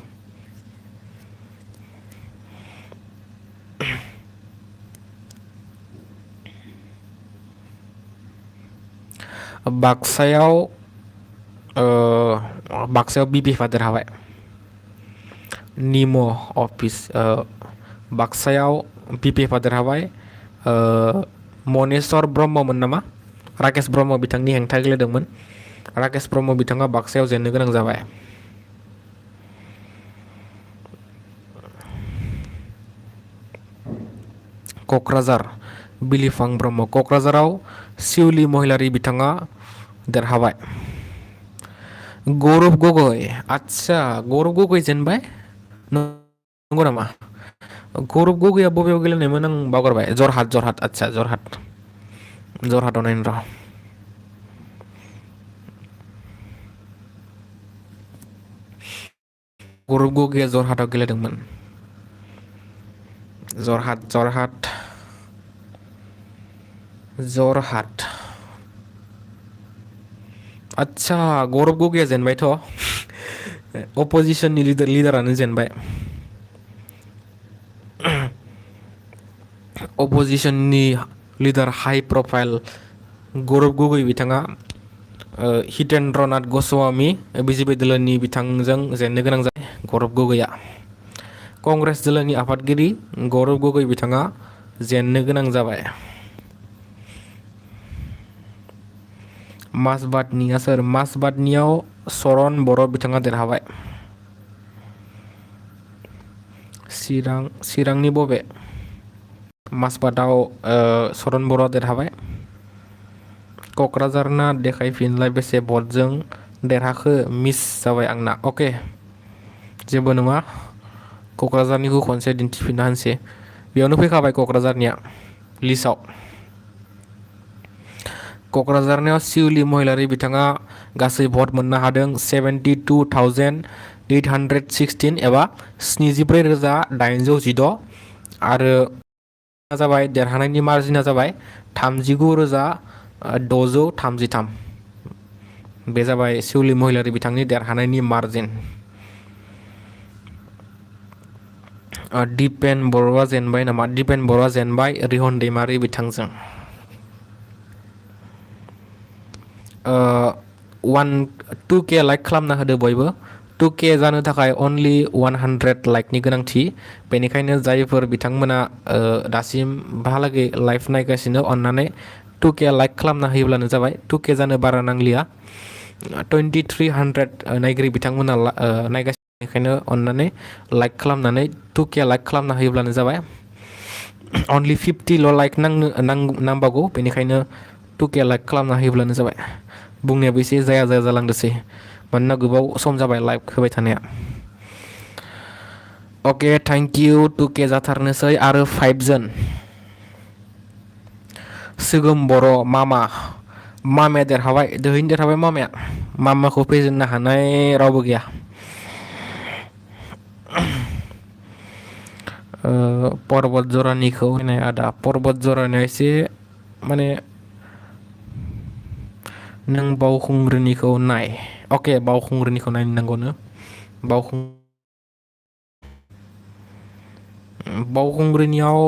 बाक्सायाव BPFआ देरहाबाय निम अफिस बाक्सायाव BPFआ देरहाबाय मनेश्वर ब्रह्ममोन नामा राकेश ब्रह्म बिथांनि हेंथा गेलेदोंमोन राकेश ब्रह्म बिथाङा बाक्सायाव जेननो गोनां जाबाय क'क्राझार बिलिफां ब्रह्म क'क्राझाराव सिउलि महिलारि बिथाङा देरहाबाय गौरब गगৈ आच्छा गौरब गगৈ जेनबाय नंगौ नामा गौरब गगैया बबेयाव गेलेनायमोन आं बावगारबाय जरहाट आदसा जरहाटाव नायनो र' गौरब गगैया जरहाटाव गेलेदोंमोन जरहाट आदसा गौरब गगैया जेनबायथ' अपोजिशननि लिडारानो जेनबाय अपोजिशननि लिडार हाई प्रफाइल गौरब गगৈ बिथाङा हितेन्द्रनाथ गस्वामी बिजेपि दोलोनि बिथांजों जेननो गोनां जायो गौरब गगैया कंग्रेस दोलोनि आफादगिरि गौरब गगৈ बिथाङा जेननो गोनां जाबाय मासबादनिया सोर मासबादनियाव चरण बर' बिथाङा देरहाबाय चिरांनि बबे मासबादाव चरण बर' देरहाबाय क'क्राझारना देखायफिनलाय बेसे भटजों देरहाखो मिस जाबाय आंना अके जेबो नङा क'क्राझारनिखौ खनसे दिन्थिफिनना होनसै बेयावनो फैखाबाय क'क्राझारनिया लिस्टआव क'क्राझारनियाव सिउलि महिलारि बिथाङा गासै भट मोननो हादों 72,816 एबा 74,816 आरो जाबाय देरहानायनि मार्जिना जाबाय 39,633 बे जाबाय सिउलि महिलारि बिथांनि देरहानायनि मार्जिन दिपेन बर'आ जेनबाय नामा दिपेन बर'आ जेनबाय रिहन दैमारि बिथांजों 2K लाइक खालामना होदो बयबो 2K जानो थाखाय अनलि 100 लाइकनि गोनांथि बेनिखायनो जायफोर बिथांमोना दासिमहालागै लाइभ नायगासिनो अननानै 2K लाइक खालामना होयोब्लानो जाबाय 2K जानो बारा नांलिया 2300 नायगिरि बिथांमोना नायगासिनो बेनिखायनो अननानै लाइक खालामनानै 2K लाइक खालामना होयोब्लानो जाबाय अनलि 50ल' लाइक नांबावगौ बेनिखायनो 2K लाइक खालामना होयोब्लानो जाबाय बुंनायाबो एसे जाया जालांदोंसै मानोना गोबाव सम जाबाय लाइभ होबाय थानाया अके थैंक यू 2K जाथारनोसै आरो 5 जन सोगोम बर' मामाया देरहाबाय दोहैनो देरहाबाय मामाखौ फेजेननो हानाय रावबो गैया पर्बत जरानिखौ नाय आदा पर्बत जरानिया एसे माने नों बावखुंग्रिनिखौ नाय अके बावखुंग्रिनिखौ नायनो नांगौनो बावखुंग्रिनियाव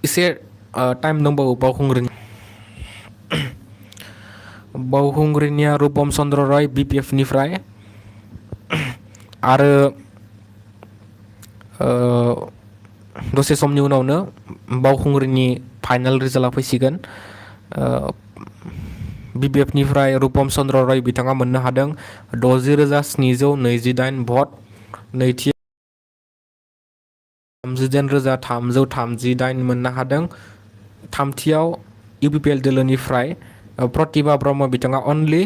एसे टाइम दंबावो बावखुंग्रिनिया रूपम चन्द्र रय BPF निफ्राय आरो दसे समनि उनावनो बावखुंग्रिनि फाइनाल रिजाल्टआ फैसिगोन BPF निफ्राय रूपम चन्द्र रय बिथाङा मोननो हादों 60,728 भट नैथि 39,338 मोननो हादों थामथियाव UPPL दोलोनिफ्राय प्रतिभा ब्रह्म बिथाङा अनलि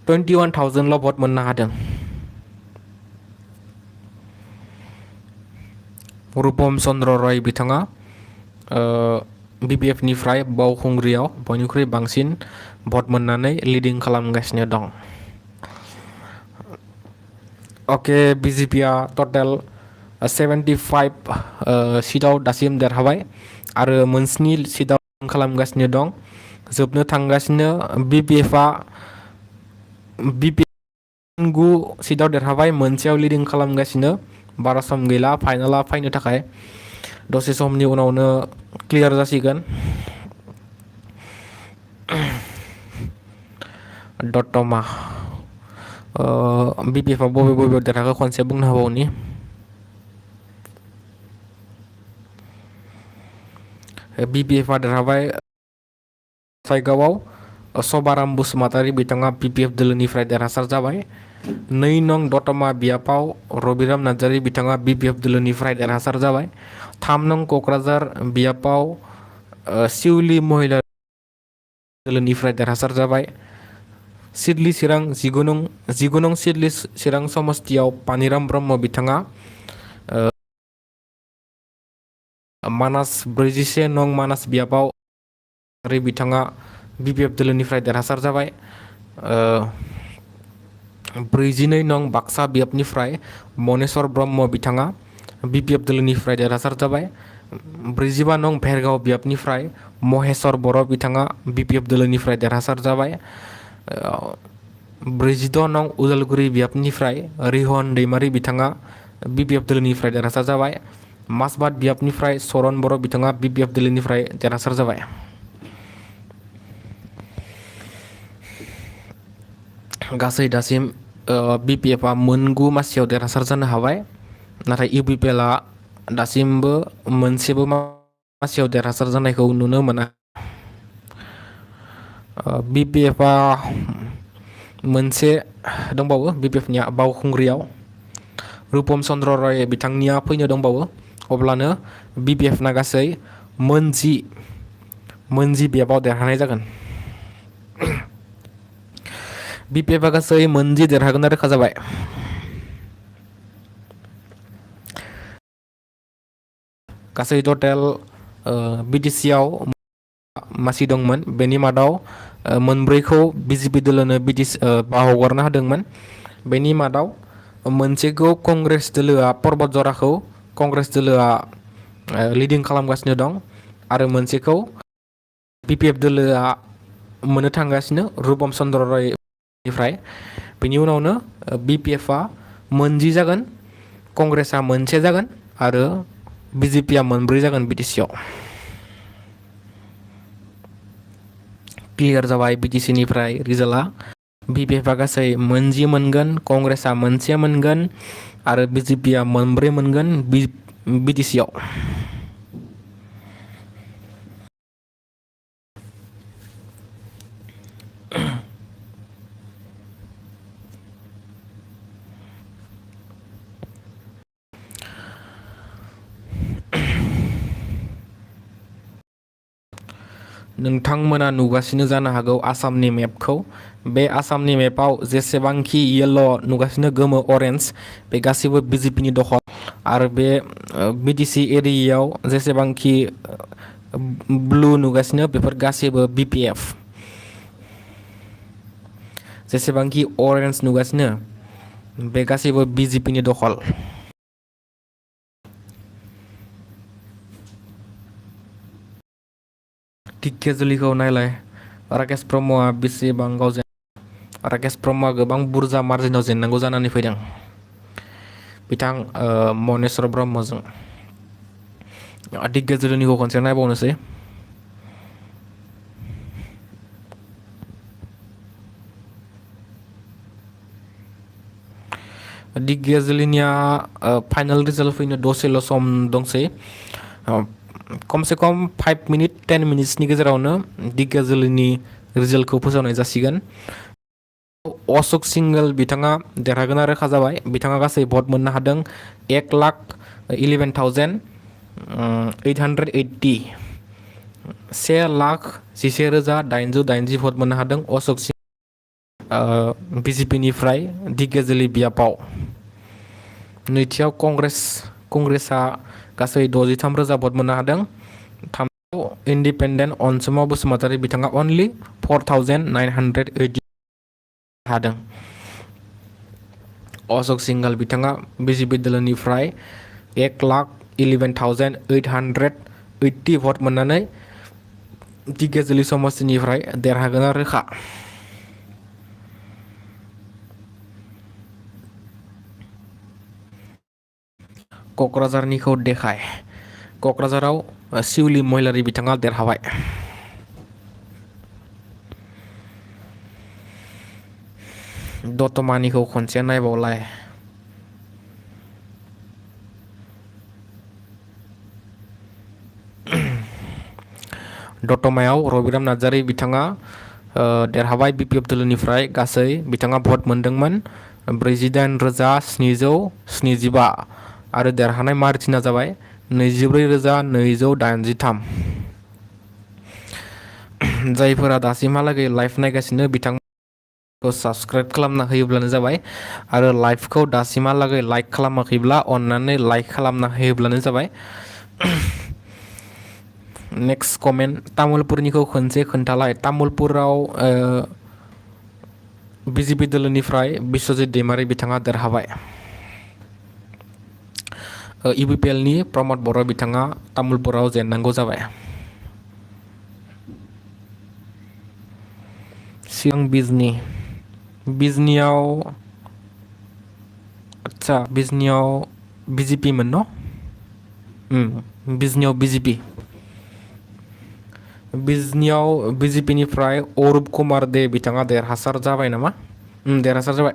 21,000ल' भट मोननो हादों रूपम चन्द्र रय बिथाङा BPF निफ्राय बावखुंग्रियाव बयनिख्रुइ बांसिन भट मोननानै लिडिं खालामगासिनो दं अके BJPआ टटेल 75 सिटआव दासिम देरहाबाय आरो मोनस्नि सिटआव खालामगासिनो दं जोबनो थांगासिनो BPFआ 9 सिटआव देरहाबाय मोनसेयाव लिडिं खालामगासिनो बारा सम गैला फाइनाला फैनो थाखाय दसे समनि उनावनो क्लियार जासिगोन दतमा BPFआ बबेयाव देरहाखो खनसे बुंनो हाबावनि BPFआ देरहाबाय साइगावआव सबाराम बसुमतारी बिथाङा BPF दोलोनिफ्राय देरहासार जाबाय 2 नं दतमा बियापाव रबिराम नार्जारी बिथाङा BPF दोलोनिफ्राय देरहासार जाबाय 3 नं क'क्राझार बियापाव सिउलि महिला दोलोनिफ्राय देरहासार जाबाय सिडली चिरां 19 नं सिडली चिरां समस्तियाव पानिराम ब्रह्म बिथाङा मानास 44 नं मानास बियाबाव बिथाङा BPF दोलोनिफ्राय देरहासार जाबाय। 42 नं बाक्सा बियाबनिफ्राय मनेश्वर ब्रह्म बिथाङा BPF दोलोनिफ्राय देरहासार जाबाय। 45 नं भेरगाव बियाबनिफ्राय महेश्वर बर' बिथाङा BPF दोलोनिफ्राय देरहासार जाबाय। 46 नं उदालगुरि बियाबनिफ्राय रिहन दैमारि बिथाङा BPF दोलोनिफ्राय देरहासार जाबाय। मासबाद बियाबनिफ्राय सरन बर' बिथाङा BPF दोलोनिफ्राय देरहासार जाबाय। गासै दासिम BPF आ मोनगु मासियाव देरहासार जानो हाबाय, नाथाय UPPL आ दासिमबो मोनसेबो मासियाव देरहासार जानायखौ नुनो मोना। BPF आ मोनसे दंबावो, BPF निया बावखुंग्रियाव रुपम चन्द्र राय बिथांनिया फैनो दंबावो। अब्लानो BPF ना गासै मोनजि बियाबाव देरहानाय जागोन। BPF आ गासै मोनजि देरहागोन रोखा जाबाय। गासै टटेल BTC आव मासि दंमोन, बेनि मादाव मोनब्रैखौ BJP दोलोनो हगारना होदोंमोन। बेनि मादाव मोनसेखौ कंग्रेस दोलोआ पर्बत जराखौ कंग्रेस दोलोआ लिडिं खालामगासिनो दं आरो मोनसेखौ BPF दोलोआ मोननो थांगासिनो रुपम चन्द्र रायनिफ्राय। बेनि उनावनो BPF आ मोनजि जागोन, कंग्रेसआ मोनसे जागोन आरो BJP आ मोनब्रै जागोन BTC आव। क्लियार जाबाय BTC निफ्राय रिजाल्टआ। BPF आ गासै मोनजि मोनगोन, कंग्रेसआ मोनसे मोनगोन आरो BJP आ मोनब्रै मोनगोन BTC आव। नोंथांमोना नुगासिनो जानो हागौ आसामनि मेपखौ। बे आसामनि मेपआव जेसेबांखि येल्ल' नुगासिनो, गोमो अरेन्ज, बे गासैबो BJP नि दखल आरो बे BTC एरियायाव जेसेबांखि ब्लु नुगासिनो बेफोर गासैबो BPF। जेसेबांखि अरेन्ज नुगासिनो बे गासैबो BJP नि दखल। ढेकियाजुलिखौ नायलाय, राकेश ब्रह्मआ बेसेबां गावजेन। राकेश ब्रह्मआ गोबां बुरजा मार्जिनाव जेननांगौ जानानै फैदों बिथां मनेश्वर ब्रह्मजों। ढेकियाजुलिनिखौ खनसे नायबावनोसै। ढेकियाजुलिनिया फाइनाल रिजाल्ट फैनो दसेल' सम दंसै। खमसे खम 5 मिनिट 10 मिनिट्सनि गेजेरावनो ढेकियाजुलिनि रिजाल्टखौ फोसावनाय जासिगोन। अशोक सिंगल बिथाङा देरहागोना रोखा जाबाय। बिथाङा गासै भट मोननो हादों 1,11,880। 1,11,880 भट मोननो हादों अशोक सिंह BJP निफ्राय ढेकियाजुलि बियाबाव। नैथियाव कंग्रेसआ गासै 63,000 भट मोननो हादों। थामथियाव इन्डिपेन्डेन्ट अनसुमा बसुमतारी बिथाङा अनलि 4,980 हादों। अशोक सिंघाल बिथाङा BJP दोलोनिफ्राय 1,11,880 भट मोननानै ढेकियाजुलि समस्तिनिफ्राय देरहागोना रोखा। क'क्राझारनिखौ देखाय। क'क्राझाराव सिउलि महिलारि बिथाङा देरहाबाय। दतमानिखौ खनसे नायबावलाय। दतमायाव रबिराम नार्जारी बिथाङा देरहाबाय BPF दोलोनिफ्राय। गासै बिथाङा भट मोनदोंमोन 48,775 आरो देरहानाय मार्जिना जाबाय 24,283। जायफोरा दासिमहालागै लाइभ नायगासिनो बिथांमोनखौ साबस्क्राइब खालामना होयोब्लानो जाबाय आरो लाइभखौ दासिमहालागै लाइक खालामाखैब्ला अन्नानै लाइक खालामना होयोब्लानो जाबाय। नेक्स्ट कमेन्ट तामुलपुरनिखौ खनसे खोन्थालाय तामुलपुराव BJP दोलोनिफ्राय बिश्वजित दैमारी बिथाङा देरहाबाय UPPL नि प्रमद बर' बिथाङा तामुलपुराव जेननांगौ जाबाय सिगां बिजनियाव आच्छा बिजनियाव BJP मोन न बिजनियाव बिजनियाव BJP निफ्राय अरूप कुमार दे बिथाङा देरहासार जाबाय नामा देरहासार जाबाय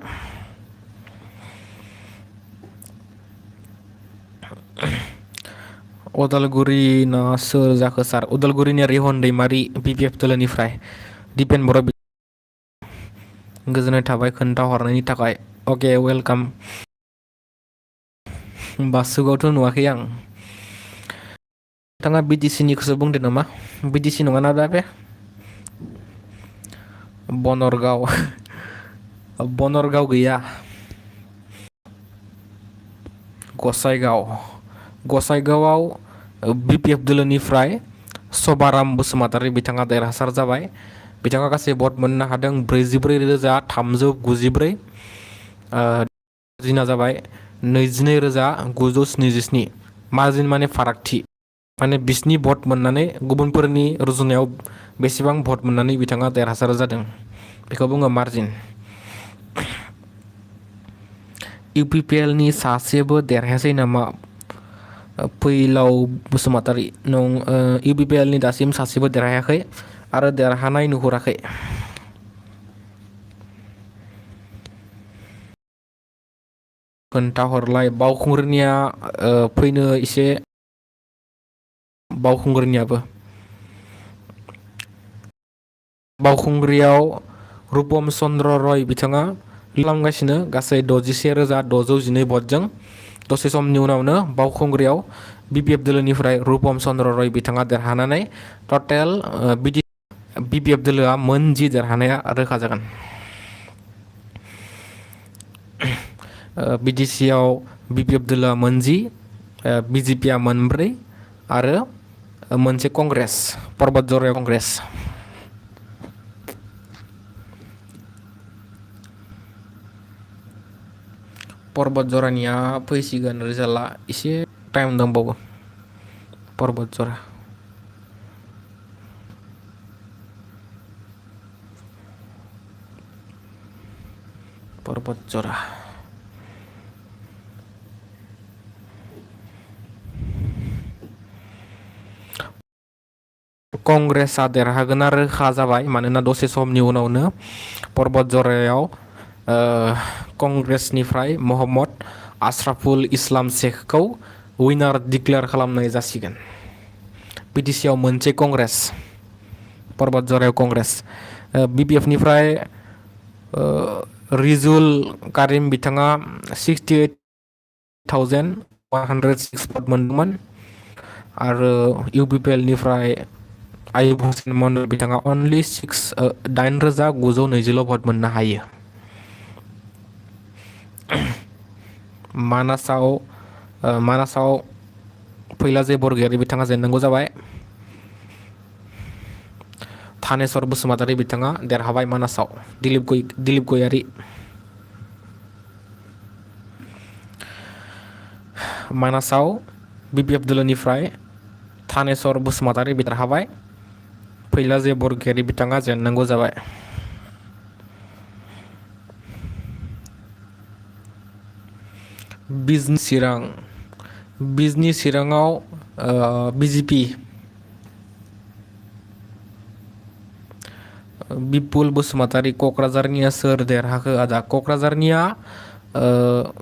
उदालगुरिना सोर जाखो सार उदालगुरिनि रिहन दैमारी BPF दोलोनिफ्राय दिपेन बर' गोजोननाय थाबाय खोन्थाहरनायनि थाखाय अके वेलकाम बासुगावथ' नुवाखै आं नोंथाङा BTC निखौसो बुंदो नामा BTC नङाना दा बे बनरगाव गैया गसाइगावआव BPF दोलोनिफ्राय सबाराम बसुमतारी बिथाङा देरहासार जाबाय बिथाङा गासै भट मोननो हादों 44,394 मार्जिना जाबाय 22,977 मार्जिन माने फारागथि माने बिसनि भट मोननानै गुबुनफोरनि रुजुनायाव बेसेबां भट मोननानै बिथाङा देरहासार जादों बेखौ बुङो मार्जिन UPPL नि सासेबो देरहायासै नामा फैलाव बसुमतारी नं UPPL नि दासिम सासेबो देरहायाखै आरो देरहानाय नुहुराखै खोन्थाहरलाय बावखुंग्रिनिया फैनो एसे बावखुंग्रियाव रूपम चन्द्र रय बिथाङा खालामगासिनो गासै 61,612 भटजों दसे समनि उनावनो बावखुंग्रियाव BPF दोलोनिफ्राय रूपम चन्द्र रय बिथाङा देरहानानै टटेल BPF दोलोआ मोन 10 देरहानाया रोखा जागोन BTC आव BPF दोलोआ मोन 10 BJP आ मोन 4 आरो मोनसे कंग्रेस पर्बत जरायाव कंग्रेस पर्बत जरानिया फैसिगोन रिजाल्टआ एसे टाइम दंबावो पर्बत जरा कंग्रेसआ देरहागोना रोखा जाबाय मानोना दसे समनि उनावनो पर्बत जरायाव कंग्रेसनिफ्राय मोहम्मद आशराफुल इस्लाम शेखखौ विनार डिक्लेयार खालामनाय जासिगोन BTC आव मोनसे कंग्रेस पर्बत जरायाव कंग्रेस BPF निफ्राय रिजुल कारिम बिथाङा 68,106 भट मोनदोंमोन आरो UPPL निफ्राय आयुब हुसैन मन्डल बिथाङा अनलि 8,920 भट मोननो हायो मानासाव फैलाजे बरगयारी बिथाङा जेननांगौ जाबाय थानेश्वर बसुमतारी बिथाङा देरहाबाय मानासाव दिलीप गयारी मानासाव BPF दोलोनिफ्राय थानेश्वर बसुमतारी देरहाबाय फैलाजे बरगयारी बिथाङा जेननांगौ जाबाय बिजनि चिराङाव BJP बिपुल बसुमतारी क'क्राझारनिया सोर देरहाखो आदा क'क्राझारनिया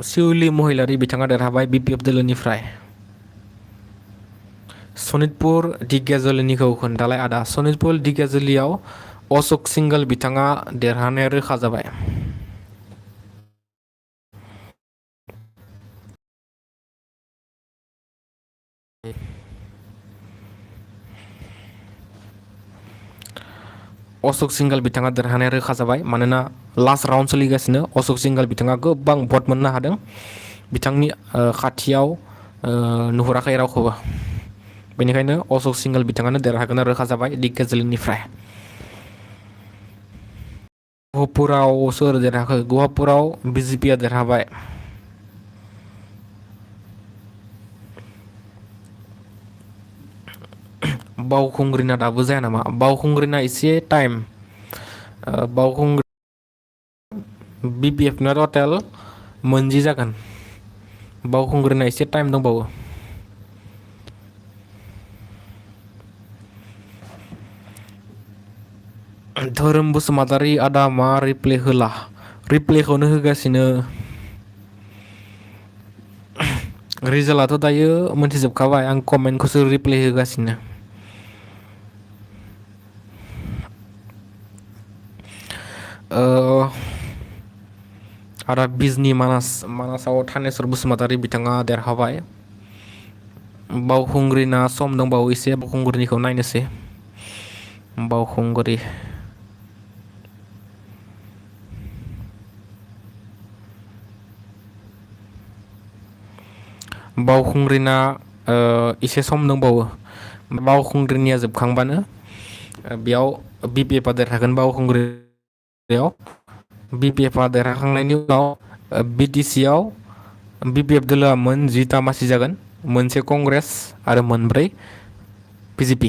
शिवली महिलारी बिथाङा देरहाबाय BPF दोलोनिफ्राय सनितपुर ढेकियाजुलिनिखौ खोन्थालाय आदा सनितपुर ढेकियाजुलियाव अशोक सिंगल बिथाङा देरहानाया रोखा जाबाय अशोक सिंगल बिथाङा देरहानाया रोखा जाबाय मानोना लास्ट राउन्ड सोलिगासिनो अशोक सिंगल बिथाङा गोबां भट मोननो हादों बिथांनि खाथियाव नुहुराखै रावखौबो बेनिखायनो अशोक सिंघल बिथाङानो देरहागोन रोखा जाबाय दिकेजलिंनिफ्राय। गहपुराव सोर देरहाखो? गहपुराव BJP देरहाबाय। बावखुंग्रिना दाबो जाया नामा? बावखुंग्रिना एसे टाइम। बावखुंग्रि BPF ना टटेल मोनजि जागोन। बावखुंग्रिना एसे टाइम दंबावो। धोरोम बसुमतारी आदा मा रिप्ले होला? रिप्लेखौनो होगासिनो। रिजाल्टआथ' दायो मोनथिजोबखाबाय, आं कमेन्टखौसो रिप्ले होगासिनो। आदा बिजनि मानासाव थानेस्वर बसुमतारी बिथाङा देरहाबाय। बावखुंग्रिना सम दंबावो एसे, बावखुंग्रिनिखौ नायनोसै। बावखुंग्रि बावखुंग्रिना एसे सम दंबावो। बावखुंग्रिनिया जोबखांबानो बेयाव BPF देरहागोन। बावखुंग्रियाव BPF देरहाखांनायनि उनाव BTC आव BPF दोलोआ मोन 10टा मासि जागोन, मोनसे कंग्रेस आरो मोनब्रै BJP।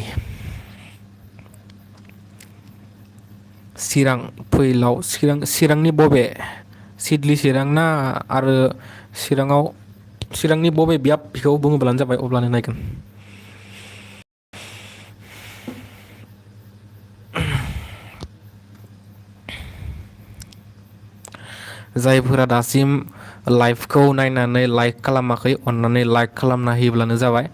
चिरां फैलाव चिरांनि बबे? सिडली चिरां ना आरो चिरांनि बबे बियाब बेखौ बुङोब्लानो जाबाय, अब्लानो नायगोन। जायफोरा दासिम लाइभखौ नायनानै लाइक खालामाखै अन्नानै लाइक खालामना होयोब्लानो जाबाय।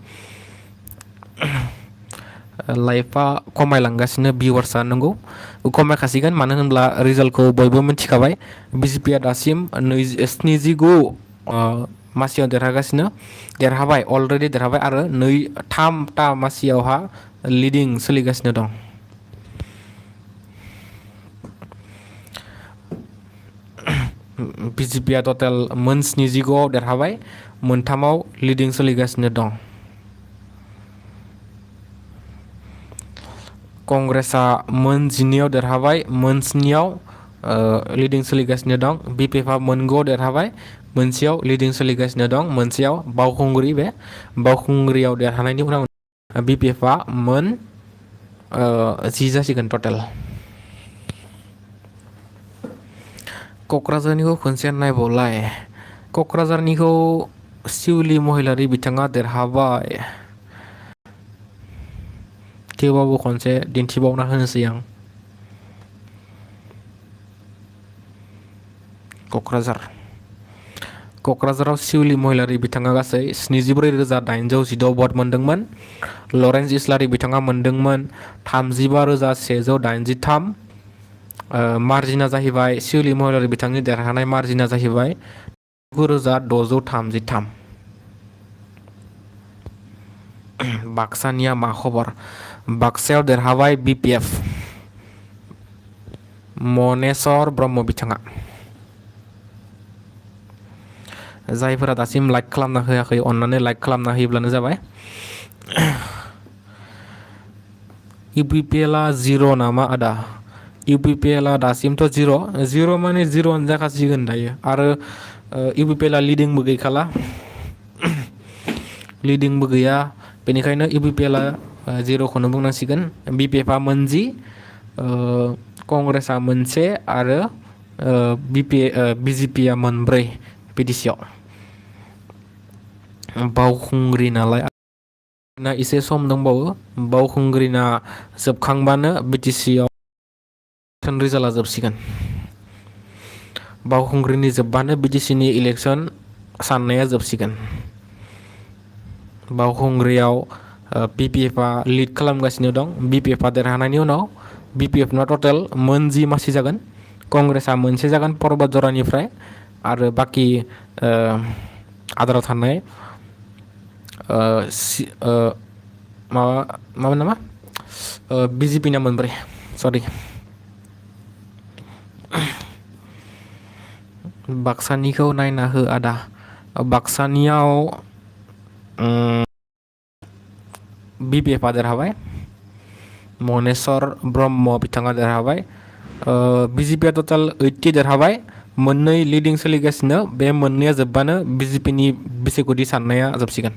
लाइभआ खमायलांगासिनो, भिउवार्सआ नंगौ खमायखासिगोन, मानो होनब्ला रिजाल्टखौ बयबो मिथिखाबाय। BJPआ दासिम 79 मासियाव देरहाबाय, अलरेडि देरहाबाय आरो 3टा मासियावहा लिडिं सोलिगासिनो दं। BJPआ टटेल मोन 79 देरहाबाय, मोनथामाव लिडिं सोलिगासिनो दं। कंग्रेसआ मोन 12 देरहाबाय, मोन 7 लिडिं सोलिगासिनो दं। BPFआ मोन 9 देरहाबाय, मोनसेयाव लिडिं सोलिगासिनो दं, मोनसेयाव बावखुंग्रि। बे बावखुंग्रियाव देरहानायनि उनाव BPFआ मोन 10 जासिगोन टटेल। क'क्राझारनिखौ खनसे नायबावलाय। क'क्राझारनिखौ सिउलि महिलारि बिथाङा देरहाबाय। थेवबाबो खनसे दिन्थिबावना होनोसै आं। क'क्राझाराव सिउलि महिलारि बिथाङा गासै 74,816 भट मोनदोंमोन। लरेन्स इस्लारि बिथाङा मोनदोंमोन 35,183। मार्जिना जाहैबाय, सिउलि महिलारि बिथांनि देरहानाय मार्जिना जाहैबाय 9,633। बाक्सानिया मा खबर? बाक्सायाव देरहाबाय BPF, मनेस्वर ब्रह्म बिथाङा। जायफोरा दासिम लाइक खालामना होयाखै अन्नानै लाइक खालामना होयोब्लानो जाबाय। UPPLआ 0 नामा आदा? UPPLआ दासिमथ' 0 माने 0 जाखासिगोन दायो। आरो UPPLआ लिडिंबो गैखाला, लिडिंबो गैया, बेनिखायनो UPPLआ 0खौनो बुंनांसिगोन। BPFआ मोन 10, कंग्रेसआ मोनसे आरो BJPआ मोनब्रै BTC आव। बावखुंग्रि नालाय एसे सम दंबावो। बावखुंग्रिना जोबखांबानो BTC आव रिजाल्टआ जोबसिगोन। बावखुंग्रिनि जोबबानो BTCनि इलेक्सन साननाया जोबसिगोन। बावखुंग्रियाव BPFआ लिड खालामगासिनो दं। BPFआ देरहानायनि उनाव BPFना टटेल मोन 10 मासि जागोन, कंग्रेसआ मोनसे जागोन परबत जरानिफ्राय, आरो बाखि आदाराव थानाय माबा नामा BJPना मोनब्रै। सरि, बाक्सानिखौ नायना हो आदा। बाक्सानियाव BPF देरहाबाय मनेश्वर ब्रह्म बिथाङा देरहाबाय BJP टोटाल 80 देरहाबाय मोननै लिडिं सोलिगासिनो बे मोननैया जोबबानो BJP नि बिसायख'थि साननाया जोबसिगोन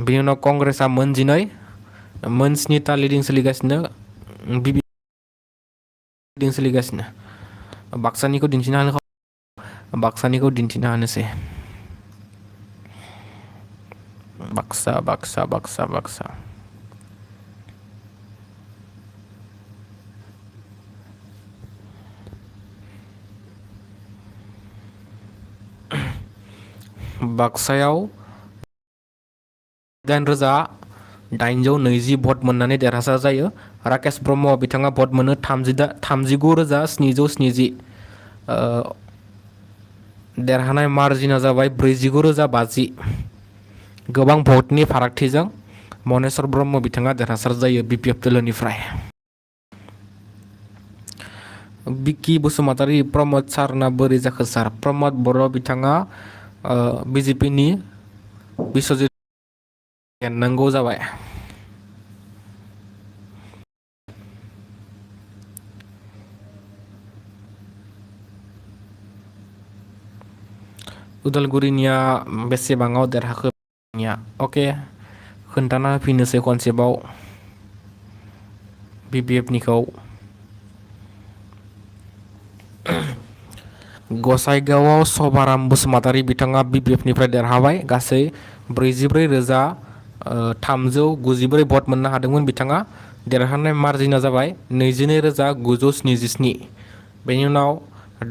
बेनि उनाव कंग्रेसआ मोन 12 मोन 7 लिडिं सोलिगासिनो BJP लिडिं सोलिगासिनो बाक्सानिखौ दिन्थिनो हानोसै बाक्सा बाक्सायाव 8,820 भट मोननानै देरहासार जायो राकेश ब्रह्म बिथाङा भट मोनो 39,770 देरहानाय मार्जिना जाबाय 49,050 गोबां भटनि फारागथिजों मनेश्वर ब्रह्म बिथाङा देरहासार जायो BPF दोलोनिफ्राय बिक्की बसुमतारी प्रमोद सारना बोरै जाखो सार प्रमोद बर' बिथाङा BJP नि बिश्वजित नांगौ जाबाय उदालगुरिनिया बेसेबाङाव देरहाखो अके खोन्थाना होफिननोसै खनसेबाव BPF निखौ गसाइगावआव सभाराम बसुमतारी बिथाङा BPF निफ्राय देरहाबाय गासै 44,394 भट मोननो हादोंमोन बिथाङा देरहानाय मार्जिना जाबाय 22,977 बेनि उनाव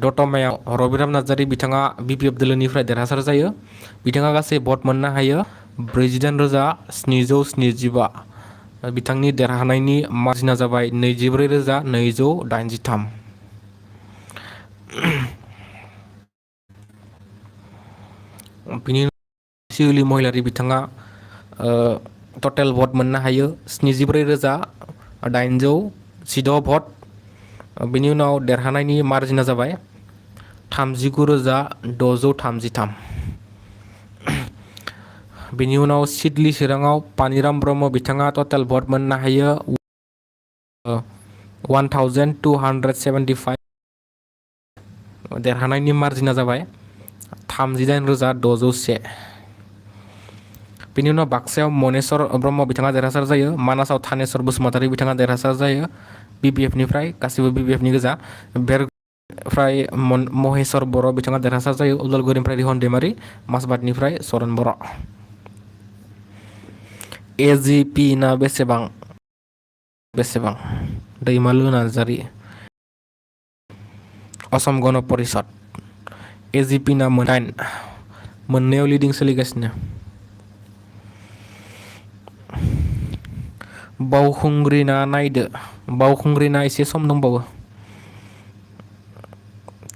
दतमायाव रबिराम नार्जारी बिथाङा BPF दोलोनिफ्राय देरहासार जायो बिथाङा गासै भट मोननो हायो 48,775 बिथांनि देरहानायनि मार्जिना जाबाय 24,283 बिनि सिउली महिलारी बिथाङा टटेल भट मोननो हायो 74,816 भट बिनि उनाव देरहानायनि मार्जिना जाबाय 39,633 बिनि उनाव सिडली चिराङाव पानिराम ब्रह्म बिथाङा टटेल भट मोननो हायो 1,275 देरहानायनि मार्जिना जाबाय 38,601 बिनि उनाव बाक्सायाव मनेश्वर ब्रह्म बिथाङा देरहासार जायो मानासाव थानेश्वर बसुमतारी बिथाङा देरहासार जायो BPF निफ्राय गासिबो BPF नि गोजा बेरफ्राय महेश्वर बर' बिथाङा देरहासार जायो उदालगुरिनिफ्राय रिहन दैमारी मासबादनिफ्राय सरन बर' AGP ना बेसेबां दैमालु नार्जारी असम गण परिषद AGP ना 9 मोननैयाव लिडिं सोलिगासिनो बावखुंग्रिना नायदो बावखुंग्रिना एसे सम दंबावो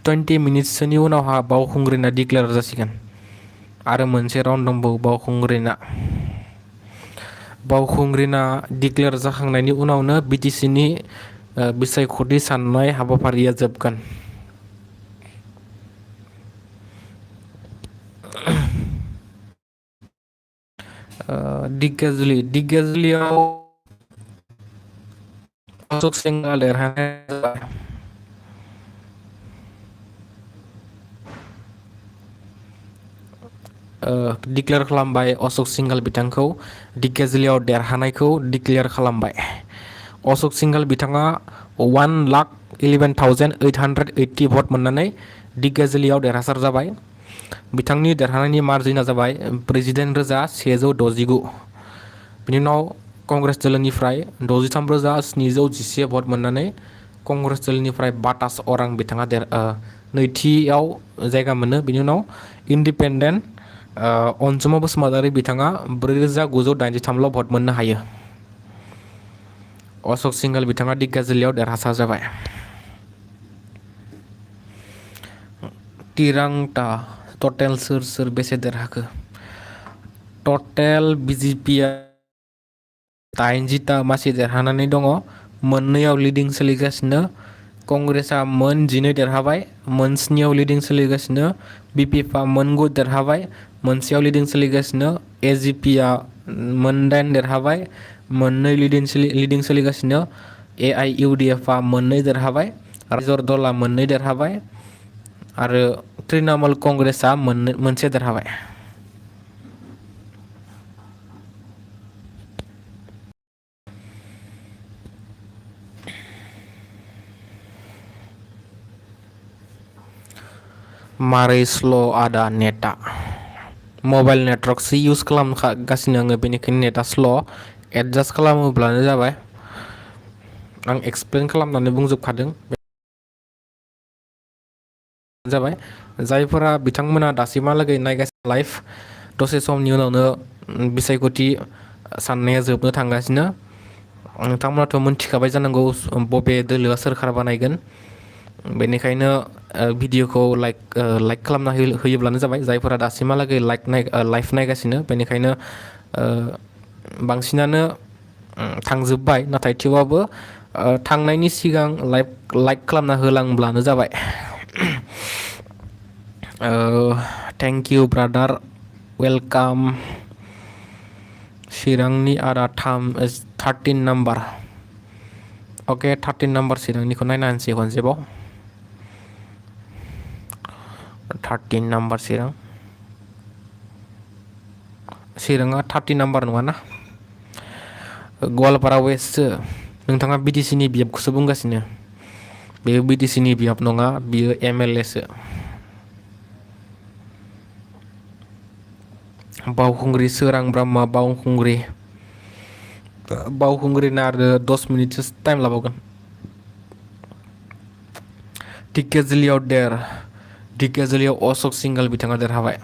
20 मिनिटसोनि उनावहा बावखुंग्रिना डिक्लेयार जासिगोन आरो मोनसे राउन्ड दंबावो बावखुंग्रिना डिक्लेयार जाखांनायनि उनावनो BTC नि बिसायख'थि साननाय हाबाफारिया जोबगोन दिग्गाजुलियाव अशोक सिंह देरहानाय डिक्लेयार खालामबाय अशोक सिंघाल बिथांखौ दिग्गाजुलियाव देरहानायखौ डिक्लेयार खालामबाय अशोक सिंघाल बिथाङा 1,11,880 भट मोननानै दिग्गाजुलियाव देरहासार जाबाय बिथांनि देरहानायनि मार्जिना जाबाय 48,169 बिनि उनाव कंग्रेस दोलोनिफ्राय 63,711 भट मोननानै कंग्रेस दोलोनिफ्राय बाटास अरां बिथाङा नैथियाव जायगा मोनो बिनि उनाव इन्डिपेन्डेन्ट अनजुमा बसुमतारी बिथाङा 4,983 भट मोननो हायो अशोक सिंघाल बिथाङा दिग्गाजुलियाव देरहासार जाबाय तिरांटा टटेल सोर बेसे देरहाखो टटेल BJP 80टा मासि देरहानानै दङ मोननैयाव लिडिं सोलिगासिनो कंग्रेसआ मोन 12 देरहाबाय मोन 7 लिडिं सोलिगासिनो BPF मोन 9 देरहाबाय मोनसेयाव लिडिं सोलिगासिनो AGP मोनदाइन देरहाबाय, मोननै लिडिं सोलिगासिनो, AIUDF आ मोननै देरहाबाय, रायजर दला मोननै देरहाबाय आरो तृणमूल कंग्रेसआ मोनसे देरहाबाय। मारै स्ल' आदा नेटा मबाइल नेटवर्कसो इउज खालामगासिनो आङो, बेनिखायनो नेटा स्ल', एडजास्ट खालामोब्लानो जाबाय। आं एक्सप्लेन खालामनानै बुंजोबखादों जाबाय। जायफोरा बिथांमोना दासिमहालागै नायगासिनो लाइभ, दसे समनि उनावनो बिसायख'थि साननाया जोबनो थांगासिनो। नोंथांमोनाथ' मोनथिखाबाय जानांगौ बबे दोलोआ सोरखार बानायगोन। बेनिखायनो भिडिअखौ लाइक खालामना होयोब्लानो जाबाय, जायफोरा दासिमहालागै लाइभ नायगासिनो। बेनिखायनो बांसिनानो थांजोब्बाय, नाथाय थेवबाबो थांनायनि सिगां लाइक खालामना होलांब्लानो जाबाय। Thank you brother, welcome. चिरांनि आदा 13 नाम्बार, अके 13 नाम्बार चिरांनिखौ नायना होनसै खनसेबाव। 13 नाम्बार चिराङा 13 नाम्बार नङाना, गवालपारा वेस्टसो। नोंथाङा BTCनि बियाबखौसो बुंगासिनो। बेयो BTCनि बियाब नङा, बियो MLA सो। बावखुंग्रि सोरां ब्रह्म बावखुंग्रिना आरो 10 मिनिटसो टाइम लाबावगोन। ढेकियाजुलियाव अशोक सिंघाल बिथाङा देरहाबाय।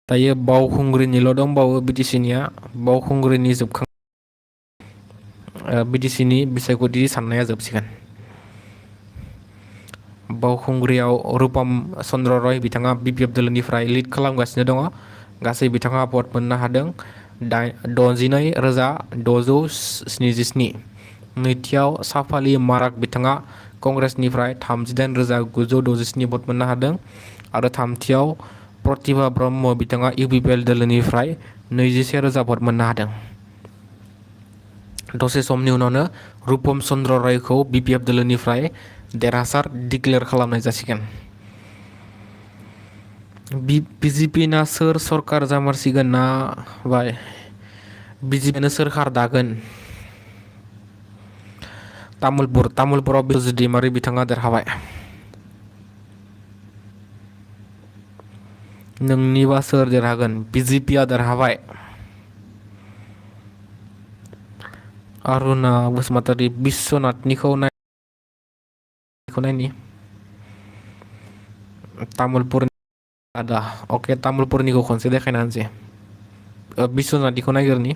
दायो बावखुंग्रिनिल' दंबावो BTCनिया, बावखुंग्रिनि BTCनि बिसायख'थि साननाया जोबसिगोन। बावखुंग्रियाव रुपम चन्द्र रय बिथाङा BPF दोलोनिफ्राय लिड खालामगासिनो दङ। गासै बिथाङा भट मोननो हादों 69,677। नैथियाव साफाली माराक बिथाङा कंग्रेसनिफ्राय 38,967 भट मोननो हादों आरो थामथियाव प्रतिभा ब्रह्म बिथाङा UPPL दोलोनिफ्राय 21,000 भट मोननो हादों। दसे समनि उनावनो रुपम चन्द्र रयखौ BPF दोलोनिफ्राय देरहासार डिक्लेयार खालामनाय जासिगोन। BJP ना सोर सरकार जामारसिगोन ना बाय BJP सोरखार दागोन। तामुलपुराव बिरजु दैमारि बिथाङा देरहाबाय। नोंनिबा सोर देरहागोन? BJP आ देरहाबाय। अरुणा बसुमतारी, बिश्वनाथनिखौ नायनि तामुलपुर आदा, अके तामुलपुरनिखौ खनसे देखायना होनसै। बिश्वनाथनिखौ नायग्रोनि।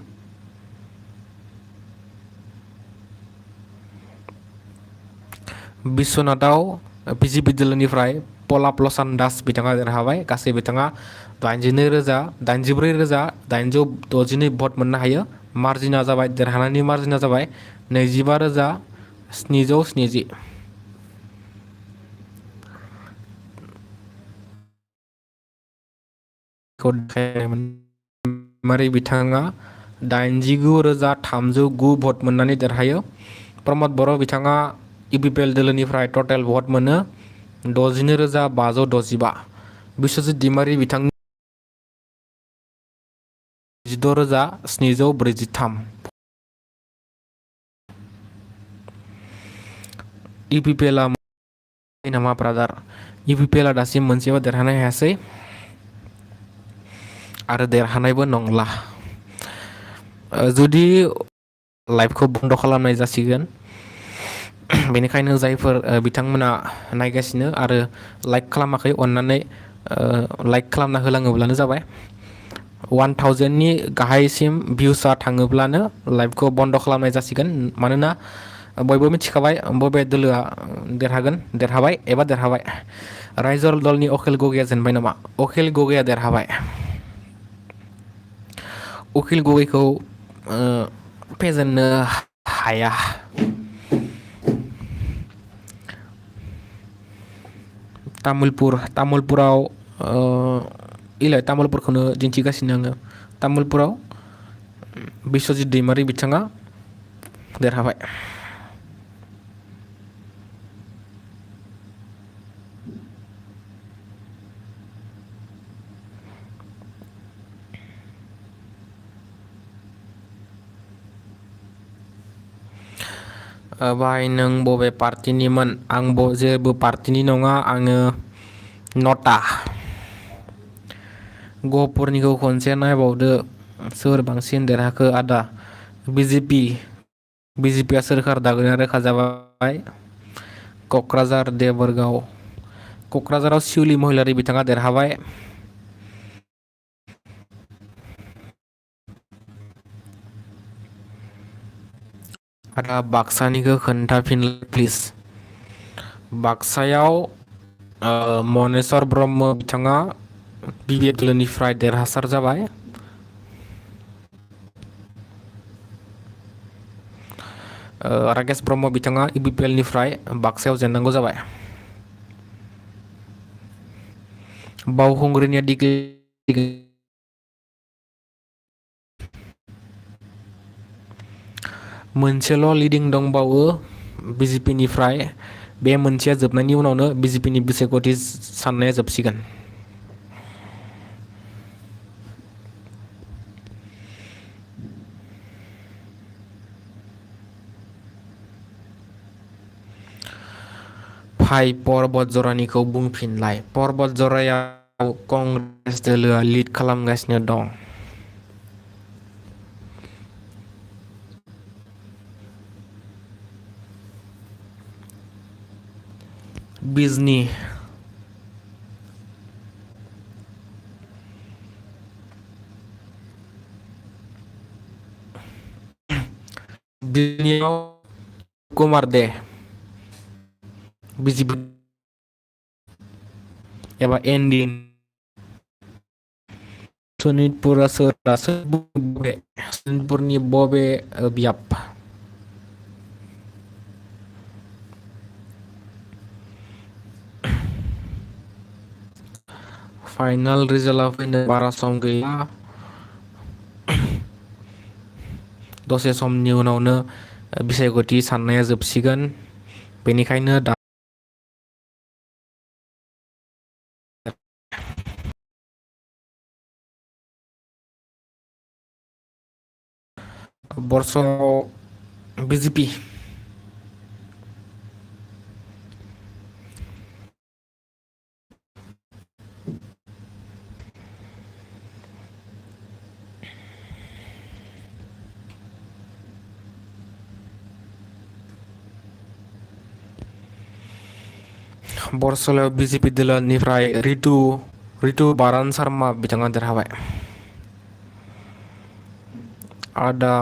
बिश्वनाथाव BJP दोलोनिफ्राय पलाप लसान दास बिथाङा देरहाबाय। गासै बिथाङा 84,862 भट मोननो हायो। मार्जिना जाबाय, देरहानायनि मार्जिना जाबाय 25,770। मारै बिथाङा 89,309 भट मोननानै देरहायो। प्रमद बर' बिथाङा UPPL दोलोनिफ्राय टटेल भट मोनो 62,565। बिश्वजित दैमारि बिथांनि 16,743। UPPL नामा ब्रादार? UPPL दासिम मोनसेबो देरहानो हायासै आरो देरहानायबो नंला। जुदि लाइभखौ बन्द खालामनाय जासिगोन। बेनिखायनो जायफोर बिथांमोना नायगासिनो आरो लाइक खालामाखै, अन्नानै लाइक खालामना होलाङोब्लानो जाबाय। 1000नि गाहायसिम भिउसआ थाङोब्लानो लाइभखौ बन्द खालामनाय जासिगोन। मानोना बयबो मिथिखाबाय बबे दोलोआ देरहाबाय एबा देरहाबाय। रायजर दलनि अखिल गगैया जेनबाय नामा? अखिल गगैया देरहाबाय। उखिल गगैखौ फेजेननो हाया। तामुलपुराव तामुलपुरखौनो दिन्थिगासिनो आङो। तामुलपुराव बिश्वजित दैमारि बिथाङा देरहाबाय। बाहाय नों बबे पार्टिनिमोन? आं जेबो पार्टिनि नङा, आङो नटा। गहपुरनिखौ खनसे नायबावदो सोर बांसिन देरहाखो आदा? बिजेपिया सोरखार दागोना रोखा जाबाय। क'क्राझार देबोरगाव, क'क्राझाराव सिउलि महिलारि बिथाङा देरहाबाय। आदा बाक्सानिखौ खोन्थाफिनलाय प्लिज। बाक्सायाव मनेस्वर ब्रह्म बिथाङा बिबिएडलनिफ्राय देरहासार जाबाय। राकेश ब्रह्म बिथाङा इउपिपिएलनिफ्राय बाक्सायाव जेननांगौ जाबाय। बावखुंग्रिनिया मोनसेल' लिडिं दंबावो बिजेपिनिफ्राय। बे मोनसेया जोबनायनि उनावनो बिजेपिनि बिसायख'थि साननाया जोबसिगोन। फाइ पर्बत जरानिखौ बुंफिनलाय। पर्बत जरायाव कंग्रेस दोलोआ लिड खालामगासिनो दं। बिजनि बिजनियाव कुमार दे बिजेपि एबा एनडि। सनितपुरा सनितपुरनि बबे बियाब? फाइनाल रिजाल्टआ फैनो बारा सम गैला। दसे समनि उनावनो बिसायख'थि साननाया जोबसिगोन। बेनिखायनो बर्षआव बिजेपि बरसलायाव बिजेपि दोलोनिफ्राय रितु बारान शर्मा बिथाङा देरहाबाय। आदा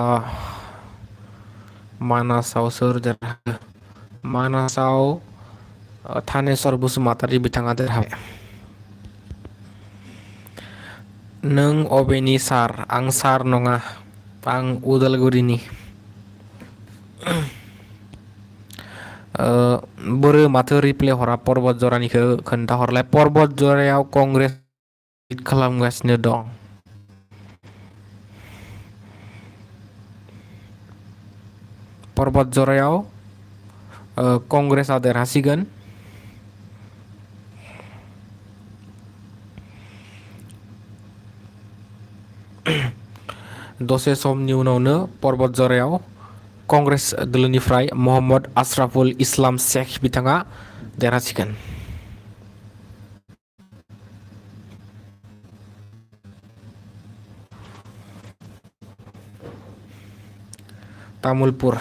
मानासाव सोर देरहाखो? मानासाव थानेस्वर बसुमतारी बिथाङा देरहाबाय। नों अबेनि सार? आं सार नङा, आं उदालगुरिनि। बोरो माथो रिप्ले हरा? पर्बत जरानिखौ खोन्थाहरलाय। पर्बत जरायाव कंग्रेस लिड खालामगासिनो दं। पर्बत जरायाव कंग्रेसआ देरहासिगोन। दसे समनि उनावनो पर्बत जरायाव कंग्रेस दोलोनिफ्राय मोहम्मद आशराफुल इस्लाम शेख बिथाङा देरहासिगोन। तामुलपुर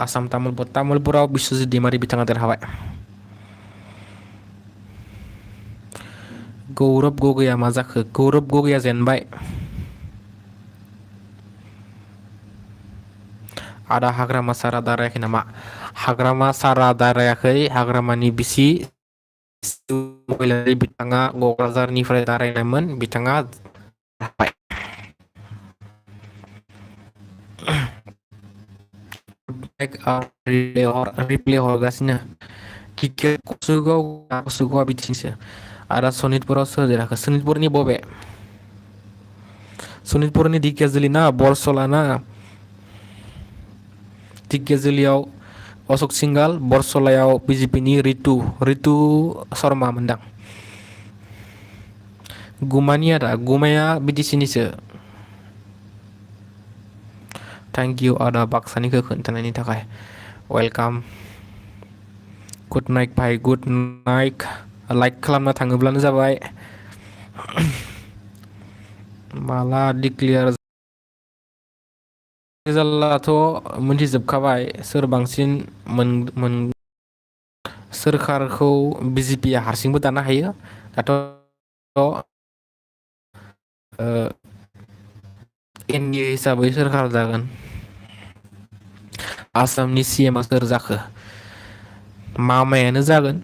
आसाम तामुलपुराव बिश्वजित दैमारि बिथाङा देरहाबाय। गौरब गगैया मा जाखो? गौरब गगैया जेनबाय। आदा हाग्रामा सारा दारायाखै नामा? हाग्रामा सारा दारायाखै। हाग्रामानि बिसि महिलारि बिथाङा क'क्राझारनिफ्राय दारायनायमोन, बिथाङा देरहाबाय। रिप्ले हरगासिनो। कसुगाव बिथिंसो। आदा सनितपुराव सोर देरहाखो? सनितपुरनि बबे? सनितपुरनि ढेकियाजुलि ना बरसला ना ढेकियाजुलियाव अशोक सिंगाल बरसलायाव बिजेपिनि रितु शर्मा मोनदां गुमानि आदा गुमाया बिटिसिनिसो थैंक यू आदा बाक्सानिखौ खोन्थानायनि थाखाय वेलकाम गुड नाइट भाई गुड नाइट लाइक खालामना थाङोब्लानो जाबाय माला डिक्लेयार रिजाल्टआथ' मोनथिजोबखाबाय सोर बांसिन मोन सोरखारखौ बिजेपिया हारसिंबो दानो हायो दाथ' एनडिए हिसाबै सोरखार जागोन आसामनि सीएमआ सोर जाखो मामायानो जागोन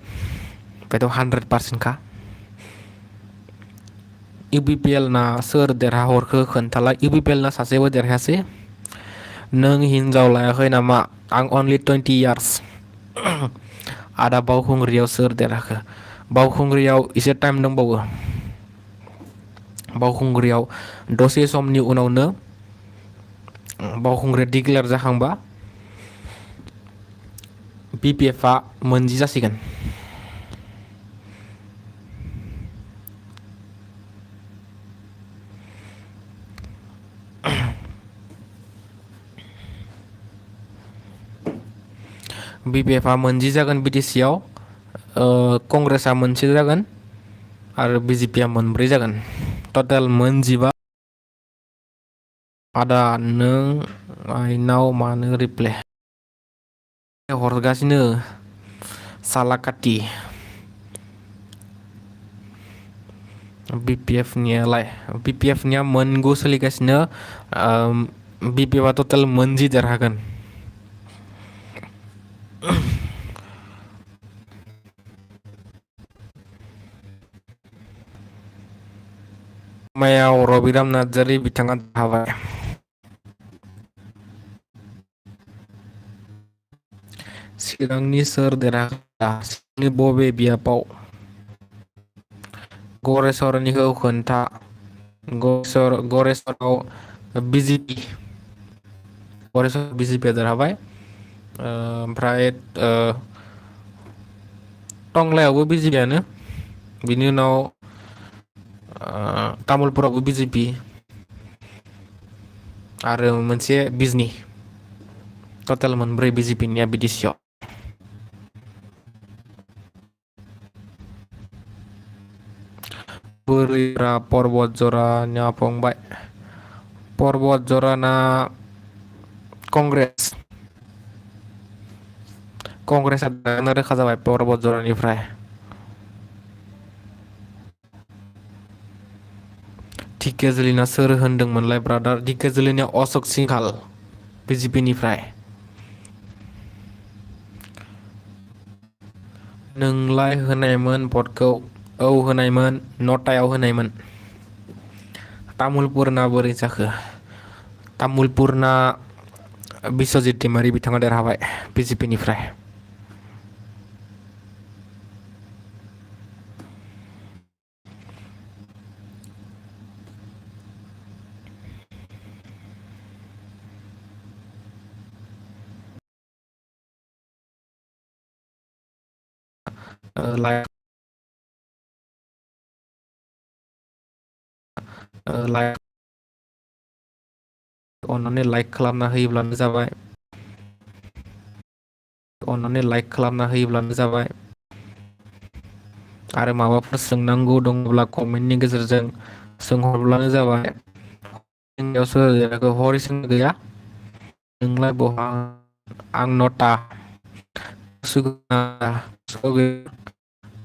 बेथ' 100% खा UPPL ना सोर देरहाहरखो खोन्थाला UPPL ना सासेबो देरहायासै नों हिनजाव लायाखै नामा आं अनलि 20 इयार्स आदा बावखुंग्रियाव सोर देरहाखो बावखुंग्रियाव एसे टाइम दंबावो बावखुंग्रियाव दसे समनि उनावनो बावखुंग्रिया डिक्लेयार जाखांबा BPFआ मोनजि जासिगोन BPFआ मोनजि जागोन BTCआव कंग्रेसआ मोनसे जागोन आरो BJPआ मोनब्रै जागोन टटेल मोनजिबा आदा नों आइनाव मानो रिप्लाय हरगासिनो सालाकाति BPFनिया मोनगु सोलिगासिनो BPFआ टटेल मोनजि देरहागोन मायाव रबिराम नार्जारि बिथाङा देरहाबाय चिरांनि सोर देरहाखो चिरांनि बबे बियाबाव गरेस्वरनिखौ खोन्था गरेस्वराव BJP देरहाबाय ओमफ्राय टंलायावबो BJPआनो बिनि उनाव तामुलपुरावबो BJP आरो मोनसे बिजनि टटेल मोनब्रै BJPनिया BTCआव बोरैरा पर्बत जराना फंबाय पर्बत जराना कंग्रेसआ रोखा जाबाय पर्बत जरानिफ्राय ढेकियाजुलिना सोर होनदोंमोनलाय ब्रादार ढेकियाजुलिना अशोक सिंघाल BJPनिफ्राय नोंलाय होनायमोन भटखौ औ होनायमोन नटायाव होनायमोन तामुलपुरना बोरै जाखो तामुलपुरना बिश्वजित दैमारि बिथाङा देरहाबाय BJPनिफ्राय लाइक अन्नानै लाइक खालामना होयोब्लानो जाबाय आरो माबाफोर सोंनांगौ दङब्ला कमेन्टनि गेजेरजों सोंहरब्लानो जाबाय हरिसिं गैया नोंलाय बहा आं नटा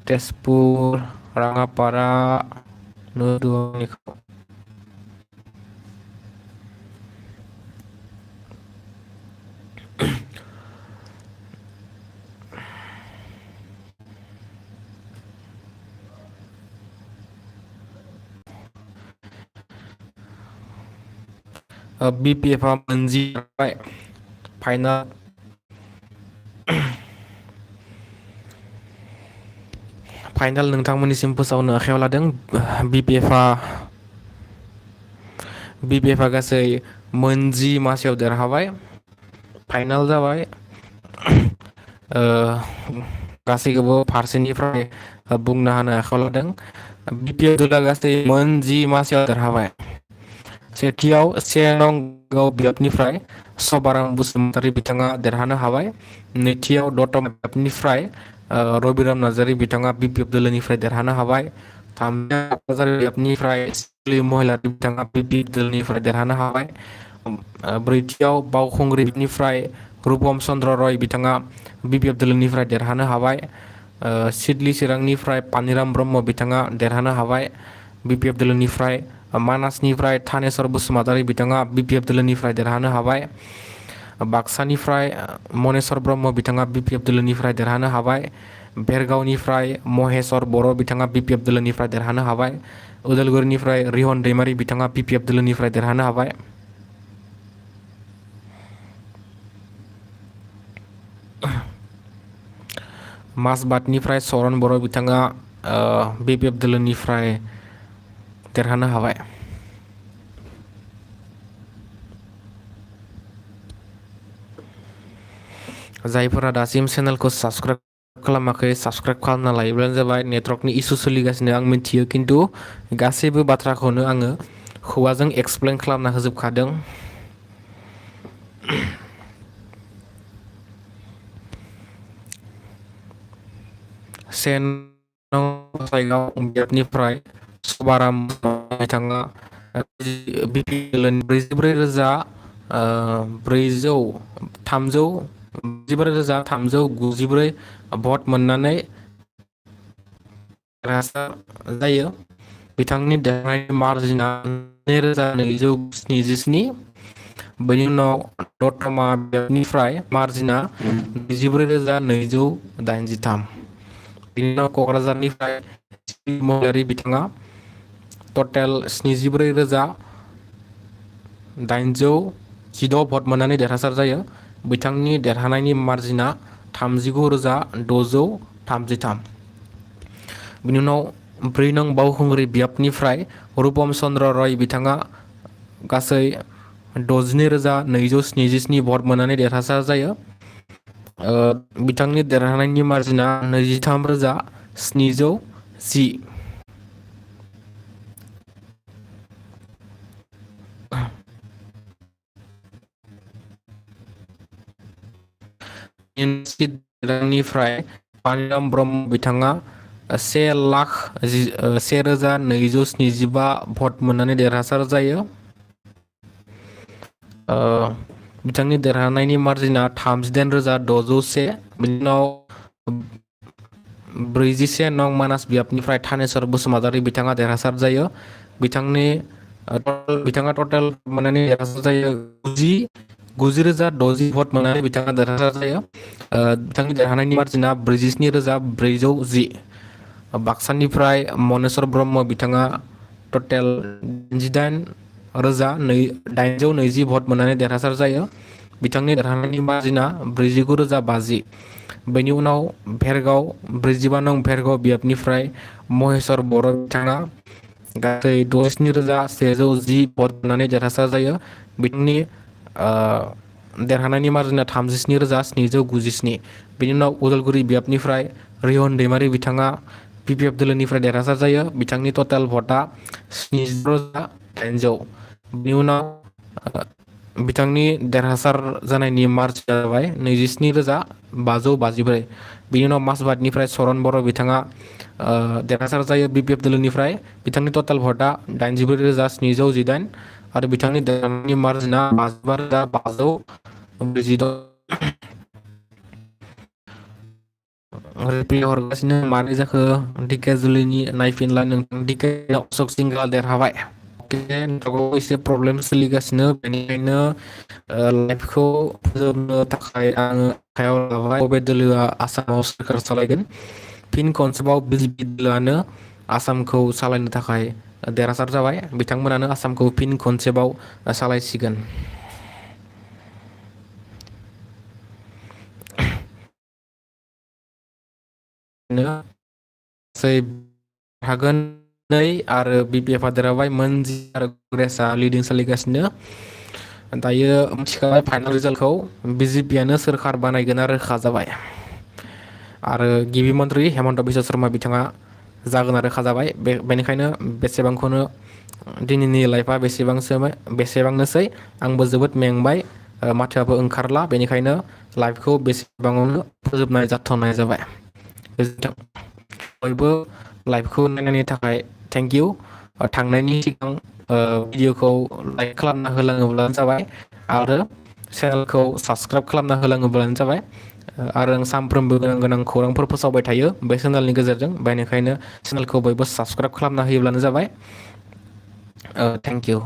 तेजपुर राङापारा नदुवानिखौ BPFआ मोनजि फाइनाल नोंथांमोननिसिम फोसावनो आखायाव लादों BPF गासै मोनजि मासियाव देरहाबाय फाइनाल जाबाय गासैखौबो फारसेनिफ्राय बुंनो हानो आखायाव लादों BPF दला गासै मोनजि मासियाव देरहाबाय सेथियाव 1 नं बियाबनिफ्राय सबारां बसुमतारी बिथाङा देरहानो हाबाय नैथियाव दतमा बियाबनिफ्राय रबिराम नार्जारी बिथाङा BPF दोलोनिफ्राय देरहानो हाबाय थामथियाव क'क्राझार बियाबनिफ्राय सिबि महिलारी बिथाङा BPF दोलोनिफ्राय देरहानो हाबाय ब्रैथियाव बावखुंग्रि बियाबनिफ्राय रूपम चन्द्र रय बिथाङा BPF दोलोनिफ्राय देरहानो हाबाय सिडली चिरांनिफ्राय पानिराम ब्रह्म बिथाङा देरहानो हाबाय BPF दोलोनिफ्राय मानासनिफ्राय थानेश्वर बसुमतारी बिथाङा BPF दोलोनिफ्राय देरहानो हाबाय बाक्सानिफ्राय मनेश्वर ब्रह्म बिथाङा BPF दोलोनिफ्राय देरहानो हाबाय बेरगावनिफ्राय महेश्वर बर' बिथाङा BPF दोलोनिफ्राय देरहानो हाबाय उदालगुरिनिफ्राय रिहन दैमारी बिथाङा BPF दोलोनिफ्राय देरहानो हाबाय मासबादनिफ्राय चरण बर' बिथाङा BPF दोलोनिफ्राय देरहानो हाबाय जायफोरा दासिम चेनेलखौ साबस्क्राइब खालामाखै साबस्क्राइब खालामना लायोब्लानो जाबाय नेटवर्कनि इसु सोलिगासिनो आं मिथियो खिन्थु गासैबो बाथ्राखौनो आङो खुगाजों एक्सप्लेन खालामना होजोबखादों बियाबनिफ्राय सबाराम बिथाङा BPL 44,394 भट मोननानै देरहासार जायो बिथांनि देरहानायनि मार्जिना 2,277 बेनि उनाव दतमा बियाबनिफ्राय मार्जिना 24,283 बेनि उनाव क'क्राझारनिफ्राय सिबि महिलारी बिथाङा टटेल 74,816 भट मोननानै देरहासार जायो बिथांनि देरहानायनि मार्जिना 39,633 बिनि उनाव 4 नं बावखुंग्रि बियाबनिफ्राय रूपम चन्द्र रय बिथाङा गासै 62,277 भट मोननानै देरहासार जायो बिथांनि देरहानायनि मार्जिना 23,710 चिरांनिफ्राय पानिराम ब्रह्म बिथाङा 1,01,275 भट मोननानै देरहासार जायो बिथांनि देरहानायनि मार्जिना 38,601 बिनि उनाव 41 नं मानास बियाबनिफ्राय थानेश्वर बसुमतारी बिथाङा देरहासार जायो बिथाङा टटेल मोननानै देरहासार जायो 90,60 भट मोननानै बिथाङा देरहासार जायो बिथांनि देरहानायनि मार्जिना 47,410 बाक्सानिफ्राय मनेश्वर ब्रह्म बिथाङा टटेल 88,820 भट मोननानै देरहासार जायो बिथांनि देरहानायनि मार्जिना 49,050 बेनि उनाव भेरगाव 45 नं भेरगाव बियाबनिफ्राय महेश्वर बर' बिथाङा गासै 67,110 भट मोननानै देरहासार जायो बिथांनि देरहानायनि मार्जिना 37,797 बेनि उनाव उदालगुरि बियाबनिफ्राय रिहन दैमारी बिथाङा BPF दोलोनिफ्राय देरहासार जायो बिथांनि टटेल भटआ 70,800 बिनि उनाव बिथांनि देरहासार जानायनि मार्जिना जाबाय 27,554 बिनि उनाव मासबादनिफ्राय चरण बर' बिथाङा देरहासार जायो BPF दोलोनिफ्राय बिथांनि टटेल भटआ 84,718 आरो बिथांनि देरहानायनि मार्जिना 55,546 रिप्ले हरगासिनो मारै जाखो दिकेजुलिनि नायफिनला नोंथां दिके अशोक सिंगला देरहाबाय नेटवर्कआव एसे प्रब्लेम सोलिगासिनो बेनिखायनो लाइभखौ फोजोबनो थाखाय आङो आखायाव लाबाय बबे दोलोआ आसामाव सोरखार सालायगोन फिन खनसेबाव BJP दोलोआनो आसामखौ सालायनो थाखाय देरहासार जाबाय बिथांमोनानो आसामखौ फिन खनसेबाव सालायसिगोन हागोन नै आरो BPF देरहाबाय मोनजि आरो कंग्रेसआ लिडिं सोलिगासिनो दायो मिथिखाबाय फाइनाल रिजाल्टखौ BJPआनो सोरखार बानायगोन आरो रोखा जाबाय आरो गिबि मन्थ्रि हेमन्त बिश्व शर्मा बिथाङा जागोन आरो रोखा जाबाय बेनिखायनो बेसेबांखौनो दिनैनि लाइफआ बेसेबांनोसै आंबो जोबोद मेंबाय माथोआबो ओंखारला बेनिखायनो लाइफखौ बेसेबाङावनो फोजोबनाय जाथ'नाय जाबाय गोजोन्थों बयबो लाइफखौ नायनायनि थाखाय थेंक इउ थांनायनि सिगां भिडिअखौ लाइक खालामना होलाङोब्लानो जाबाय आरो चेनेलखौ साबस्क्राइब खालामना होलाङोब्लानो जाबाय आरो आं सानफ्रोमबो गोनां खौरांफोर फोसावबाय थायो बे चेनेलनि गेजेरजों बेनिखायनो चेनेलखौ बयबो साबस्क्राइब खालामना होयोब्लानो जाबाय थेंक इउ